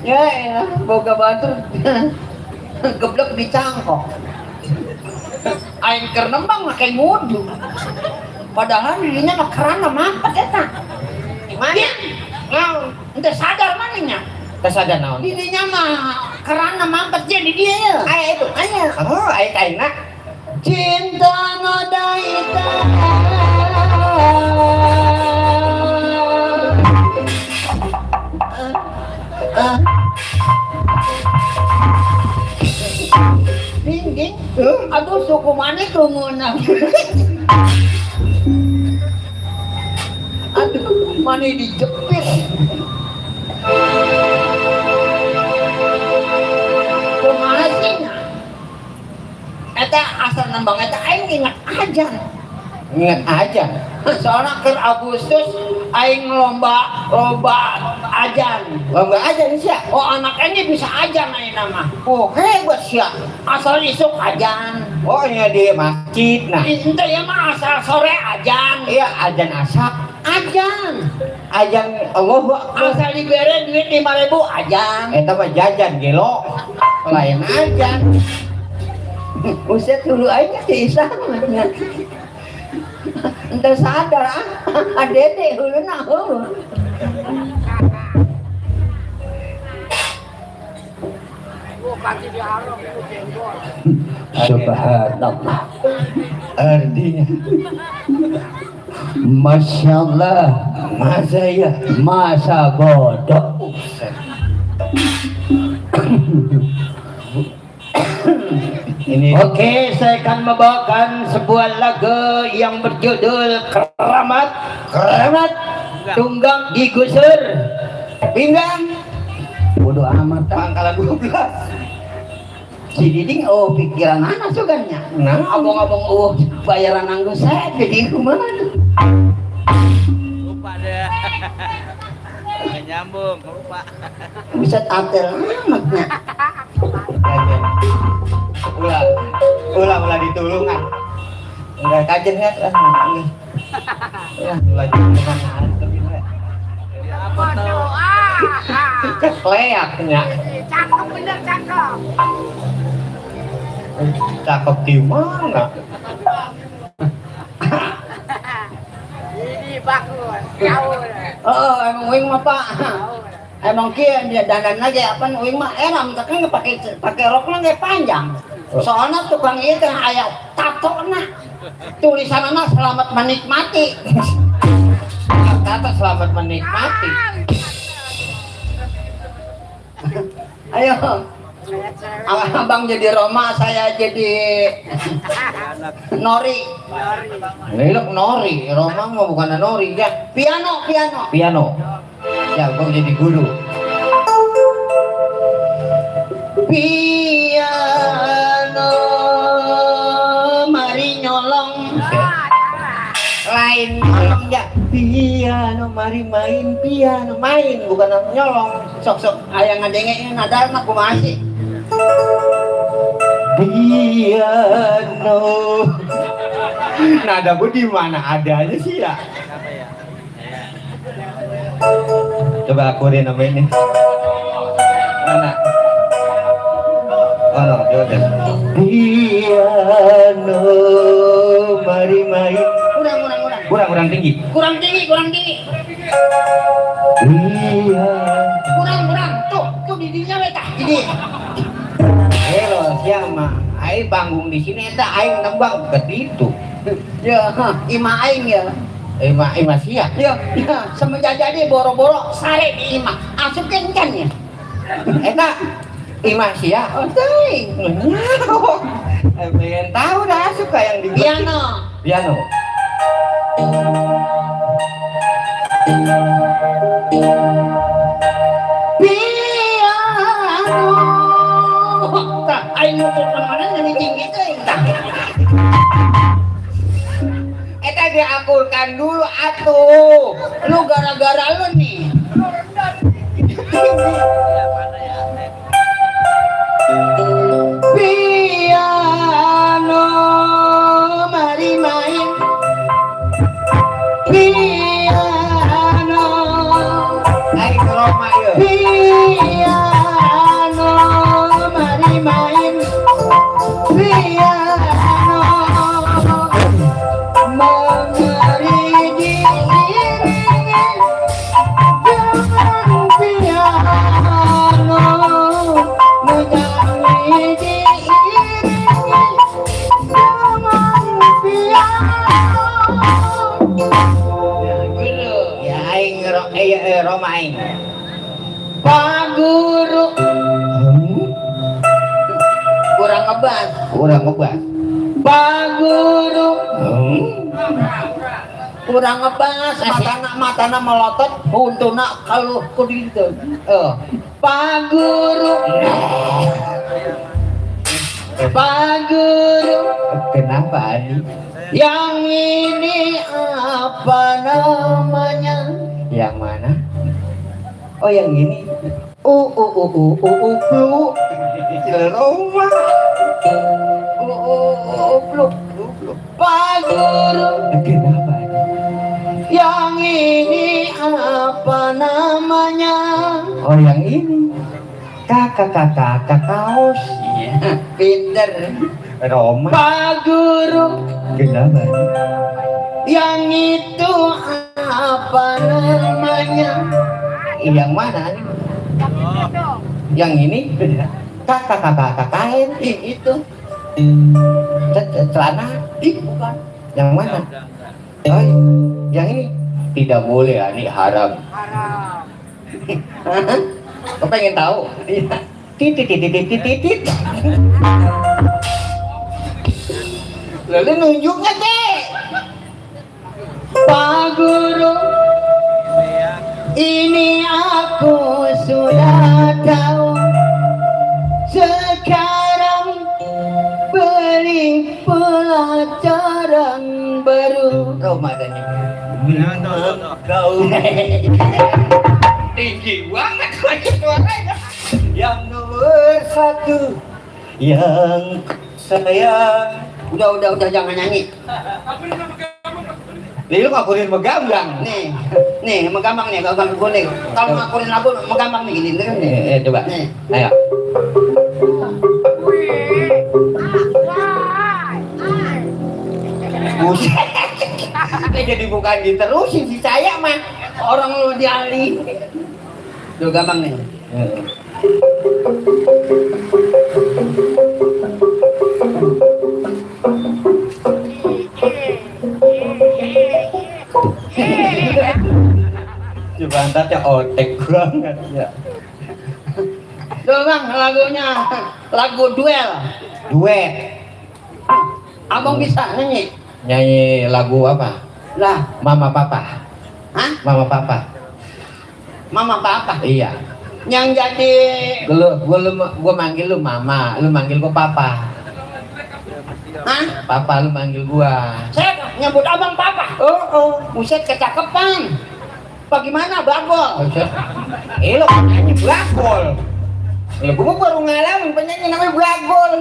ya boga batu geblek dicangkok aing keur nembang make ngudu padahal dirinya mah kerana mampet eta gimana ngaun teu sadar manehnya teu sadar naon dirinya mah kerana mampet jadi dia ya aya itu aya oh aya kaina cinta noda hitam Ding, aduh suku mana kemunang. Aduh, mana dijepit. Kumaha sih? Eta asal nembang eta aing ingat ajan. Soalnya ke Agustus aing lomba ajan sih. Oh anaknya bisa ajan aing nama. Oh hebat sih. Asal isuk ajan. Oh iya di masjid nah. Itu ya mah asal sore ajan. Iya ajan asak. Ajan Allahu Akbar. Asal dibere duit 5.000 ajan. Eta mah jajan gelo. Lain ajan. Uset dulu aja diisah mah. Entah sadar adede huluna Subhanallah artinya Masya Allah masa bodoh ini. Oke, saya akan membawakan sebuah lagu yang berjudul Keramat Tunggang digusur pinggang bodoh amat pangkalan 12 si Diding pikiran anak suganya nah abang-abang bayaran anggo saya jadi kumaha lupa deh nggak nyambung lupa bisa tampil amatnya ulah Ulah ditulungan. Enggak kajen ya lah. Ya, lagi mana Kekleaknya. Cakep bener cakep. Cakep di mana? Ini bagus. Gaul. Oh, emang uing mah Pak. Emang kia dia dandan lagi apa uing mah eram tapi nggak pakai roknya nggak panjang. Soalnya tukang itu aya tato na tulisannya selamat menikmati. Kata selamat menikmati. Ayo, abang jadi Roma, saya jadi Nori. Lelok Nori, Roma mah bukan Nori ya. Piano. Piano. Ya, gua jadi guru. Piano, mari nyolong. Lain nyolong ya. Piano, mari main piano, main bukan nyolong. Sok ayah ngadengin nadar nak masih. Piano. Nada gua di mana adanya sih ya? Coba akurin nama ini. Mana? Oh no, coba. Piano, mari main. Kurang tinggi. kurang tinggi. Piano. Kurang. Tuh didinya beta. Jadi. Halo, siapa? Aing panggung di sini eta aing nembang ke itu. Ya, ima aing ya. Ima siap. Ya, semenjak jadi boro-boro sare di ima. Asukin kan ya. Eta ima siap. Oh, teuing. Pengen tahu dah suka yang di Piano. Piano. Piano. Tah, aing nutup mana jadi tinggi teuing tah. Eta diakurkan dulu atuh. Lu gara-gara lu nih. Piano, mari main. Piano, Aing ke Roma ya. piano, mari main. Piano, mengeri diiringi dengan piano, menyanyi diiringi dengan piano. Ya aing Roma aing. Pak Guru kurang ngebas. Kurang ngebas. Pak Guru kurang ngebas. Matana melotot, untuna kalau kuditu. Pak Guru. Pak Guru, Kenapa Ani? yang ini apa namanya? Yang mana? Oh yang ini. Flu. Roma. Flu. Pak Guru, Kenapa Ani? yang ini apa namanya? Oh yang ini. Kakak kaos. Pinter. Roma. Pak Guru, Kenapa Ani? yang itu apa namanya? Yang mana Ani? Yang ini. Kakak kain. Itu. Celana. Bukan. Yang mana? Oh, yang ini tidak boleh Ani, haram. Kau pengen tahu? Titit. Lalu nunjuknya deh. Pak Guru, ini aku sudah tahu. Sekarang beri pelajaran baru. Ramadannya. Kau tinggi banget lagi suaranya. Yang nomor satu, yang sayang. Udah jangan nyanyi. Lu ngakurin megambang. Nih megambang nih, gambar gue nih. Kalau ngakurin lagu megambang nih gini nih. Coba. Nih. Ayo. Buset. Ini jadi bukan diterusin si saya mah. Orang lu diali. Duh gampang nih. Coba antarnya otek banget ya. Duh bang, lagunya lagu duel. Duet. Abang bisa nyanyi? Nyanyi lagu apa? Lah, Mama Papa. hah? Mama Papa. Mama apa? Iya. Yang jadi Gua manggil lu Mama, lu manggil gua Papa. hah? Papa lu manggil gua. Saya nyebut abang papa. Buset kecakapan. Bagaimana bagol? Buset. Lu nyanyi blagol. Gua baru ngalamin penyanyi namanya blagol.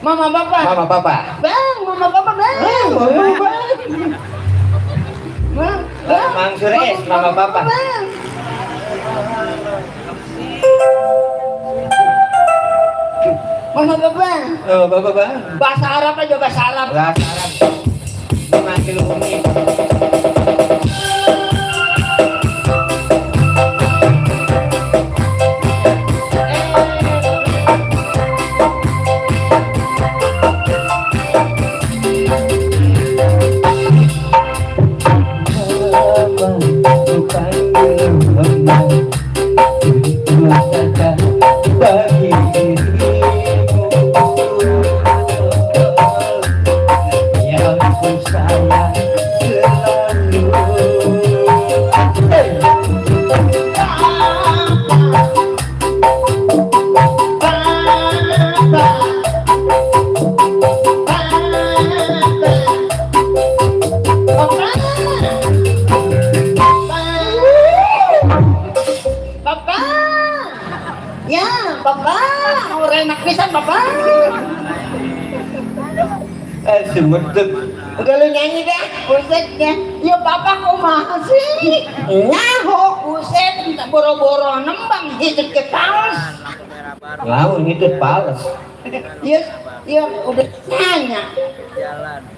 Mama papa. Mama Papa. Bang, mama papa bang. Bang, bang. Mang Sures, Mama Papa. Bang. Mama papa. Oh, Bapak Bang. Bahasa Arab aja bahasa Arab. Bahasa Arab. Gua manggil Umi. Bagi dirimu yang ku sayang selalu. Papa. Ya, papa. Orang enak pisan papa. Semedek. Udah lu nyanyi deh, buset ya. Ya papa kok masih nyaho, buset, boro-boro nembang hidup ke paus. Lawan itu pales. Ya udah nanya.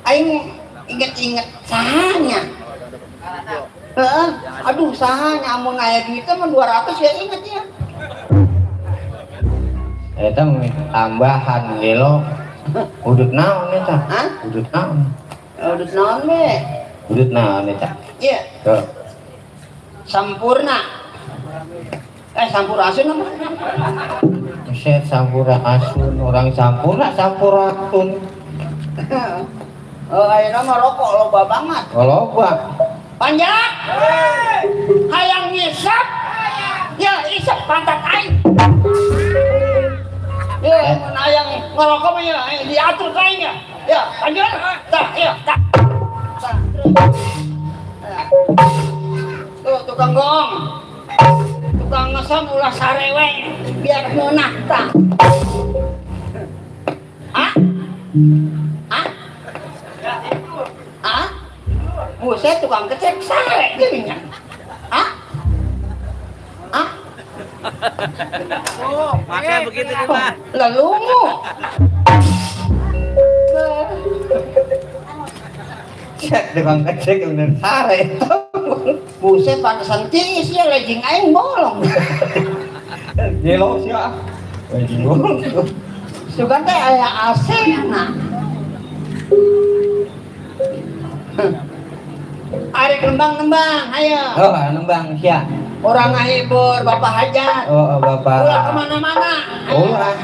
Aing inget-inget sahanya. Aduh sahanya, amun aya duitnya mah 200 ya inget ya. Eta tambahan gelo. Udut naon eta? Hah? Udut naon? Udah naon be? Udut naon eta? Iya, Tuh. sampurna. Sampurasun apa? Buset sampura asun, orang sampurna sampuratun. Ayeuna mah rokok loba banget. Kalau gua Panjang. Hayang ngisap. Ya, isap pantat aing. Ya, mun hayang ngerokok mah ya diatur ka aing ya. Ya, panjang. Tah, ya, tah. Tah, terus. Tuh, tukang gong. Tukang ngesam ulah sarewe biar ngeunah tah. Hah? Hah? Hah? Buset tukang kecek sare gini nya. Hah? Hah? Oh, pakai begitu nih, Pak. Lalu tukang kecek bener sare itu. buset pantesan tinggi sih lejing aing bolong. Gelo sia. Sugan teh aya AC na. Ari kembang-kembang, ayo. Oh, nembang sia. Orang ngahibur Bapak Hajat. Oh, Bapak. Ulah kemana-mana. Ulah.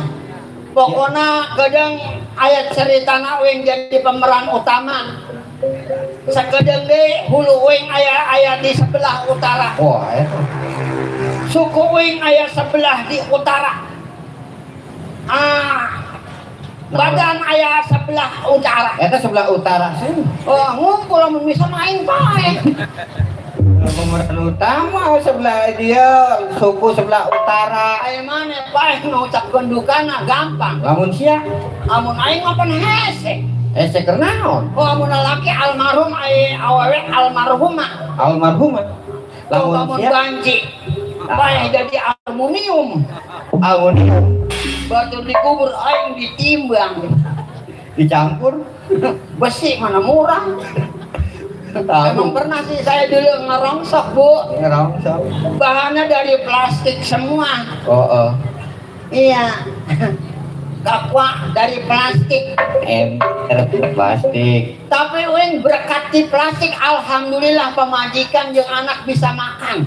Pokoknya kadang ayat ceritana wing jadi pemeran utama. Sakedeng deui hulu wing aya di sebelah utara. Wah, eta. Suku wing aya sebelah di utara. Badan aya sebelah utara. Eta sebelah utara sih. Oh, ngumpul mun bisa main pae. pemeran utama sebelah dia suku sebelah utara. Ayo mana paeh ngucap gendukana gampang. Lamun sia Amun aing mapan hese. sekernaon Oh amun laki almarhum awewe almarhumah. almarhumah. Lamun Lamun sia banci. Paeh jadi aluminium. almarhum Batu dikubur aing ditimbang. dicampur. Besi mana murah. Emang pernah sih saya dulu ngerongsok bu. Ngerongsok. Bahannya dari plastik semua. Oh. Iya. Kakwa dari plastik. Ember plastik. Tapi wing berkat di plastik, alhamdulillah pemajikan yang anak bisa makan.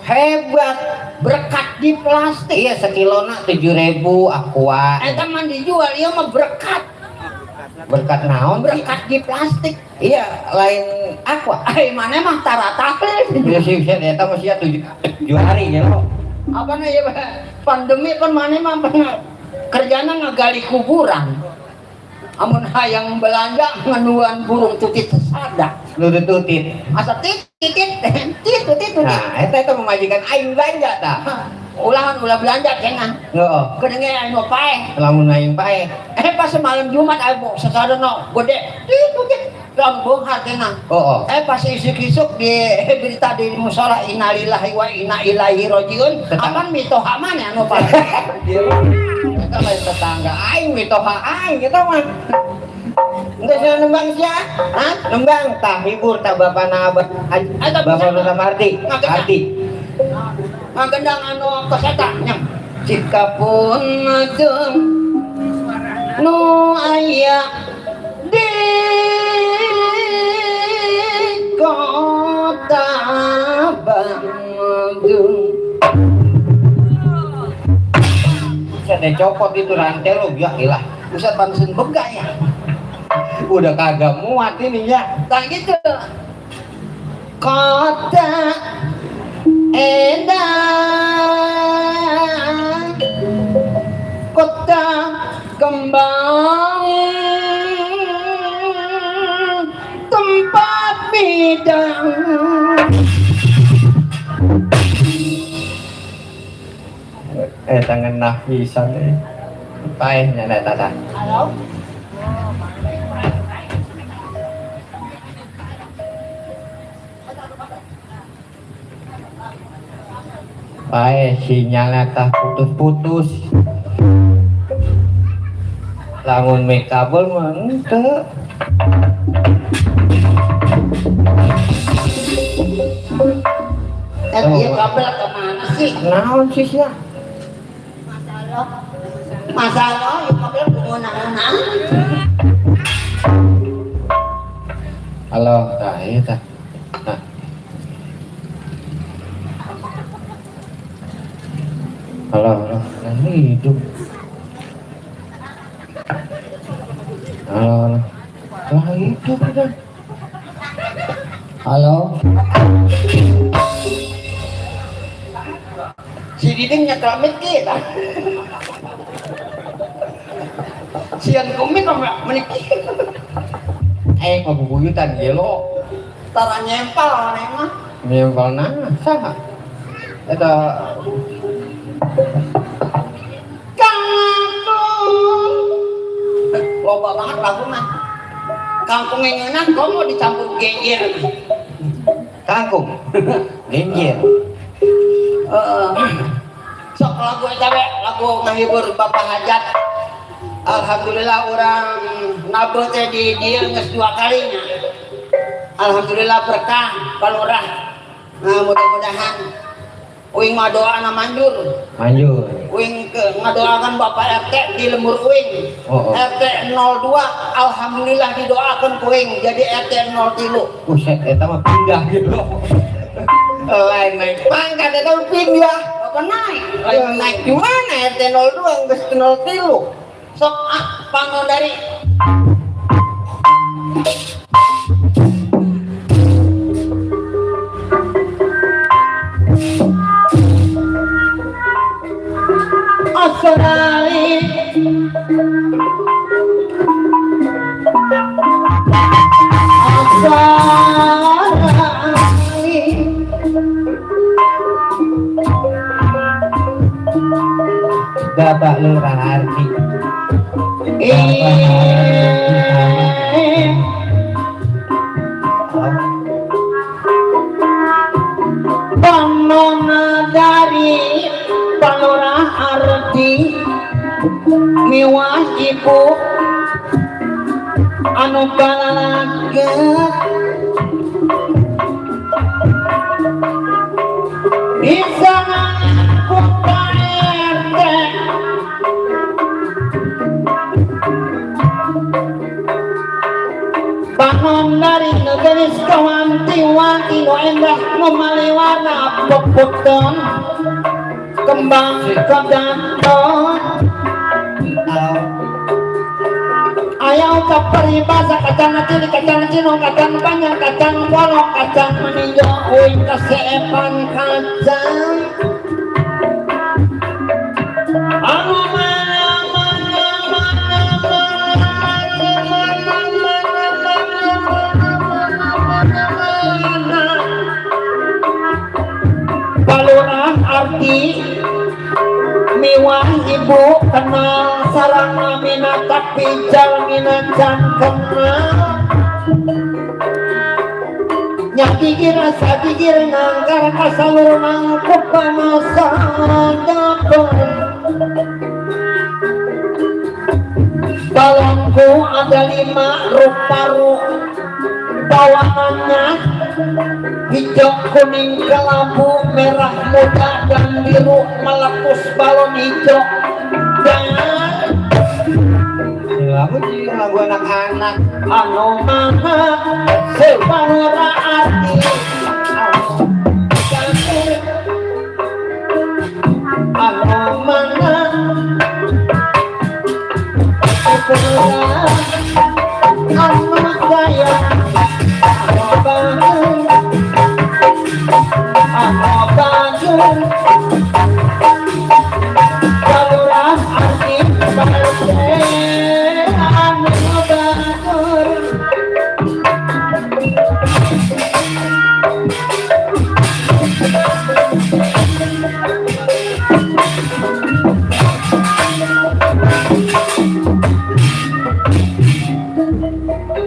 Hebat. Berkat di plastik. Iya sekilona 7.000 aqua. Teman dijual, iya mah berkat. Berkat naon? Berkat di plastik. Iya lain aqua. Mana mah taratakle. Ya sih eta mah sia 7 hari ya lo. Apa nih ya pandemi kan mana mah kerjana ngegali kuburan. Amun hayang belanja ngenuan burung tutit sesadak. Lurut tutit. Asa titit. Nah, eta memajikan aing belanja tah. Ulah belanja cenah. Heeh. Kedenge anu paeh. Lamun aing paeh. Pas malam Jumat ayo sesadono gede. Titit. Lambung cenah. Oh. Pas isuk-isuk di berita di musala innalillahi wa inna ilaihi rajiun. Aman mitoha mana anu paeh. Kita lain tetangga aing mitoha aing kita mah. Enggak sih nembang sia. Hah? Nembang tah hibur tah bapana Bapak Marti. Marti. Magendang anu kesatanya. Jika pun jeung nu aya di kota Bandung. Saya copot itu rantai lo ya ilah. Pusat Bansen bega ya. Udah kagak muat ini ya. Tak gitu. Kota Edan, kota kembang, tempat bidang. Tangan nafisan paehnya tata. Halo. Paeh sinyalnya tah putus-putus. Lamun make kabel mah henteu. Iya kabel kemana sih? Naon sih sia? Masalah, ya kabel guna-guna. Halo, tah ieu tah. Nah. Halo, ini hidup. Halo. Lah hidup udah. Halo. Si Diding nyekelamit kita. Sian kumit sama meniki. Pabubuyutan gelo. Tara nyempal aneh mah. Nyempal nah, saha? Eta Kangkung. Loba banget lagu mah. Kangkung yang enak, kamu dicampur genjer. kangkung. Genjer. Sok lagu eta we, lagu ngahibur Bapak Hajat. Alhamdulillah orang nabot teh di dieu geus 2 kalinya. Alhamdulillah berkah palurah. Nah, mudah-mudahan uing mah doana manjur. Manjur. Uing ngadoakan Bapak RT di lembur uing. Oh. RT 02 alhamdulillah didoakan ku uing jadi RT 03. Buset, eta mah pindah gitu. Lain naik pangkat eta mah pindah. Apa naik? Naik di mana RT 02 geus 03. Sok panggung dari Australia. Australia. Bapak Lurah Hardi. Panona dari Palurah Arti miwah ibu anu balalaget di sana ku PRT panon dari negeri kawanti-wanti nu endah nu maliwana puputon kembang kedanton ayaw kaparibasa kacang cilik kacang cinong kacang panjang kacang bolong kacang meninjau uing kasepan kacang anu Palurah Arti miwah ibu kenal sarang mina tapi jalmina can kenal nyakigir asa gigir nangkar kasalur mangkup pamasa dapat balonku ada 5 rupa-rup bawahannya hijau kuning kelabu merah muda dan biru meletus balon hijau dan lagu anak-anak anu mana Palurah Arti anu mana anu gaya anu bangun Palurah Arti anu batur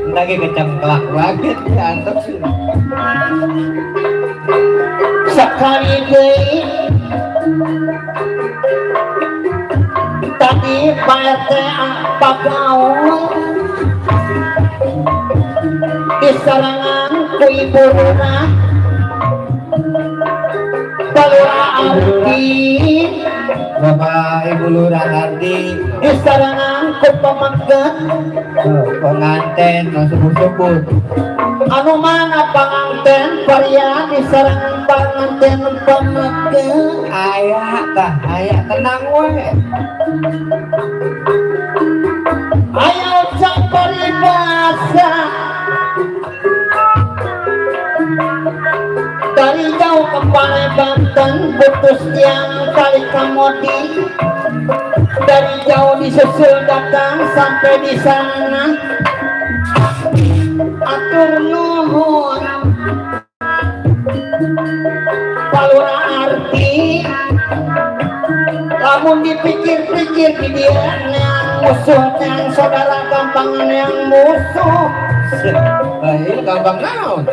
lagi kecengklak banget antep sih. sekali deui tadi PRT pagaul disarangan ku ibu Lurah Palurah Arti Bapak Ibu Lurah Hardi disarangan ku pamaget penganten subuh-subuh anu mana panganten varian disarangan panganten pamaget ayah tenang we ayo cak paribasa dari jauh ke Palai Banten putus tiang kali kamodi dari jauh disusul datang sampai di sana atur nuhun Palurah Arti lamun dipikir-pikir di dia yang musuh yang saudara gampangan yang musuh ini gampang naon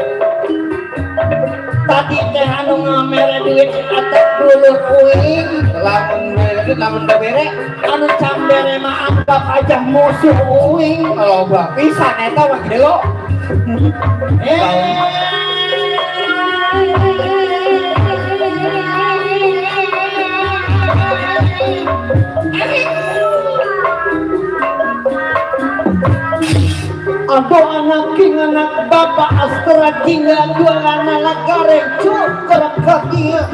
tadi teh anu ngamere duit atak dulu uing lamun babere anu cambere mah anggap aja musuh uing loba pisan eta mah gelo Aduh anak king anak bapak astra tinggal dua anak lagareng cukup kakia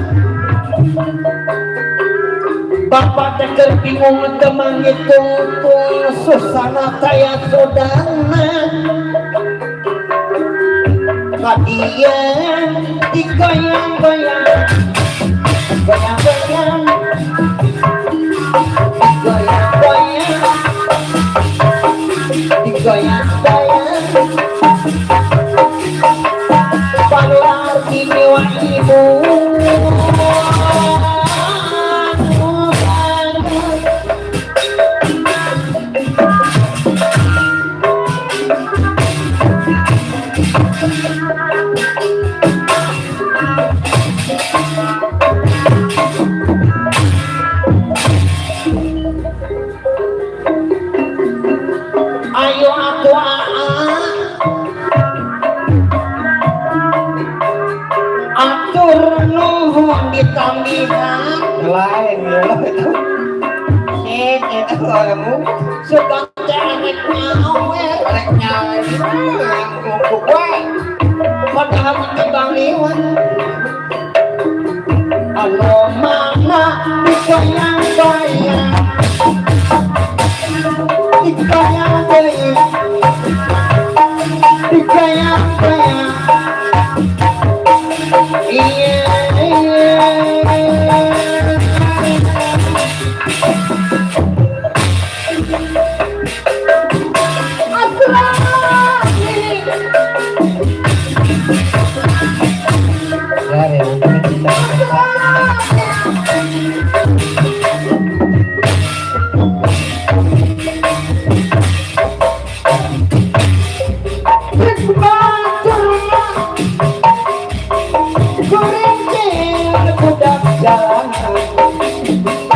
bapak teker bingung temang itu susana saya sodana kadian digoyang-goyang goyang-goyang goyang-goyang digoyang-goyang Palurah Arti ibu Ayo atuh atur nuhun ditambingan lain ya itu kamu suka teh anaknya awe anaknya yang kumpul wae padahal timbang liwat alo mana dikayang-kayang dikayang-kayang iya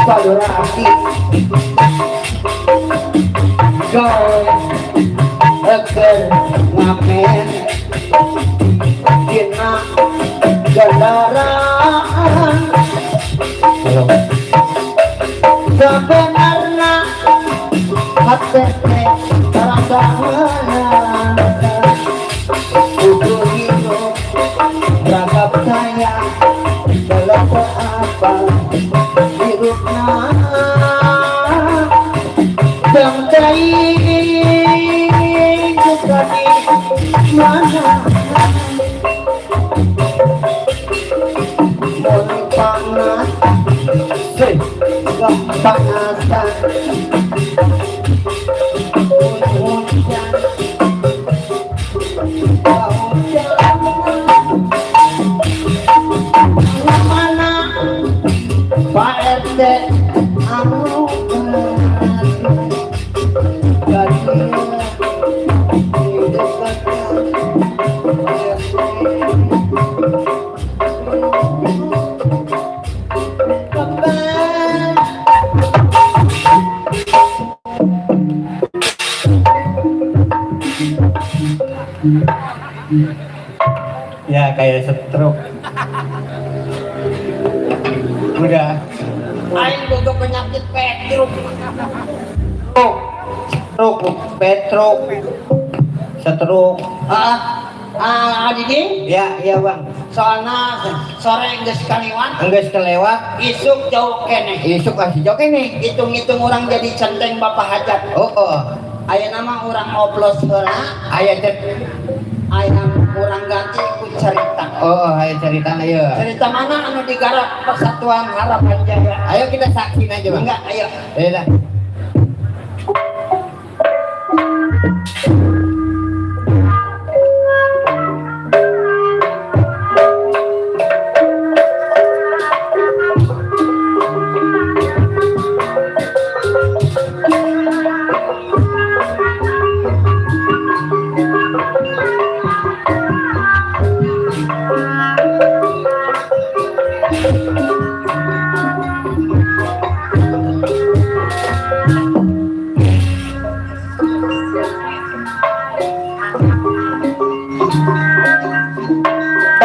Valorasi gawe eker ngamen dina kendaraan sebenarnya hati terasa menang kudu hidup ragap saya dalam apa hidupnya yang baik juga di mana mulai panas gak panasan hujan mana Pak RT anu ya kayak stroke udah aing boga penyakit petruk stroke Didi ya iya bang soalnya sore geus kaliwat enggak kelewat isuk jauh kene isuk kasih jok ini hitung-hitung orang jadi centeng bapak hajat oh aya nama orang oplos heula ayah aya orang ganti ku cerita ayah cerita ayo cerita mana anu digarap Persatuan Harapan Jaya ayo kita saksiin aja bang enggak ayo ayo dah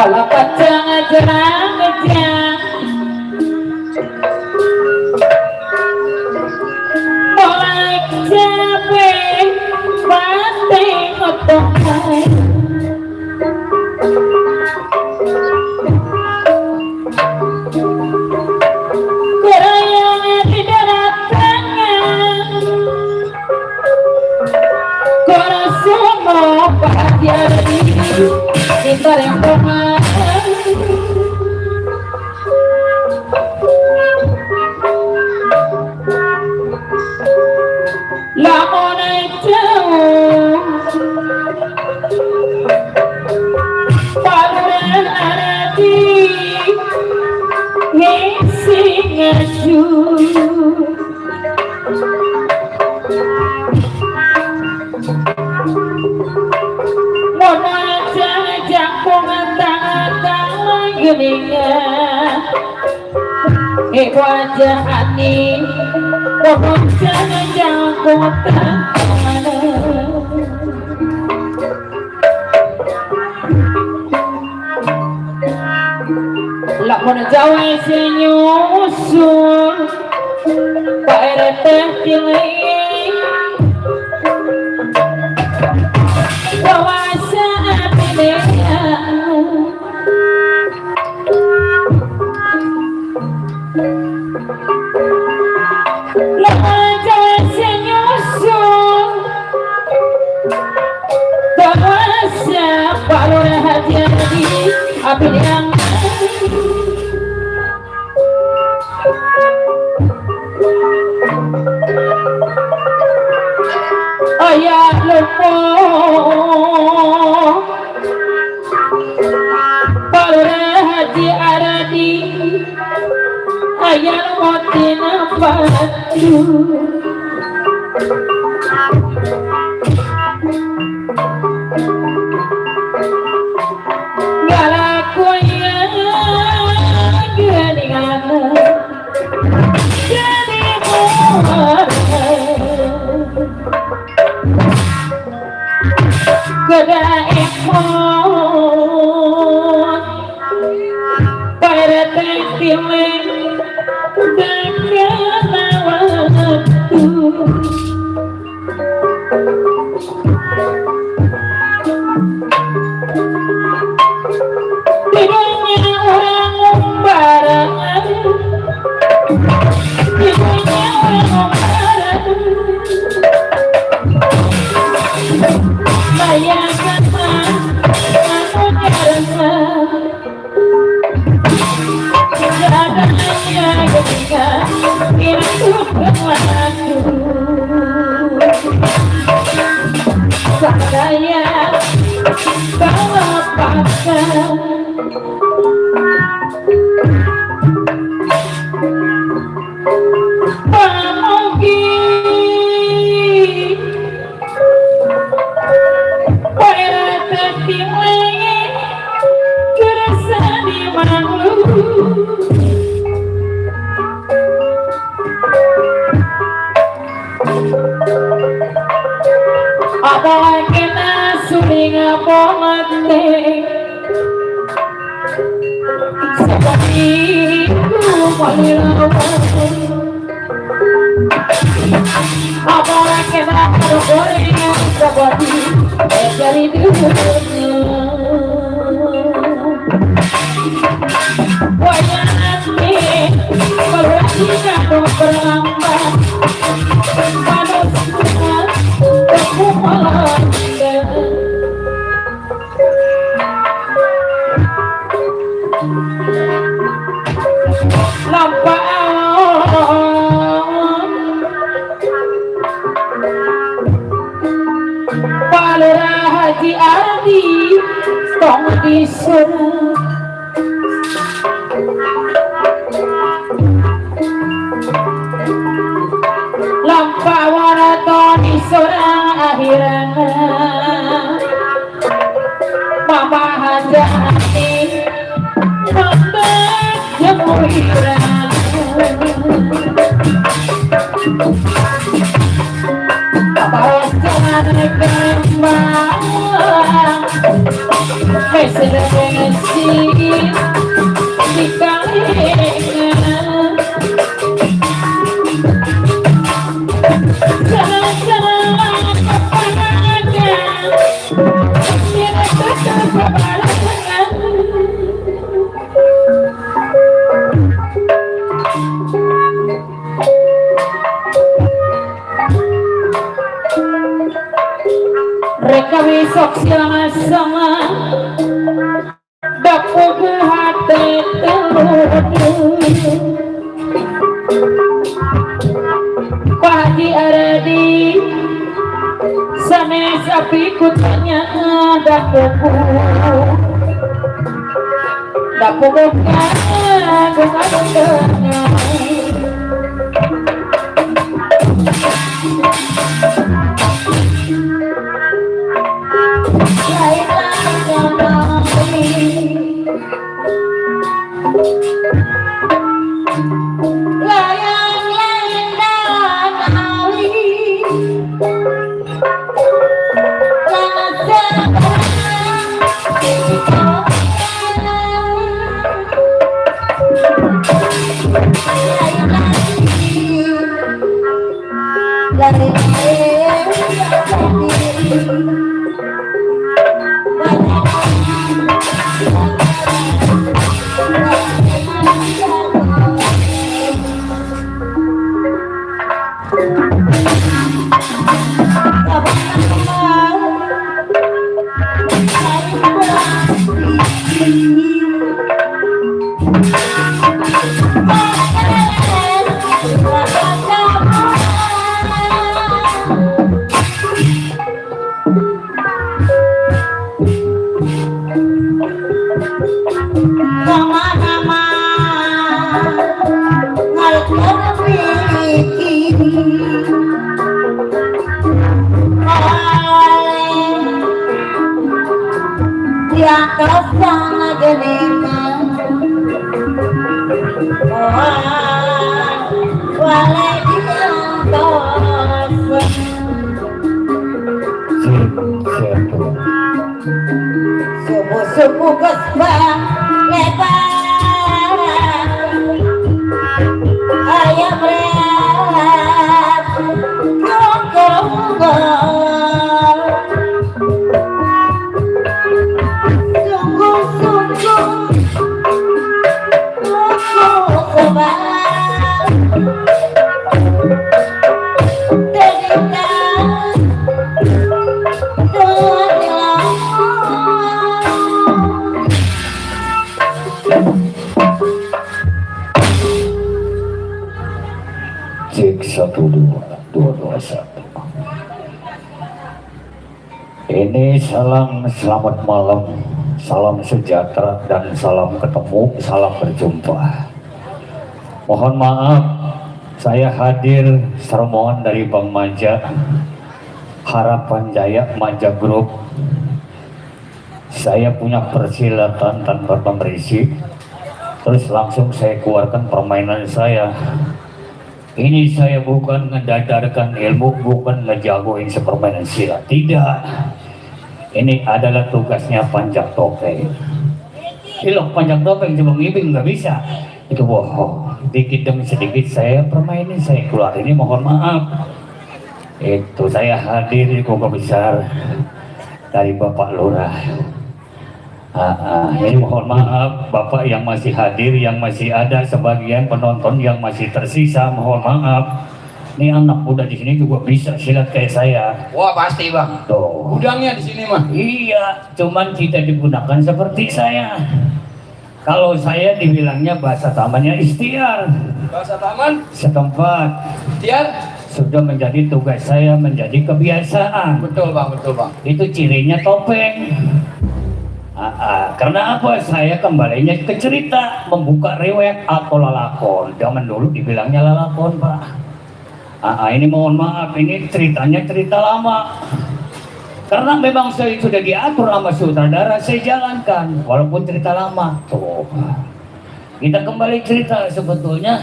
Kalau pacang ajarang mulai capek pantai ngotokai berayang di darat tangan kora semua bahagia di perempuan lamun jauh paluran arati ngisi ngaju modal jajak pengatang-atang Geninga wajah hati pohon jangan jangkutan lamun jawa senyusul Pak RT pilih bahasa apinya lamun jawa senyusul bahasa Pak Lurah hati-hati api yang ayah lupa Palurah hati aradi ayah motina patu galaku yang geningan jadi kedai ekor pada tiling dengan waktu tidaknya orang membarang tidaknya orang membarang bayangkan aku jarang jaganya ketika itu berlaku saya bawa paksa pamogi apa kena suling apa mati seperti itu malilawan apa kena goreng seperti dari dunia wajah nanti kalau kita berlambat manusia terkumpul nampak Palurah Haji Ardi tong disuruh lampa warato di surah akhiran mama hajati membuat jemuran apa jangan kembang mesresi di kalengan reka besok sama-sama dapat hati telur Pak Haji Ardi sanes api kutanya dapat bukan bunga layang-layang dan ali nama-nama ngalih memiliki di atas sana geningan walai di atas subuh-subuh kesbang lebar ayam berat nyongkol sungguh-sungguh aku sebab terlintas Cek 12 221. Ini selamat malam, salam sejahtera dan salam ketemu, salam berjumpa. Mohon maaf, saya hadir sermohan dari Bang Maja, Harapan Jaya Maja Group. Saya punya persilatan tanpa pemberisi, terus langsung saya keluarkan permainan saya. Ini saya bukan ngedadarkan ilmu, bukan ngejagoin sepermainan silat, tidak. Ini adalah tugasnya panjang topeng. Ilok panjang topeng cuma ngibing nggak bisa, itu bohong. Dikit demi sedikit saya permainin, saya keluar. Ini mohon maaf. Itu saya hadir di kota besar dari Bapak Lurah. Ini mohon maaf Bapak yang masih hadir, yang masih ada sebagian penonton yang masih tersisa, mohon maaf. Ini anak muda di sini juga bisa silat kayak saya. Wah pasti bang. Tuh. Gudangnya di sini mah. Iya, cuman kita digunakan seperti saya. Kalau saya dibilangnya bahasa tamannya ikhtiar. Bahasa taman. Setempat. Tiar. Sudah menjadi tugas saya, menjadi kebiasaan. Betul bang, betul bang. Itu cirinya topeng. Karena apa? Saya kembalinya ke cerita, membuka riwayat atau lalakon. Zaman dulu dibilangnya lalakon, Pak. Ini mohon maaf, ini ceritanya cerita lama. Karena memang saya sudah diatur sama sutradara, saya jalankan, walaupun cerita lama. Tuh, kita kembali cerita sebetulnya.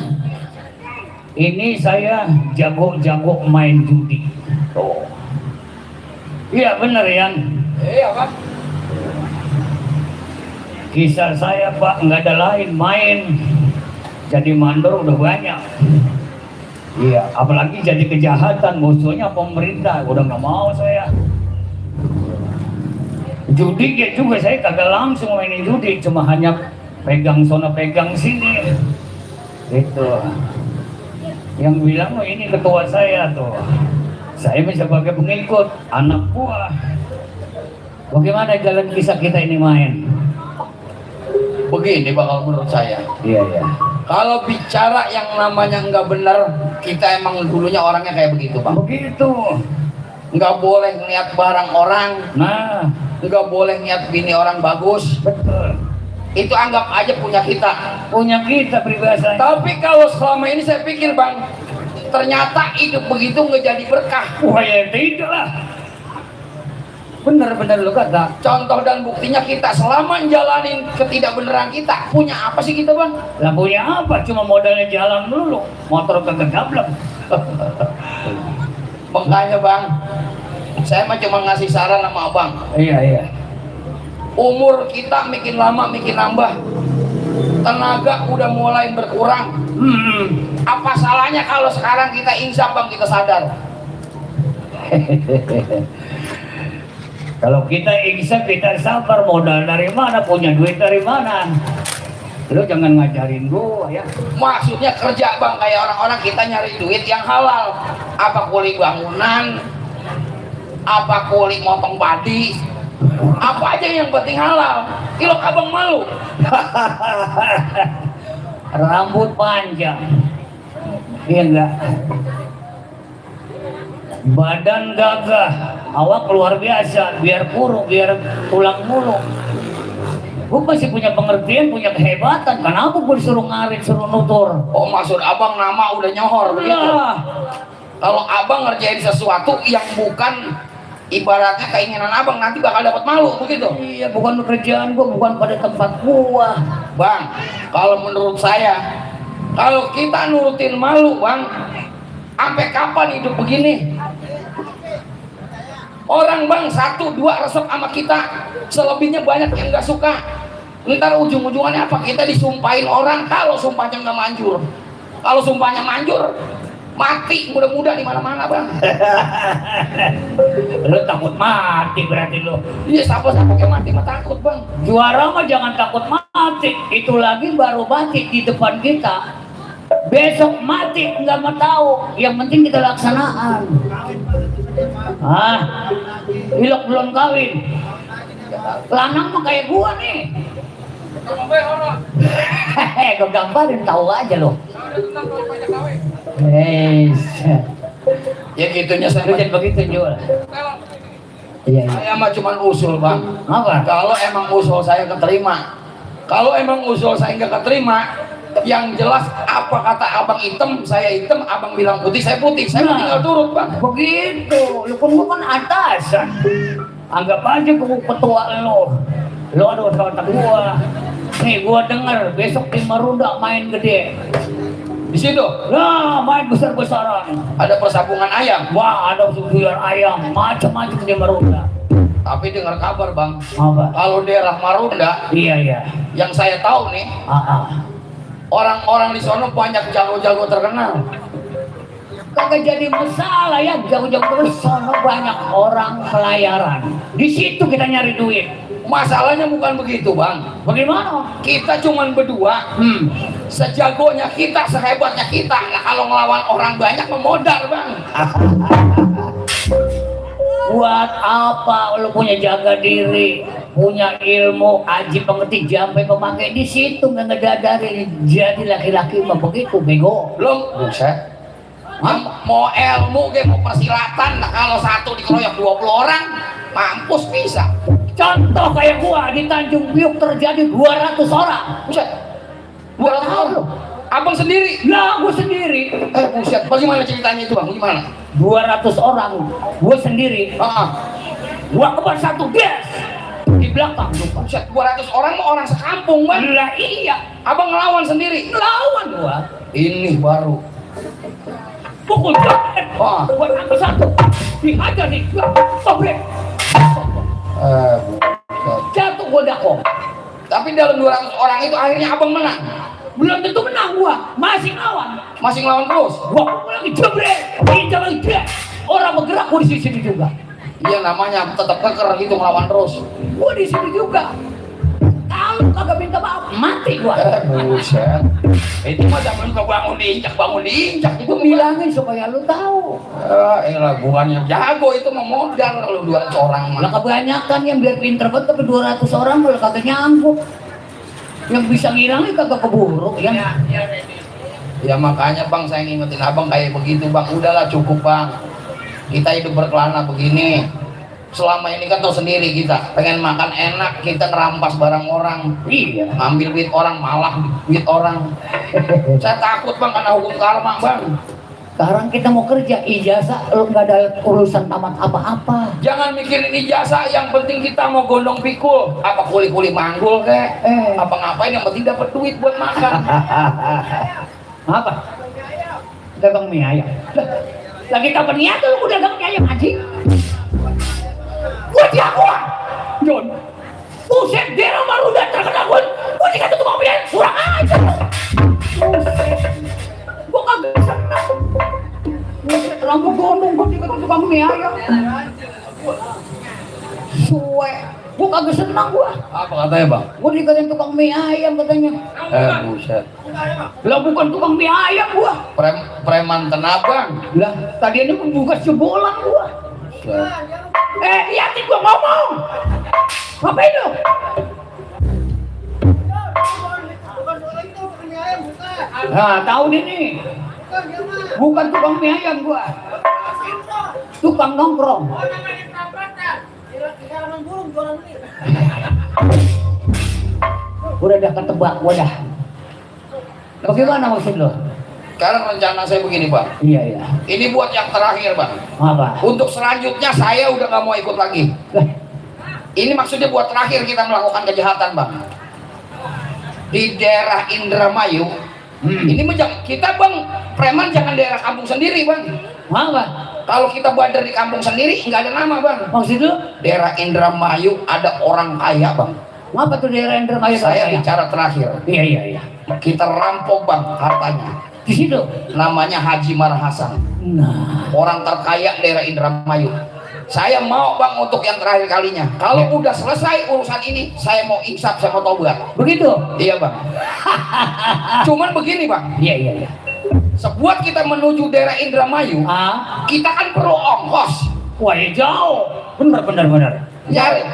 Ini saya jago-jago main judi. Tuh, iya bener Yan. Iya bang. Kisah saya Pak nggak ada lain, main jadi mandor udah banyak. Iya, apalagi jadi kejahatan, musuhnya pemerintah, udah nggak mau saya. Judi juga saya kagak langsung mainin judi, cuma hanya pegang sono pegang sini. Itu yang bilang oh, ini ketua saya tuh. Saya sebagai pengikut, anak buah. Bagaimana jalan kisah kita ini main? Begini bakal menurut saya. Iya ya. Kalau bicara yang namanya nggak benar, kita emang dulunya orangnya kayak begitu bang. Begitu. Nggak boleh ngeliat barang orang, Nah, nggak boleh ngeliat bini orang bagus. betul. Itu anggap aja punya kita. Punya kita peribahasanya. Tapi kalau selama ini saya pikir bang, ternyata hidup begitu nggak jadi berkah. Wah ya tidak lah. Bener-bener lu kata. Contoh dan buktinya kita selama jalanin ketidakbeneran kita, punya apa sih kita bang? Lah punya apa? Cuma modalnya jalan dulu, motor kagak gablek. Makanya bang, saya mah cuma ngasih saran sama abang. Iya. Umur kita makin lama makin nambah, tenaga udah mulai berkurang. Apa salahnya kalau sekarang kita insaf bang, kita sadar? Kalau kita insaf, kita sabar, modal dari mana, punya duit dari mana? Lu jangan ngajarin gua ya. Maksudnya kerja bang, kayak orang-orang kita nyari duit yang halal. Apa kuli bangunan, apa kuli motong padi, apa aja yang penting halal. Kilo abang malu. Rambut panjang, iya enggak? Badan gagah, awak luar biasa, biar kurung, biar tulang mulu. Gue masih punya pengertian, punya kehebatan. Kenapa gue disuruh ngarit, suruh nutur? Oh maksud abang nama udah nyohor begitu? Lah, Kalau abang ngerjain sesuatu yang bukan ibaratnya keinginan abang, nanti bakal dapat malu begitu? iya, bukan pekerjaan gue, bukan pada tempat gua. Bang, kalau menurut saya, kalau kita nurutin malu bang, sampai kapan hidup begini? Orang bang, 1-2 resep sama kita, selebihnya banyak yang nggak suka. Ntar ujung-ujungannya apa? Kita disumpahin orang kalau sumpahnya nggak manjur. Kalau sumpahnya manjur, mati mudah-mudah di mana-mana bang. Lu takut mati berarti lu. Iya, siapa-siapa yang mati mah takut bang. Juara mah jangan takut mati. Itu lagi baru mati di depan kita. Besok mati nggak mau tahu. Yang penting kita laksanaan. Ah, ilok belum kawin. Lanang mah kayak gua nih. Hehehe, gue gambarin tahu aja lo. Ya gitunya Lu saya. jangan begitu jual. Iya. Saya mah cuma usul bang. Apa? Kalau emang usul saya keterima, kalau emang usul saya nggak keterima, yang jelas apa kata abang hitam, saya hitam, abang bilang putih, saya putih. Saya Nah. tinggal turut bang. Begitu, lu kan gua kan atasan. Anggap aja gua ketua lo. Lo ada kata gua. Nih gua denger besok tim Marunda main gede. Di situ Nah, main besar-besaran. ada persabungan ayam. Wah, ada biar ayam, macam-macam di Marunda. Tapi dengar kabar bang, Apa? kalau daerah Marunda, Iya. yang saya tahu nih, orang-orang di sono banyak jago-jago terkenal. Kagak jadi masalah ya, jauh-jauh terus sono banyak orang pelayaran. Di situ kita nyari duit. Masalahnya bukan begitu bang. Bagaimana? Kita cuman berdua, sejagonya kita, sehebatnya kita. Nah, kalau ngelawan orang banyak memodal bang. Buat apa lu punya jaga diri, punya ilmu, aji pengerti, sampai pemakai di situ nggak ngedadari jadi laki-laki mah begitu bego. Belum, buset. Mau ilmu, mau persilatan, nah, kalau satu dikeroyok 20 orang, mampus bisa. Contoh kayak gua di Tanjung Priok terjadi 200 orang. Buset. 200 orang. Abang sendiri? Lah gua sendiri. Buset. Bagaimana ceritanya itu bang? Gimana? 200 orang, gua sendiri. Gua kebar satu gas di belakang lupa. Buset, 200 orang mah orang sekampung bang. Lah iya, Abang ngelawan sendiri? lawan gua. Ini baru. Pukul jepit. Wah. Gua ambil satu, dihajar nih, sobek. Jatuh gua dakong. Tapi dalam 200 orang itu akhirnya abang menang. Belum tentu menang gua, masih lawan. Masih ngelawan terus? Gua pukul lagi jebret, injak lagi jebret. Orang bergerak gua di sini juga. Iya, namanya tetap keker gitu ngelawan terus. Gua di sini juga. Kalau kagak minta maaf, mati gua. Buset. Itu mah zaman gua bangun diinjak itu Bilangin supaya lu tahu. Elah, bukannya jago, itu mah modal kalau 200 orang mah. Lah kebanyakan yang biar pinter banget tapi 200 orang malah kagak nyangkut. Yang bisa ngilangin kagak keburu ya. Ya makanya bang, saya ngingetin abang kayak begitu bang. Udahlah, cukup bang. Kita hidup berkelana begini. Selama ini kan tau sendiri kita pengen makan enak, kita nerampas barang orang. Iya. Ngambil duit orang, malah duit orang. Saya takut bang karena hukum karma bang. Sekarang kita mau kerja, ijazah lu nggak ada urusan tamat apa-apa. Jangan mikirin ijazah, yang penting kita mau gondong pikul. Apa kuli-kuli manggul kek? Apa ngapain, yang penting dapat duit buat makan. Apa? Dagang mie ayam. Lah, lagi kapan niat lu dagang mie ayam anjing? Gua diakuan. Jon. Buset, dia nomor udah terkenal gua dikata tukang mie ayam, kurang aja. Gua kagak senang. Lampu gondong gua dikata tukang mie ayam. Suwe. Gua kagak senang gua. Apa katanya bang? Gua dikatain tukang mie ayam katanya. Buset. Lah bukan tukang mie ayam gua. Preman tenabang. Lah tadi ini membuka jebolan gua. Buset. Liatin gua ngomong. Ngapain lu? Nah, tahu nih nih. Bukan tukang mie ayam gua. Tukang nongkrong. Udah dah ketebak gua dah. Bagaimana maksud lo? Sekarang rencana saya begini bang. Iya iya. Ini buat yang terakhir bang. Apa? Untuk selanjutnya saya udah nggak mau ikut lagi. Lah, Ini maksudnya buat terakhir kita melakukan kejahatan bang. Di daerah Indramayu. Ini kita bang, preman jangan daerah kampung sendiri bang. apa? Kalau kita badar di kampung sendiri nggak ada nama bang. Maksud lu? Daerah Indramayu ada orang kaya bang. Ngapa tuh daerah Indramayu? Saya bicara terakhir. Iya iya iya. Kita rampok bang hartanya. Di situ. Namanya Haji Marhasan. Nah, Orang terkaya daerah Indramayu. Saya mau bang untuk yang terakhir kalinya. Kalau udah selesai urusan ini, saya mau insaf, saya mau tobat. begitu. Iya bang. Cuman begini bang, Iya iya iya. sebuat kita menuju daerah Indramayu, kita kan perlu ongkos. Wah, ya jauh. Bener bener bener.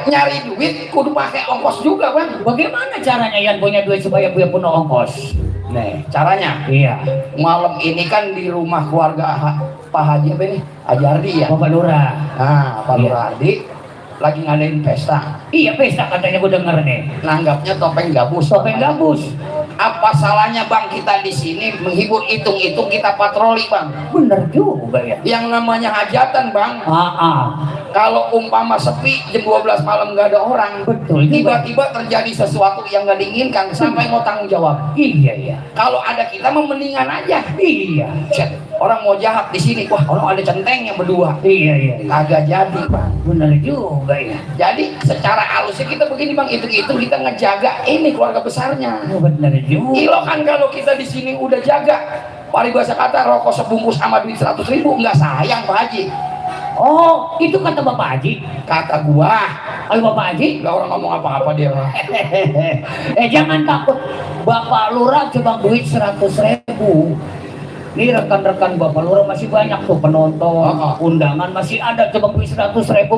Nyari duit, kudu pakai ongkos juga bang. Bagaimana caranya yang punya duit supaya punya penuh ongkos? Nih caranya. Iya. Malam ini kan di rumah keluarga Pak Haji apa ini? Haji Ardi ya. Bapak Lurah. Nah, Pak Iya. Lurah Ardi lagi ngadain pesta. Iya pesta katanya gue denger nih. Nanggapnya topeng gabus. Topeng gabus. Apa salahnya bang kita di sini menghibur, hitung-hitung kita patroli bang. Bener juga ya. Yang namanya hajatan bang. Kalau Kalau umpama sepi jam 12 malam nggak ada orang, Betul juga. tiba-tiba terjadi sesuatu yang nggak diinginkan, sampai mau tanggung jawab. iya iya. Kalau ada kita mah mendingan aja. Iya. Set, orang mau jahat di sini, wah orang ada centeng yang berdua. Iya iya. iya. Kagak jadi bang. Bener juga ya. Jadi secara halusnya kita begini bang, hitung-hitung kita ngejaga ini keluarga besarnya. Bener juga. Ilo kan kalau kita di sini udah jaga, paribahasa kata rokok sebungkus sama duit 100.000 nggak sayang Pak Haji. Oh, itu kata Bapak Haji. Kata gua, Ayo Bapak Haji. nggak orang ngomong apa-apa dia mah. Jangan takut. Bapak Lurah cuma duit 100.000. Ini rekan-rekan Bapak Lurah masih banyak tuh penonton, undangan masih ada, coba duit 100.000.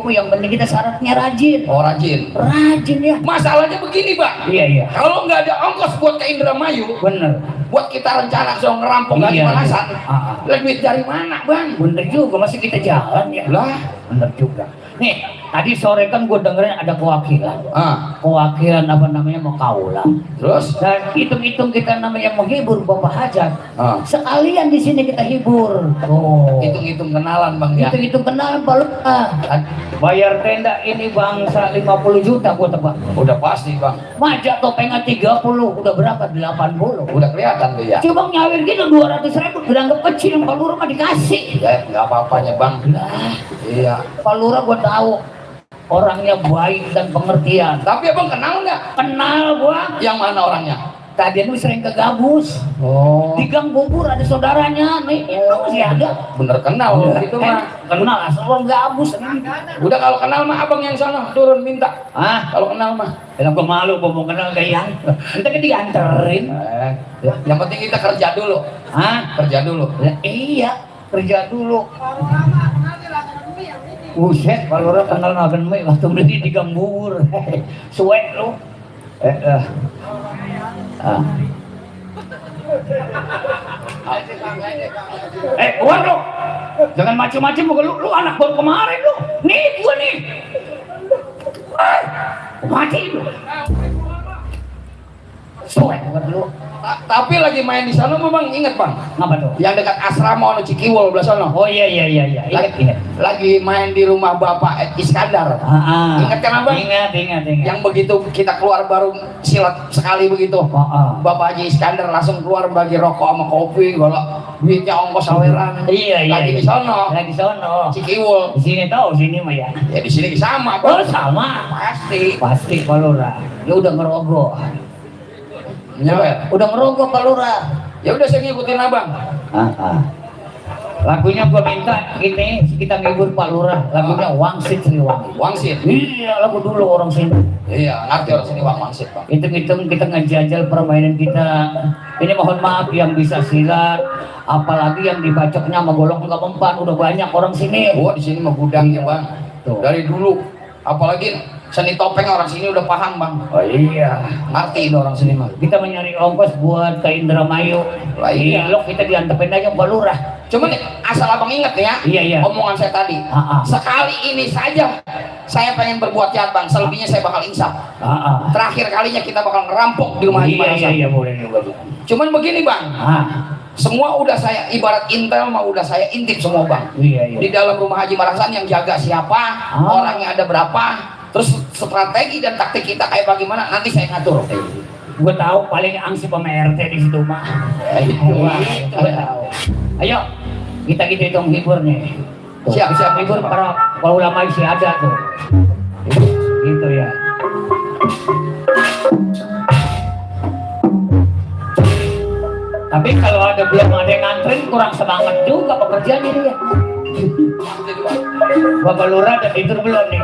Yang penting kita syaratnya rajin. Oh rajin. Rajin ya. Masalahnya begini bang, Iya iya. kalau nggak ada ongkos buat ke Indramayu, Bener. buat kita rencana soal ngerampok Haji Iya, Marhasan, iya. lah duit dari mana bang? Bener juga, masih kita jalan ya. Lah, Bener juga. Nih, tadi sore kan gue dengerin ada kewakilan. Kewakilan apa namanya mau kaulah. terus? Dan hitung-hitung kita namanya menghibur Bapak Hajat. Ah. Sekalian di sini kita hibur. Oh. Hitung-hitung kenalan bang ya. Hitung-hitung kenalan Pak Lurah. Bayar tenda ini bangsa 50 juta gua tebak. Udah pasti bang, Majak topengnya 30, udah berapa? 80. udah kelihatan tuh ya. Coba nyawir gitu 200.000 dianggap kecil, Pak Lurah mah dikasih. Ya nggak apa-apanya bang. Lah, Iya. Pak Lurah gua tahu orangnya baik dan pengertian. Tapi abang kenal nggak? Kenal gua. Yang mana orangnya? Tadi itu sering ke Gabus. Oh. Di Gang Bubur ada saudaranya nih, itu masih ada. Bener kenal gitu mah. Kenal asal orang Gabus. Udah kalau kenal mah abang yang sana turun minta. Kalau kenal mah. Dalam gua malu gua mau kenal gayang. Entar kan dianterin. Yang penting kita kerja dulu. Kerja dulu. Iya, kerja dulu. Buset, Pak Lurah kenal nagen mie waktu beli di Gang Bubur. Suwek lu. Keluar lu. Jangan macam-macam lu anak baru kemarin lu. Nih gua nih. Mati lu. Suwek lu. Tapi lagi main di sana Bang, ingat Bang. Apa tuh? Yang dekat asrama ono Cikiwol belah sono. Oh iya. Ingat. Lagi main di rumah Bapak Iskandar. Ingat kan Abang? Ingat. Yang begitu kita keluar baru silat sekali begitu. Bapak Haji Iskandar langsung keluar bagi rokok sama kopi, kalau duitnya ongkos saweran. Iya. Lagi di sono. Lagi sono. Cikiwol. Di sini tahu sini mah ya. Ya di sini sama, Oh Bang. sama. Pasti. Pak Lurah. Ya udah ngerogoh. Ya, Udah ngerogoh Pak Lurah. ya udah saya ngikutin Abang. Lagunya gua minta ini kita ngibur Pak Lurah. Lagunya Wangsit Siliwangi. Wangsit. Iya lagu dulu orang sini. Iya, ngerti orang sini Bang Wangsit, Bang. Hitung-hitung kita ngejajal permainan kita. Ini mohon maaf yang bisa silat, apalagi yang dibacoknya sama golong nggak mempan. Udah banyak orang sini. Gua di sini mah gudangnya, Bang. Tuh. Dari dulu. Apalagi seni topeng orang sini udah paham, Bang. Oh iya. Ngerti itu orang sini mah. Kita mencari ongkos buat ke Indramayu. Lah iya. Ilok kita diantepin aja Pak Lurah. Cuman asal Abang inget ya, Iya. omongan saya tadi. Sekali ini saja saya pengen berbuat jahat, Bang. Selebihnya saya bakal insaf. Terakhir kalinya kita bakal ngerampok di rumah Haji Marasan. Iya boleh juga. Cuman begini, Bang. Semua udah saya ibarat intel mah udah saya intip semua, Bang. Iya. Di dalam rumah Haji Marasan yang jaga siapa, orangnya ada berapa, terus strategi dan taktik kita kayak bagaimana nanti saya ngatur. Gue tahu paling angsi sama RT di situ mah. Itu gue tahu. Ayo kita hitung hibur nih. Siap hibur para ulama isi ada tuh. Gitu ya. Tapi kalau belum ada yang nganterin kurang semangat juga pekerjaan ini ya. Bapak Lurah udah tidur belum nih?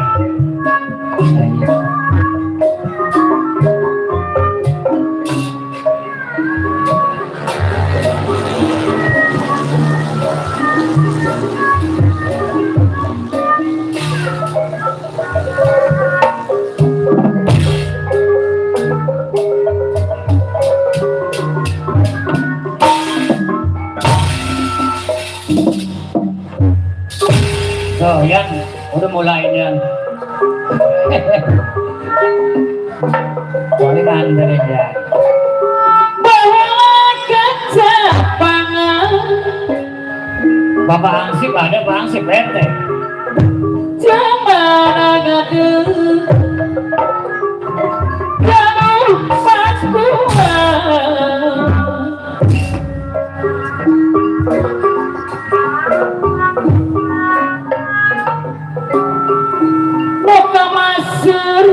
Oh, yan. Udah mulai yan. Boleh nganterin yan. Bawa kecapangan Bapak Ansip ada, Pak Ansip RT. zaman agadu jauh pasukan muka masur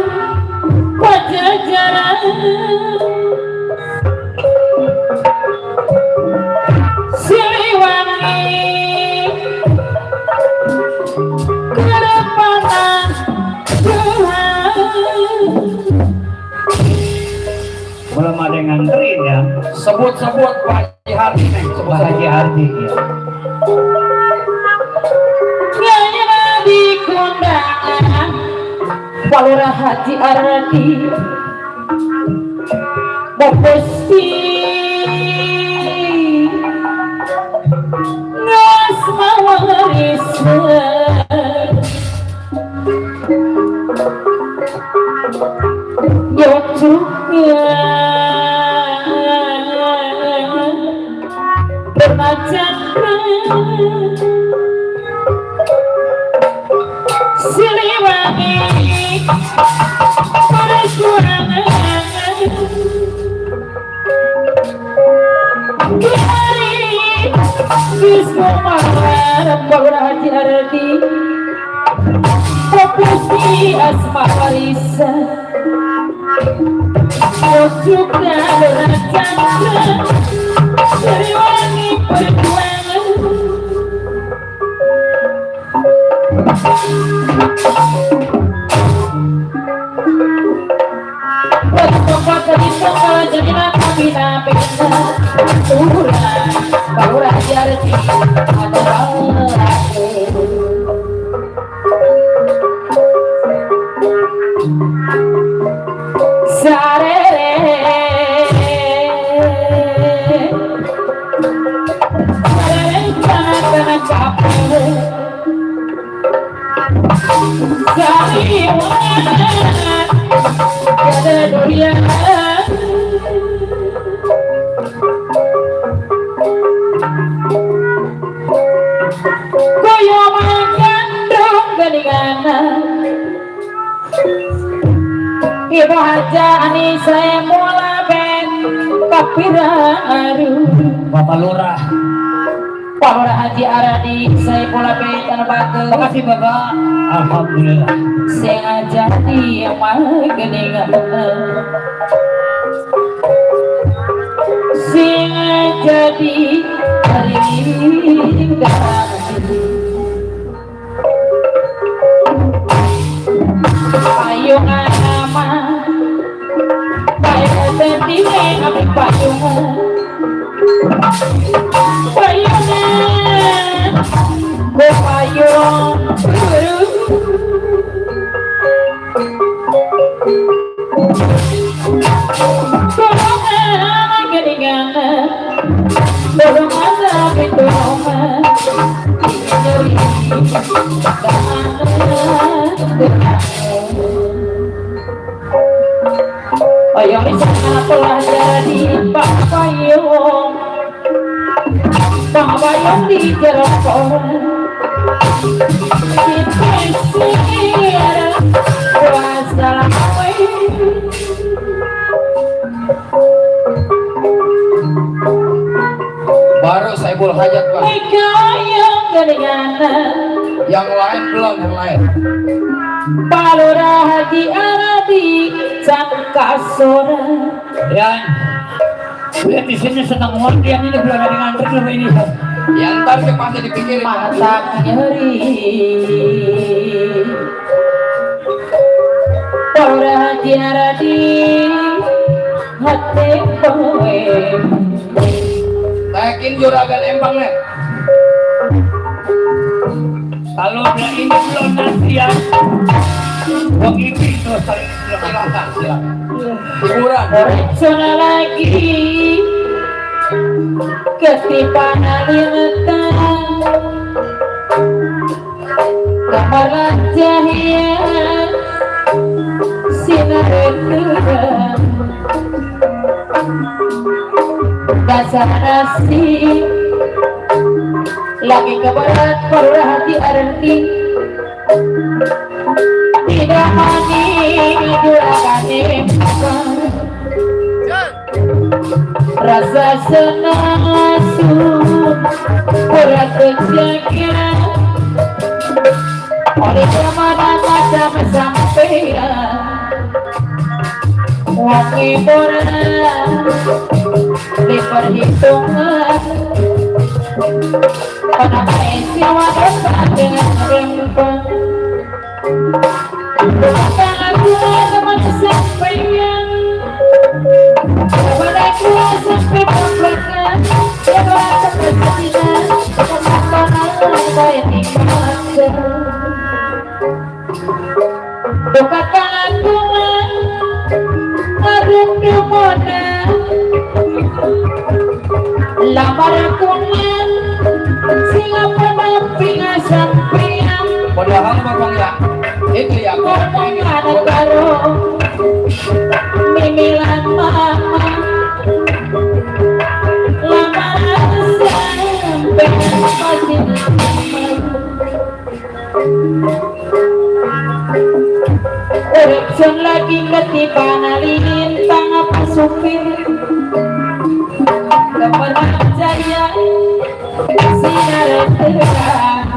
pajajaran Siliwangi kedepanan Tuhan. Belum ada yang nganterin ya. Sebut-sebut Pak Haji Hardi nih, Pak Haji Hardi ya. Gaya di kondangan Pak Lurah Haji Hardi Bapesti Ngas mawarisan Yocuknya Bermacandra Siliwangi perjuangan Kiai Bismillah Pak Lurah Haji Hardi Proposisi Asma Marisa Ojuk Dalur Chandra Siliwangi perjuangan Tempat dari sekolah jadilah kami nampik Tuhulah Pak Lurah Haji Hardi adalah Sarere Sarere capek Saliwan Ada durian Kerajaan saya mula ben kapiraru Bapak Lurah. Pak Lurah Haji Aradi saya mula ben tanah batu. Terima kasih Bapak. Alhamdulillah. Saya jadi mageningan saya jadi ringan payungan nama payungan sendiri apa payungan payungan payung tolongan geningan tolongan tapi tolongan nyeri payung di sana pelajar di Pak Payung Pak Payung di Jerokon di pesisir wassalamualaikum. Baru Saiful Hajat Pak. Kayang geningan Yang lain belum, yang lain. Pak Lurah Haji Aradi Cangkasora. Yan. Lihat di sini senang banget yang ini belum ada ngantri loh ini. Yang ntar ke pasti dipikirin. Mata nyeri Pak Lurah Haji Aradi hati kowe Taikin juragan empang nih. Kalau udah ini belum nasi ya. Wong ini tuh saling Silakan, silakan. Hiburan. Sana lagi ketipan alimetan gambaran cahaya sinar terang dasar nasi lagi ke barat perlu hati arti tidak mani juragan empang rasa senang asuh berat kejagaan oleh kemana macam sampean wangi borang di perhitungan pada maisi wadah dengan rempang bukan aku teman sampean pada aku sampai belakang ya belakang kesedihan kemana saya nikmatkan bukan aku arep dimana lamar aku singa penamping sampean Padahal Bang ya. Itu ya. ngomong ada karo mimilan mama lamar sampean masih Uripsun lagi ketipan alintang apa supir kemenang jaya sinar terang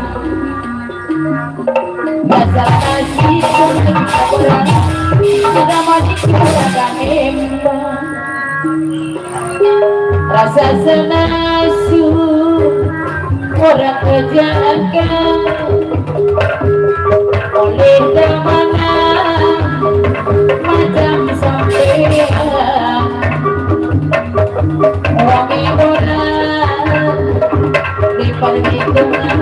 dasar nasi kurang sudah mati juragan empang rasa senasu orang kejaga oleh kemana macam sampean wangi borang di perhitungan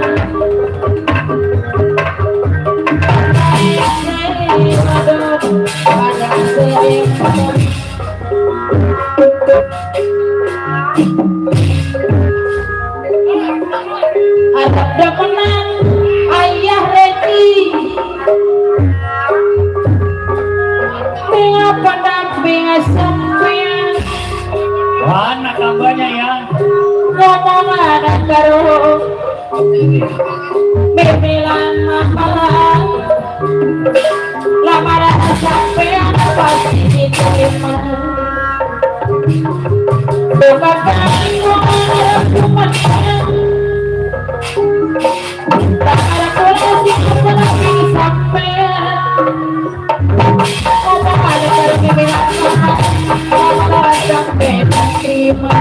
pada serempang harap dah menang ayah Reti mengapa damping sampean mana kabarnya ya? ngomong ada karo mimilan makalah lamaran sampean pasti diterima. Bukan kamu aku menang. Lamaran polisi lagi sampean. Ngomong ada pergi bilang lamaran sampean diterima.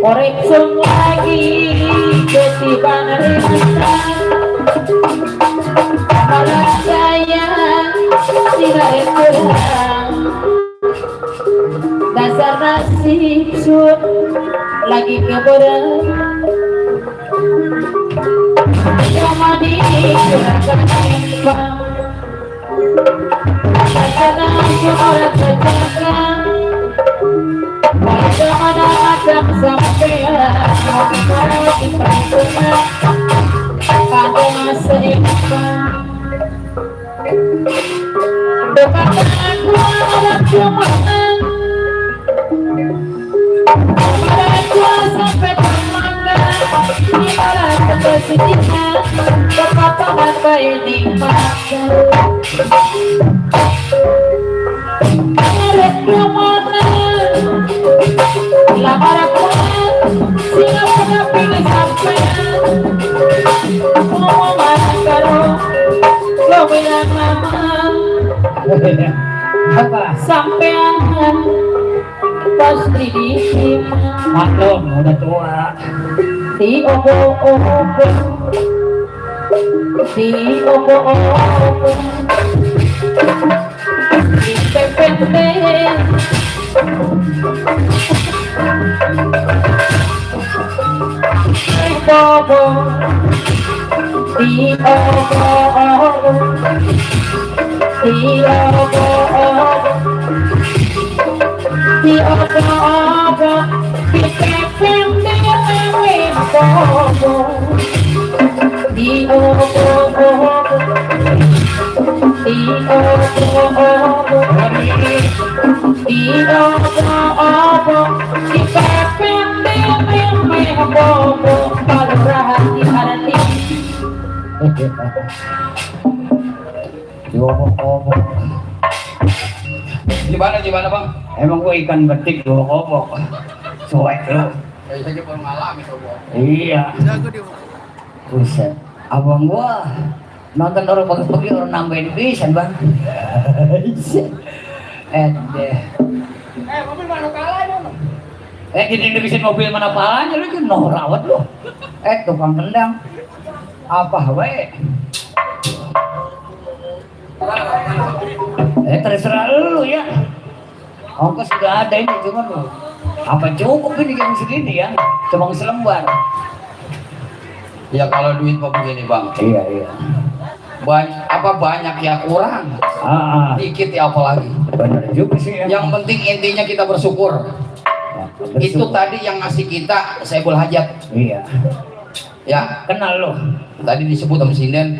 Korek sung lagi ketiban rasa malah saya tidak kurang dasar nasib sun lagi keberat cuma dikurangkan timbang karena orang terjaga macam-macam sampean mau diperlukan pada masa depan. Bukan aku orang cuman pada aku sampai termangga ibarat kebersihan kepatangan bayi di mata. Ada kemana lamaran sehingga pernah pilih sampean ngomongan karo lo bilang nama Apa? sampean pasti diterima Maklum, udah tua. di obo-obo di obo-obo di pepende bobo di obo-obo di obo-obo di obo-obo di pepende bobo di obo-obo di obo-obo di obo-obo di pepende bobo kalau berhati hati Diobok-obok. Gimana bang? Emang gue ikan betik diobok-obok. Cuek lu. Saya saja baru ngalami coba. Iya. Jago dia. Buset. Abang gua nonton orang pagi-pagi orang nambahin bisa bang. Mobil mana kalah dong? Gini bikin mobil mana palanya lu kan no rawat lu. Tukang tendang. Apa we? Terserah lu ya. Ongkos sudah ada ini cuma lu. Apa cukup ini yang segini ya? Cuma selembar. Ya kalau duit mau begini bang, Iya. banyak ya kurang, dikit ya apalagi. Benar juga sih. Yang penting intinya kita bersyukur. Itu tadi yang ngasih kita Saiful Hajat. Iya. Ya, Kenal lo. tadi disebut sama Sinden.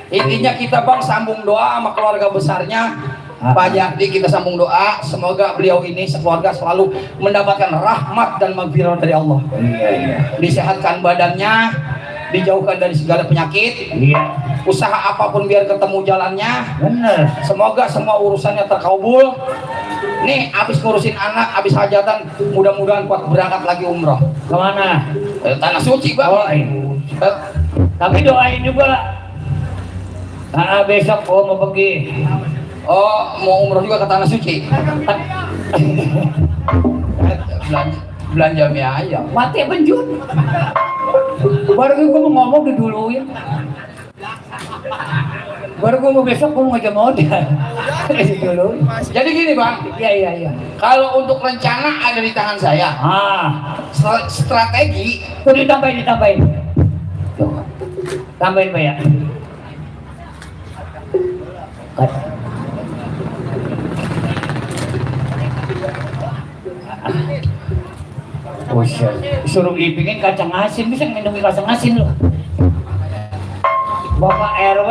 Intinya kita bang sambung doa sama keluarga besarnya Pak Jahdi, kita sambung doa semoga beliau ini sekeluarga selalu mendapatkan rahmat dan maghfirah dari Allah. Iya. Disehatkan badannya, dijauhkan dari segala penyakit. Iya. Usaha apapun biar ketemu jalannya. Benar. Semoga semua urusannya terkabul. Nih abis ngurusin anak, abis hajatan, mudah-mudahan kuat berangkat lagi umroh. Kemana? Tanah suci bang. Oh, iya. Tapi doain juga. Besok mau pergi. Oh, mau umroh juga ke tanah suci. Belanja mie ayam. Mati penjun. Baru gue mau ngomong diduluin. Baru gue mau besok gue mau ngajak modal. Diduluin. Jadi gini bang, Iya. kalau untuk rencana ada di tangan saya. Strategi Tuh ditambahin. Tuh. Tambahin Pak ya. Suruh ipingin kacang asin, bisa minum kacang asin loh. Bapak RW,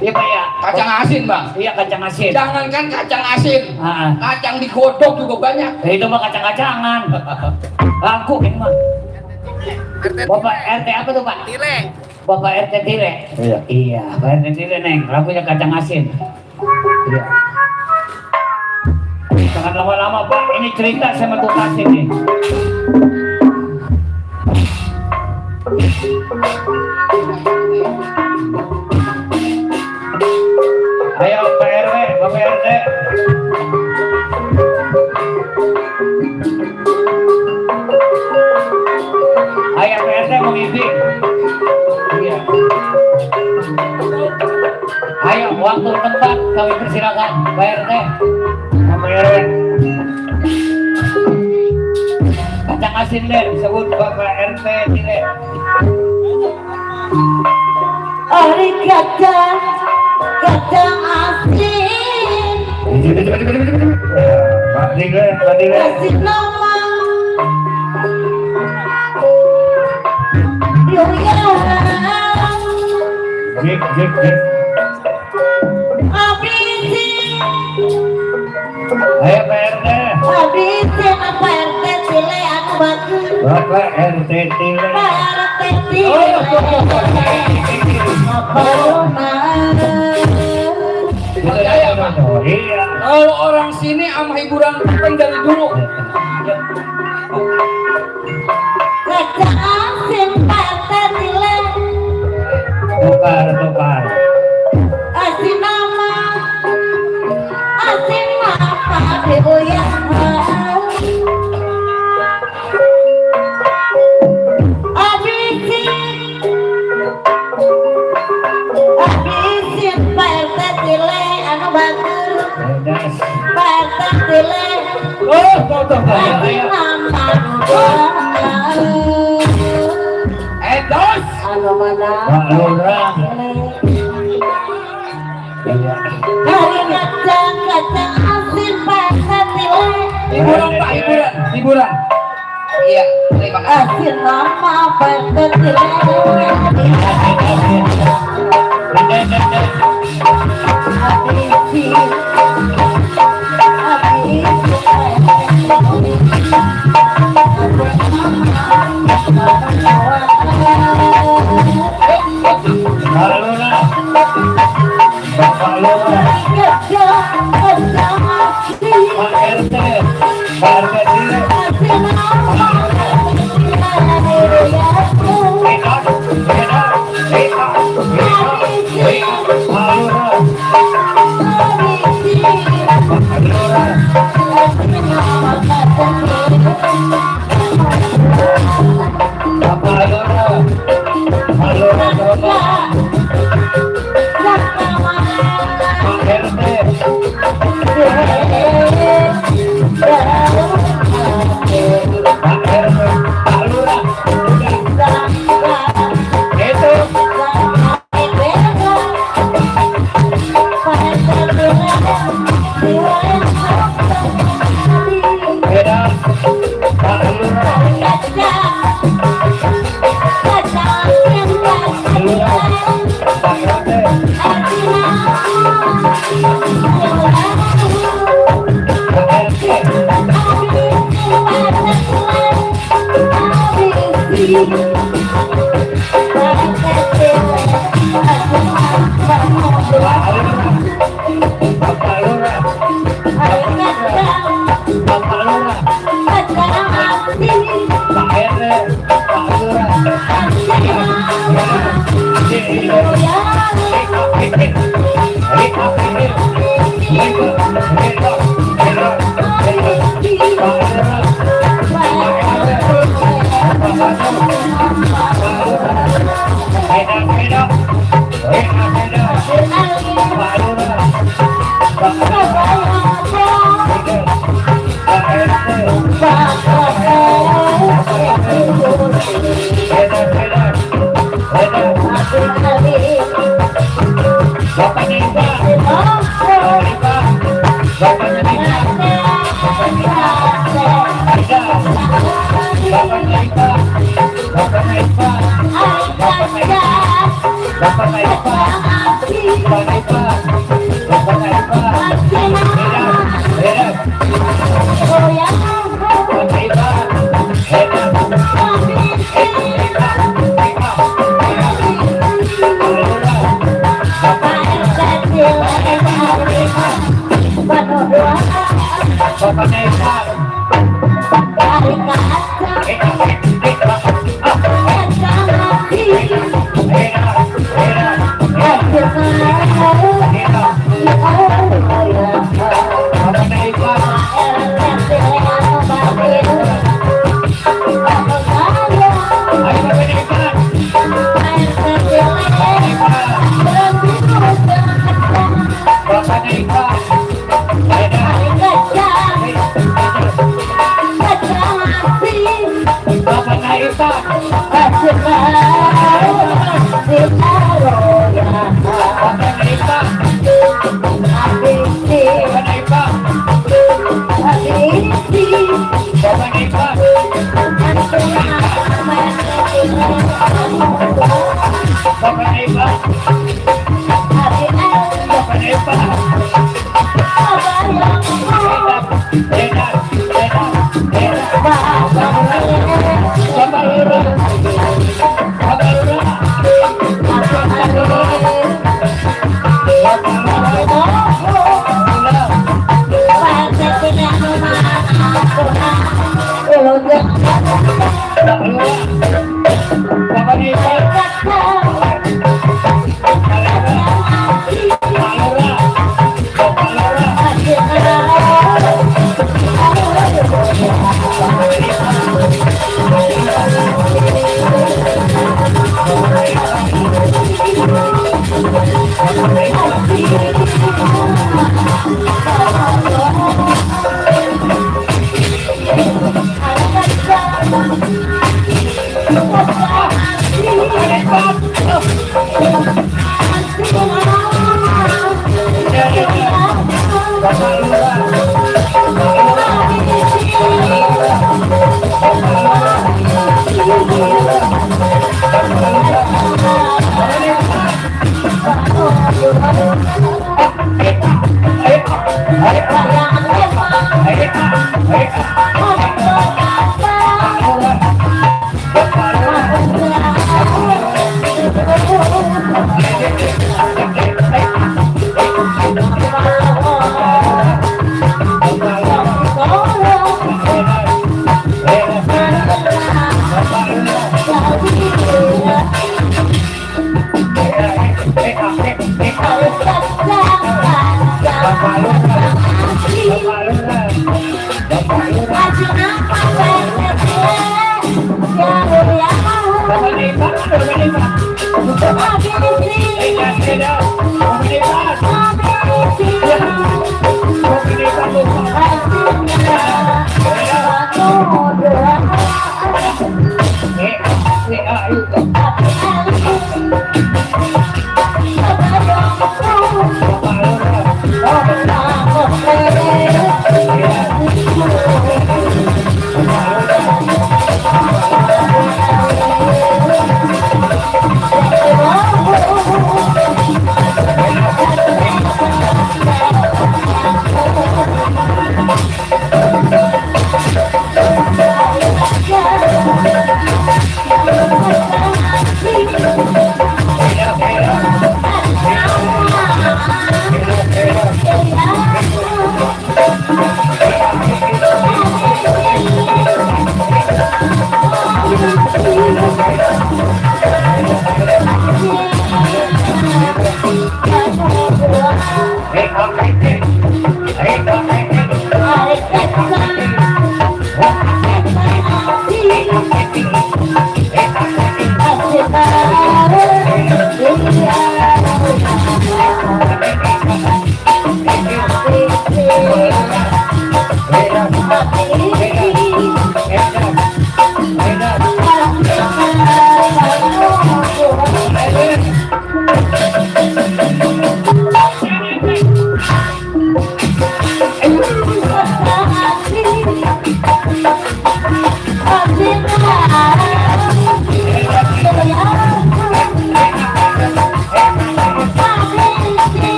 iya Pak ya. kacang asin bang. Iya kacang asin. Jangankan kacang asin, kacang digodok juga banyak. Itu mah kacang-kacangan. Aku ini mah. RT Bapak RT apa tuh Pak? Tile. Bapak RT Tile. Iya. Iya, Pak RT Tile Neng, lagunya kacang asin. Iya. Jangan lama-lama Pak, ini cerita sama tukang asin nih. Ayo Pak RW, Bapak RT. Ayo Pak RT mau ngimpi. Iya. Ayo waktu tempat kami persilakan Pak RT. Bapak RW. Kacang asin deh disebut Bapak RT Tile. Ari kacang asin Pak Tile, Pak Tile. kasih nama Yoyang Jik. abisin Ayo Pak RT. apa RT Tile aku bagus Bapak RT Tile. Pak RT Tile apa rumah Percaya Pak. Iya. Kalau orang sini sama hiburan kan dari dulu. kacang asin Pak RT Tile Tukar. asin nama Yoyang abisin Pak RT Tile anu bagus Das. Pak RT Tile Oh, tuh. asin Ayo. nama Dos. anu mana Pak Lurah. Iya. hari kacang asin Pak RT Tile Hiburan Pak, hiburan. Iya, terima kasih. asin nama Pak RT Tile Bapak Lurah. Pak RT. Pak RT Tile. Oh ya, bapaknya Ipan.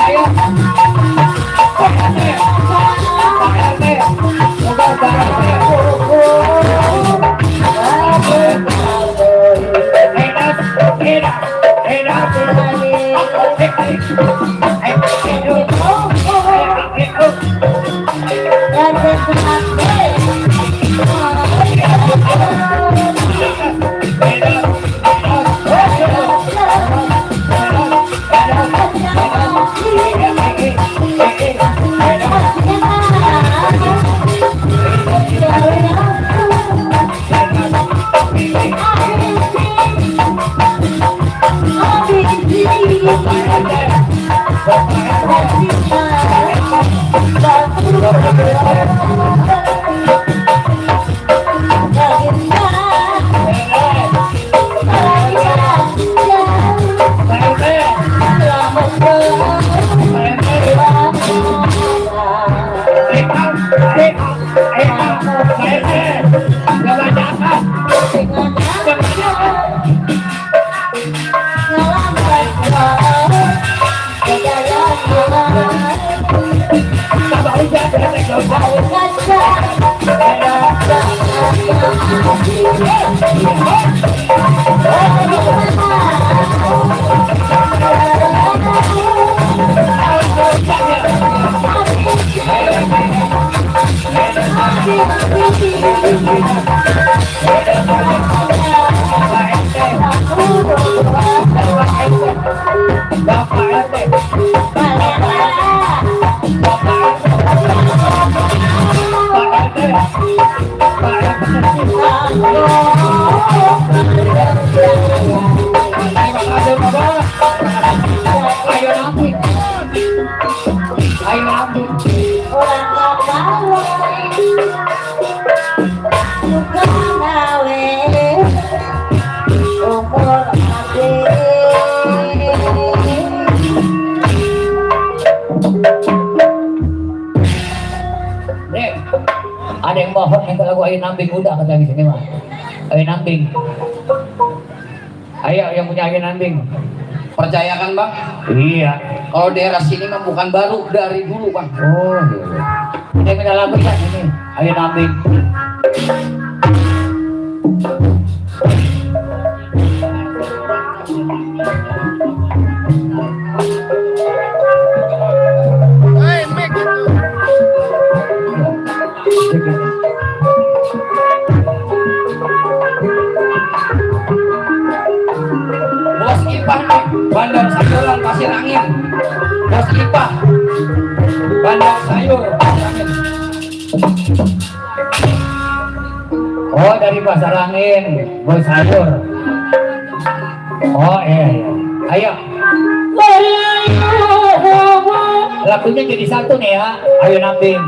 Ayo. Ada yang mohon minta lagu Ayo Nambing udah kata di sini mah. Ayo Nambing. Ayo yang punya Ayo Nambing. Percaya kan bang? Iya. Kalau daerah sini mah bukan baru, dari dulu bang. Oh iya. Ini minta lagu ya ini. Ayo Nambing. Hei, Mek itu. Bos Ipah nih, Bandar Sayuran Pasir Angin. Bos Ipah, Bandar Sayur Pasir Angin. Oh dari Pasar Angin, Bos Sayur. Oh iya. Ayo. Lagunya jadi satu nih ya. Ayo Nambing.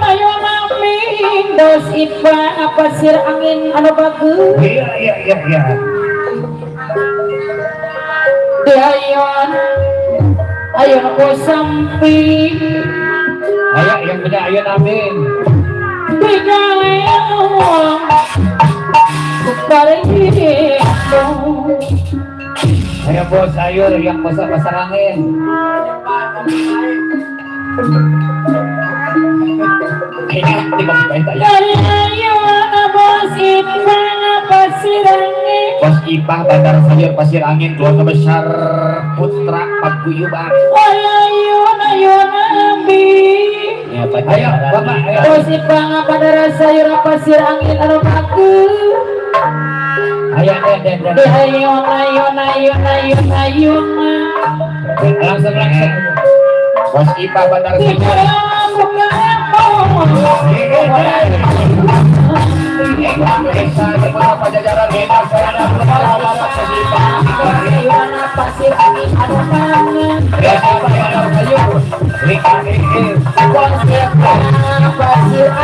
Ayo Nambing, Bos Ipah Pasir Angin anu bagus. Iya. Dayon, ayo aku samping. Ayo yang punya Ayo Nambing. Bigayang, kuparing Ayo Bos Sayur yang Bos Pasar Angin. Kayaknya tiba-tiba itu ya. ayo Bos Ipah Pasir Angin. Bos Ipah Bandar Sayur Pasir Angin, keluarga besar Putra Paguyuban. Ayo Nambing. Ya, Pak. Ayo Bapak, ayo. Bos Ipah Bandar Sayur Pasir Angin anu bagus. Ayo Den. Ayo. Langsung. Bos Ipah Bandar Sayur. Desa Kepala Pajajaran Desa Sarana Pelawatan Bos Ipah. Pasir Angin anu bagus. Desa Bandar Sayur. Bos Ipah Pasir Angin anu bagus.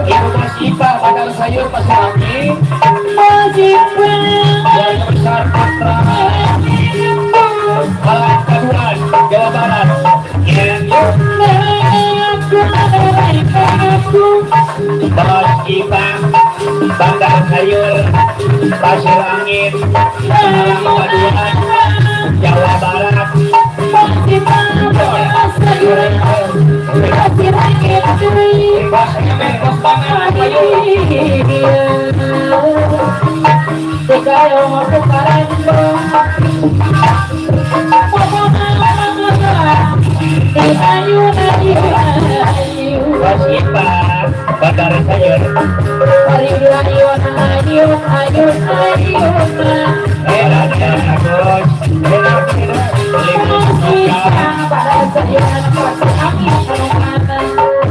Ibu Bos Ipah Bandar Sayur Pasir Angin, Bos Ipah keluarga besar Putra Paguyuban, Jawa Barat. Bos Ipah Bandar Sayur Pasir Angin, Paduan, Jawa Barat. Bos Ipah Bandar Sayur.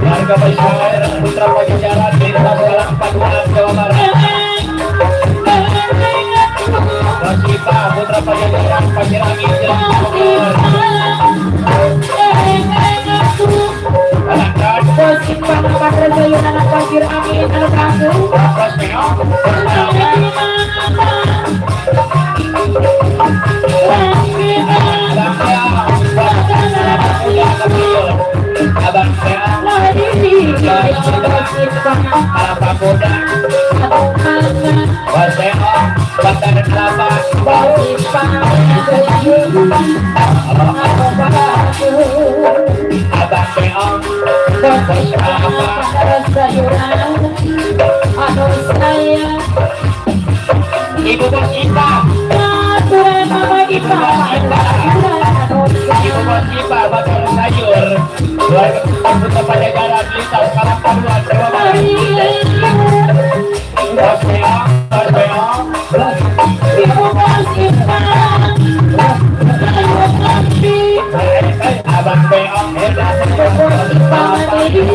Keluarga besar Putra Pajajaran Desa Sarana Paduan, Jawa Barat. Bos Ipah Putra Pajajaran Pasir Angin, Jawa Bogor. Alangkan Bos Meong, Abang Seang, para pemuda, Bos Seong, Bantar Kelapa, sayuran anu saya Ibu Bos Ipa, aturan mama ipa Ibu Bos Ipa, bakal sayur. Untuk pada garam lintas sekarang paduan Jawa Barat. Bos Beong, Bos Beong. ibu bos ipa ayo mati Abang Beong, datang ibu bos ipa mati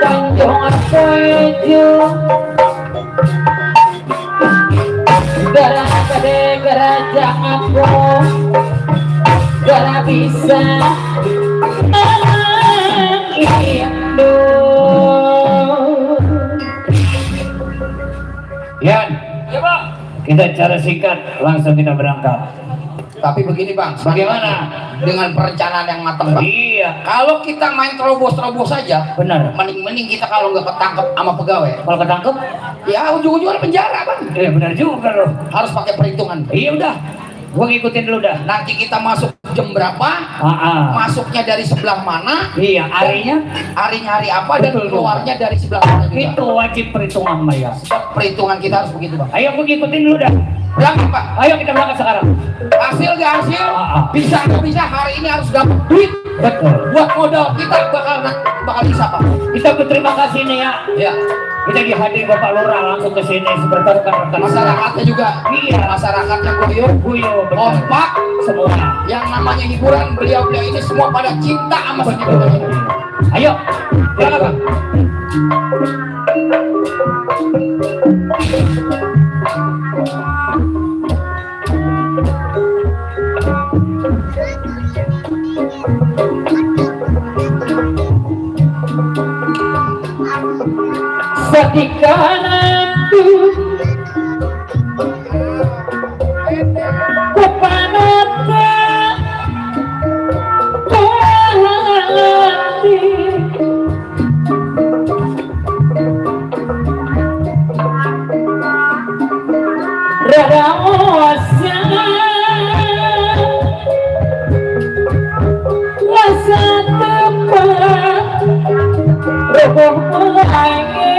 Tanjung Arpojo gara gede geraja aku gara bisa Indo Yan, kita cara singkat langsung kita berangkat. Tapi begini bang, Bagaimana? dengan perencanaan yang matang bang. Iya, Kalau kita main terobos-terobos saja, benar. mending kita kalau nggak ketangkep sama pegawai, Kalau ketangkep, ya ujung-ujungnya penjara bang. benar juga loh. Harus pakai perhitungan. Iya udah, gua ngikutin dulu dah. Nanti kita masuk jam berapa, masuknya dari sebelah mana, Iya, harinya harinya hari apa, dan Betul, keluarnya dari sebelah mana juga. itu wajib perhitungan Mbak ya. Perhitungan kita harus begitu bang. Ayo gua ngikutin dulu dah. Berangkat pak. Ayo kita berangkat sekarang. Hasil gak hasil, bisa nggak bisa hari ini harus dapat duit Betul. buat modal kita bakal bisa pak. Kita berterima kasih nih ya. Ya, Kita dihadiri Bapak Lurah langsung ke sini seperti rekan-rekan masyarakatnya juga, Iya. masyarakatnya guyup, Guyo, kompak, semua. yang namanya hiburan beliau-beliau ini semua pada cinta sama seni Betul. budaya. Ayo, berangkat Bang. Ketika nanti kepanatan hati rada osa rasa tepat roboh lagi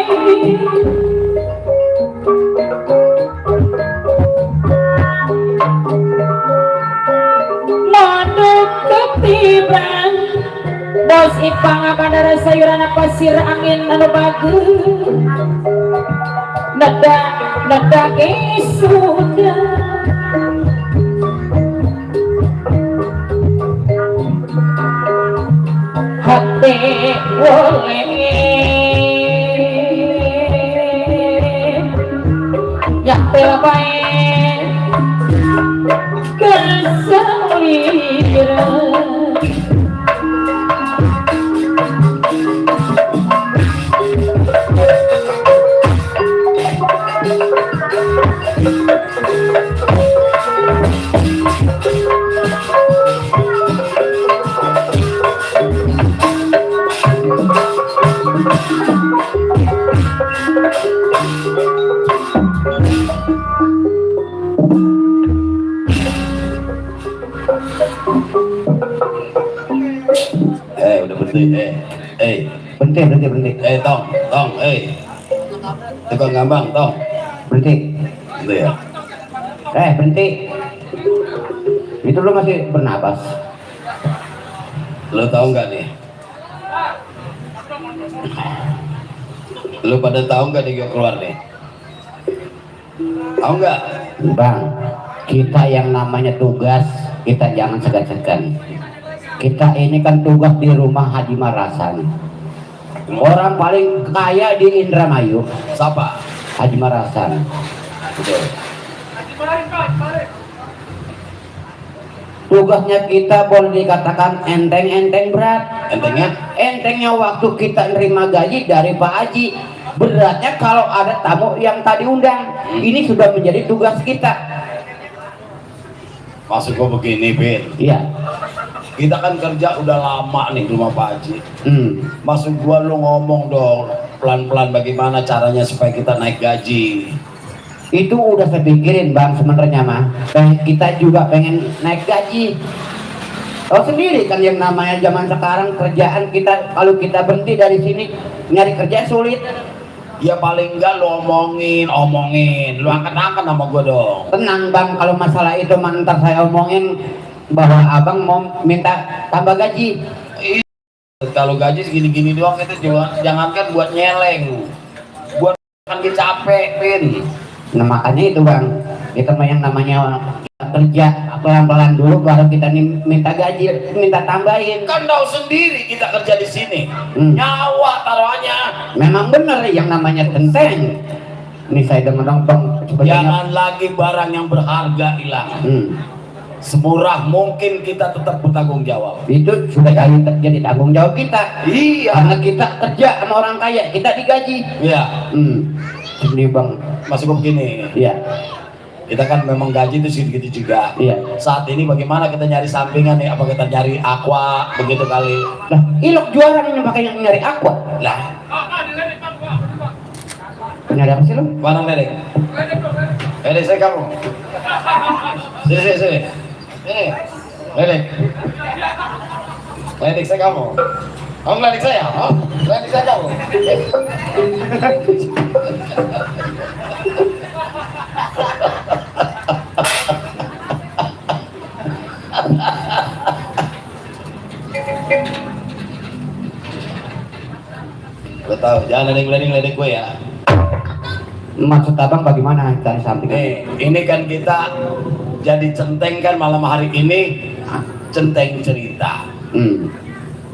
Mondok ketiban Bos Ipang bandara sayuran pasir angin anu bagus nada sudah hati boleh yang terbaik keseliran Udah berhenti, Berhenti. tong, tukang ngambang, tong, Berhenti. gitu ya. Berhenti. Itu lo masih bernapas. Lo tahu nggak nih? Lo pada tahu nggak nih gue keluar nih? Tahu nggak? Bang, kita yang namanya tugas, kita jangan segan-segan. Kita ini kan tugas di rumah Haji Marasan. Orang paling kaya di Indramayu, Siapa? Haji Marasan. Betul. Tugasnya kita boleh dikatakan enteng-enteng berat. Entengnya? Entengnya waktu kita nerima gaji dari Pak Haji. Beratnya kalau ada tamu yang tadi undang. Ini sudah menjadi tugas kita. Maksud gue begini, Bin. Iya. Kita kan kerja udah lama nih di rumah Pak Haji. Maksud gua lu ngomong dong pelan-pelan bagaimana caranya supaya kita naik gaji. Itu udah saya pikirin bang sebenarnya mah. Kita juga pengen naik gaji. Tahu sendiri kan yang namanya zaman sekarang kerjaan kita kalau kita berhenti dari sini nyari kerja sulit. Ya paling enggak lu omongin, lu angkat-angkat sama gua dong. Tenang bang, kalau masalah itu mah ntar saya omongin bahwa abang mau minta tambah gaji. Kalau gaji segini-gini doang itu jangankan buat nyeleng, buat kan dia capek, Pin. Nah makanya itu bang, kita mah yang namanya kerja pelan-pelan dulu baru kita minta gaji, minta tambahin. Kan tahu sendiri kita kerja di sini, nyawa taruhannya. Memang bener yang namanya genteng. Ini saya denger dong. Jangan lagi barang yang berharga hilang. Semurah mungkin kita tetap bertanggung jawab. Itu sudah jadi tanggung jawab kita. Iya. Karena kita kerja sama orang kaya, kita digaji. Iya. Ini bang. Masuk begini. Iya. Kita kan memang gaji itu segitu juga. Iya. Saat ini bagaimana kita nyari sampingan nih? Apa kita nyari aqua begitu kali? Lah, ilok jualan ini makanya nyari aqua. Lah. Nyari apa sih lo? Mana ledek? Ledek saya kamu. Sini. Ini. Ledek. Ledek saya kamu. Kamu ledek saya? Oh, ledek saya kamu. Gue tahu, jangan ledek gue ya. Maksud abang bagaimana cari sampingan? Ini kan kita jadi centeng kan malam hari ini, centeng cerita.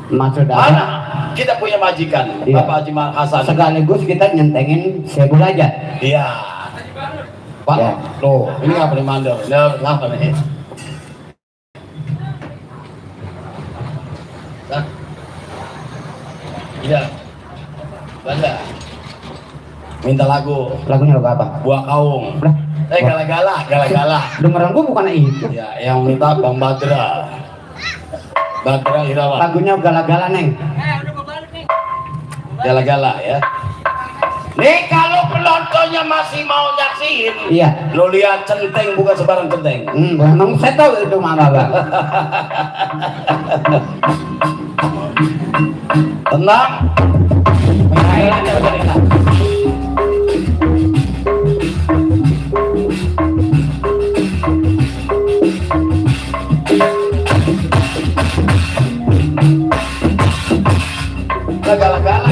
Maksud Mana? abang? Kita punya majikan, Iya. Bapak Haji Hasan. Sekaligus kita nyentengin Sebul aja. Iya. Pak, Ya. loh, ini ngapa nih mandor? Ngapa nih? Hah? Iya. Banda. Minta lagu. Lagunya lagu apa? Buah Kaung. Lah, Gala-gala. dengeran gua bukan itu. Ya, yang minta Bang Badra. Badra Irawan. Lagunya gala-gala neng. Gala-gala ya. Nih kalau penontonnya masih mau nyaksiin, Iya. lo lihat centeng bukan sebarang centeng. Memang saya tahu itu mama bang. Tenang. Gala-gala.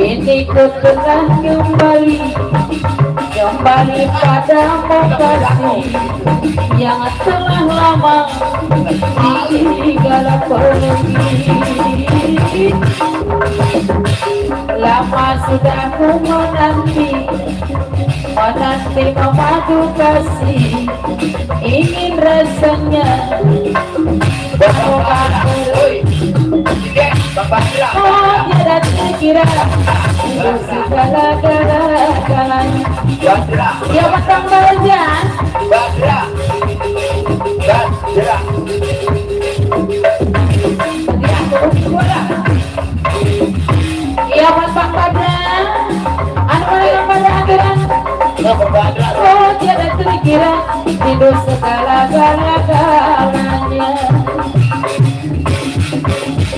Ini ku telah kembali pada lokasi yang telah lama ditinggal pergi. Lama sudah ku menanti memadu kasih, ingin rasanya oh tiada terkira itu segala-galanya. Ya batang berjan ya batang badan anu yang pada aturan oh tiada terkira itu segala-galanya.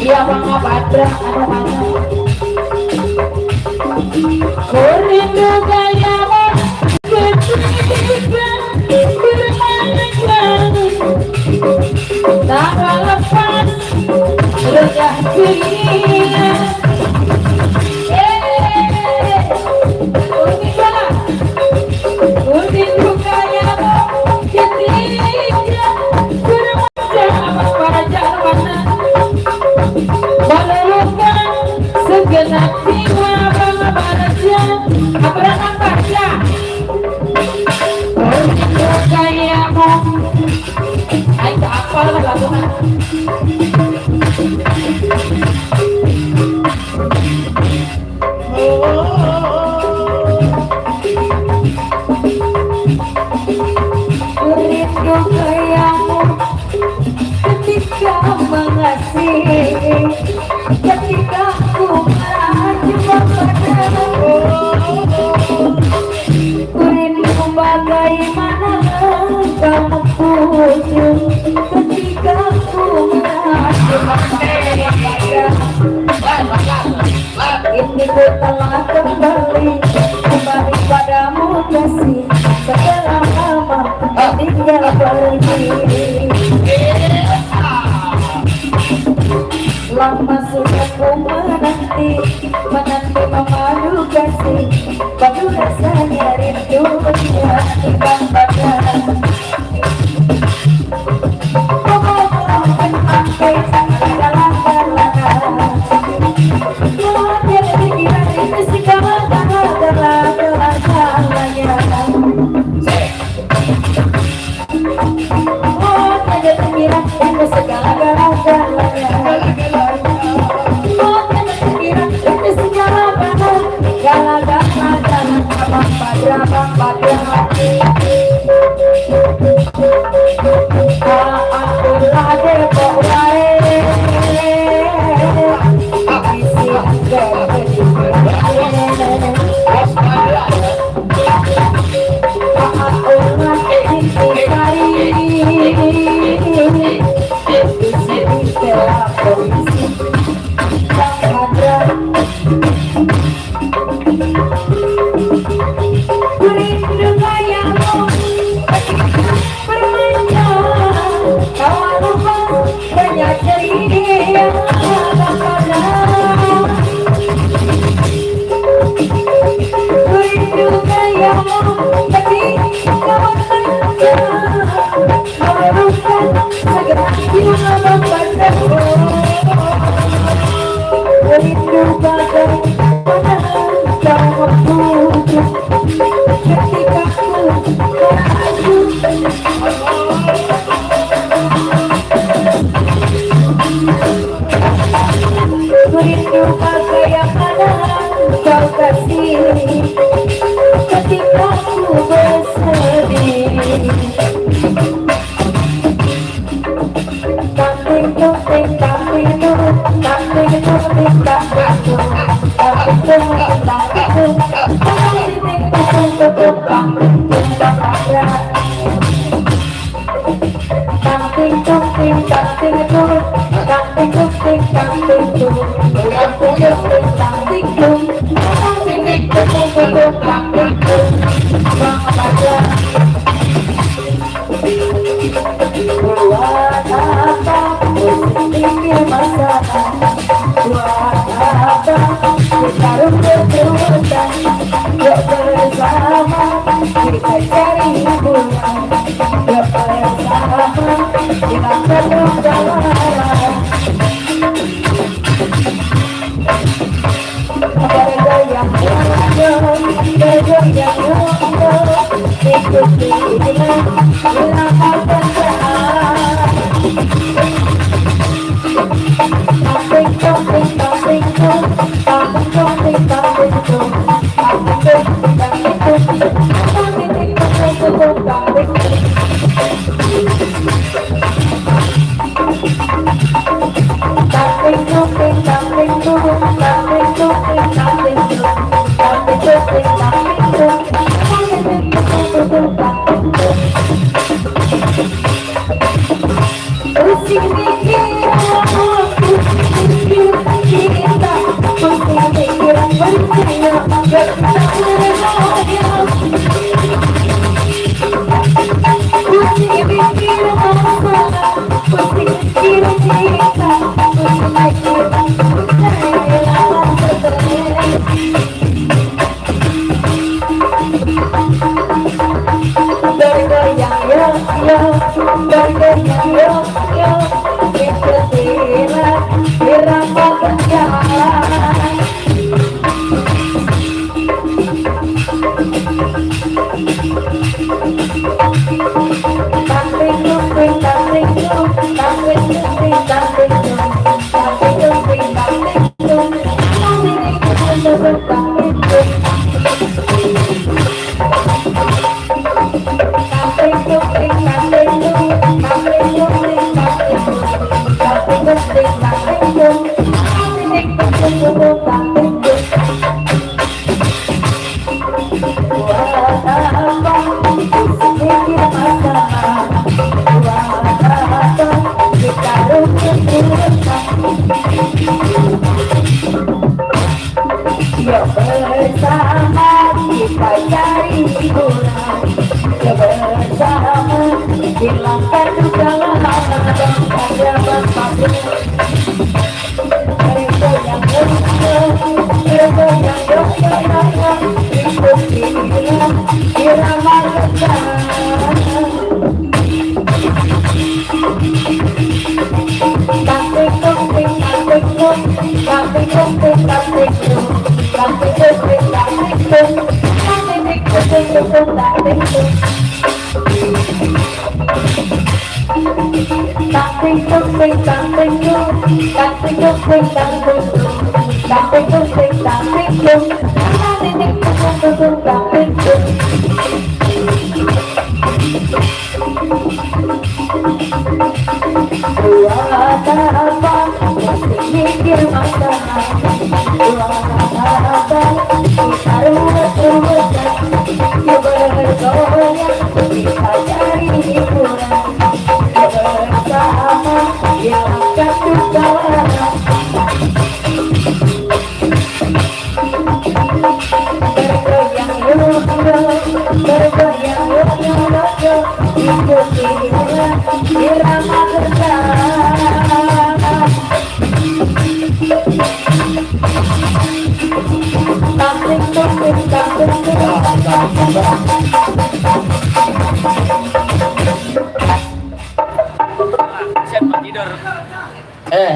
Ya bang Badra anu mana kurindu gayamu tak lepas rejah dirinya. Kurindu gayamu ketika bermacam pada mana meluluhkan segenap jiwa bangga baca apa baca kayamu ketika mengasihi, ketika ku marah cuma padamu. Ku rindu bagaimana kamu puju ketika ku marah cuma padamu. Ini ku telah kembali padamu kasih, setelah lama tinggal pergi. Lama sudah ku menanti memadu kasih, padu rasanya rindunya tiba pada. Sampai segala-galanya oh ada pikiran itu segala-galanya oh ada pikiran itu segala-galanya pada hati akulah depok wae isi ketika ku bersedih. Buat apa berpikir masalah, buat apa kita berjuang, yuk bersama kita cari hubungan, yuk bersama kita berdoa. Bergoyang ikuti dia melangkah berjalan. Sampai hilangkan segala pejabat pabrik.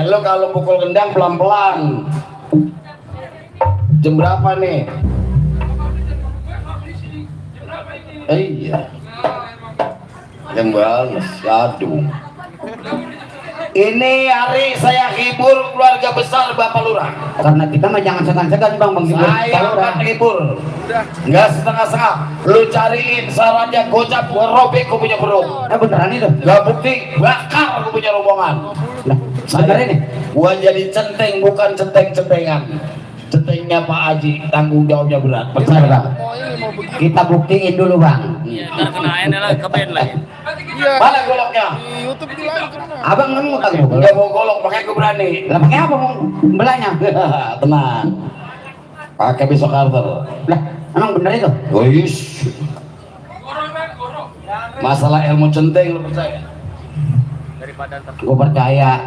Lo kalau pukul gendang pelan-pelan. Jam berapa nih? Iya. Jam balas, aduh. Ini hari saya hibur keluarga besar Bapak Lurah. Karena kita mah jangan segan-segan bang menghibur Saya orang. akan hibur. Nggak setengah-setengah. Lu cariin sarannya gocap, gua robek gua punya perut. Beneran itu? Gak bukti, bakar gua punya rombongan. Lah, sebenarnya nih. Gua jadi centeng, bukan centeng-centengan. Centengnya Pak Haji, tanggung jawabnya berat. Benar bang. Kita buktiin dulu bang. Iya. Mana goloknya? Di YouTube bilang kena. Abang nemu kagak mau Enggak mau golok, pakai gua berani. Lah pakai apa mau belanya? Tenang. Pakai besok Carter. Lah, emang bener itu? Wis. Masalah ilmu centeng lu percaya? Gue percaya.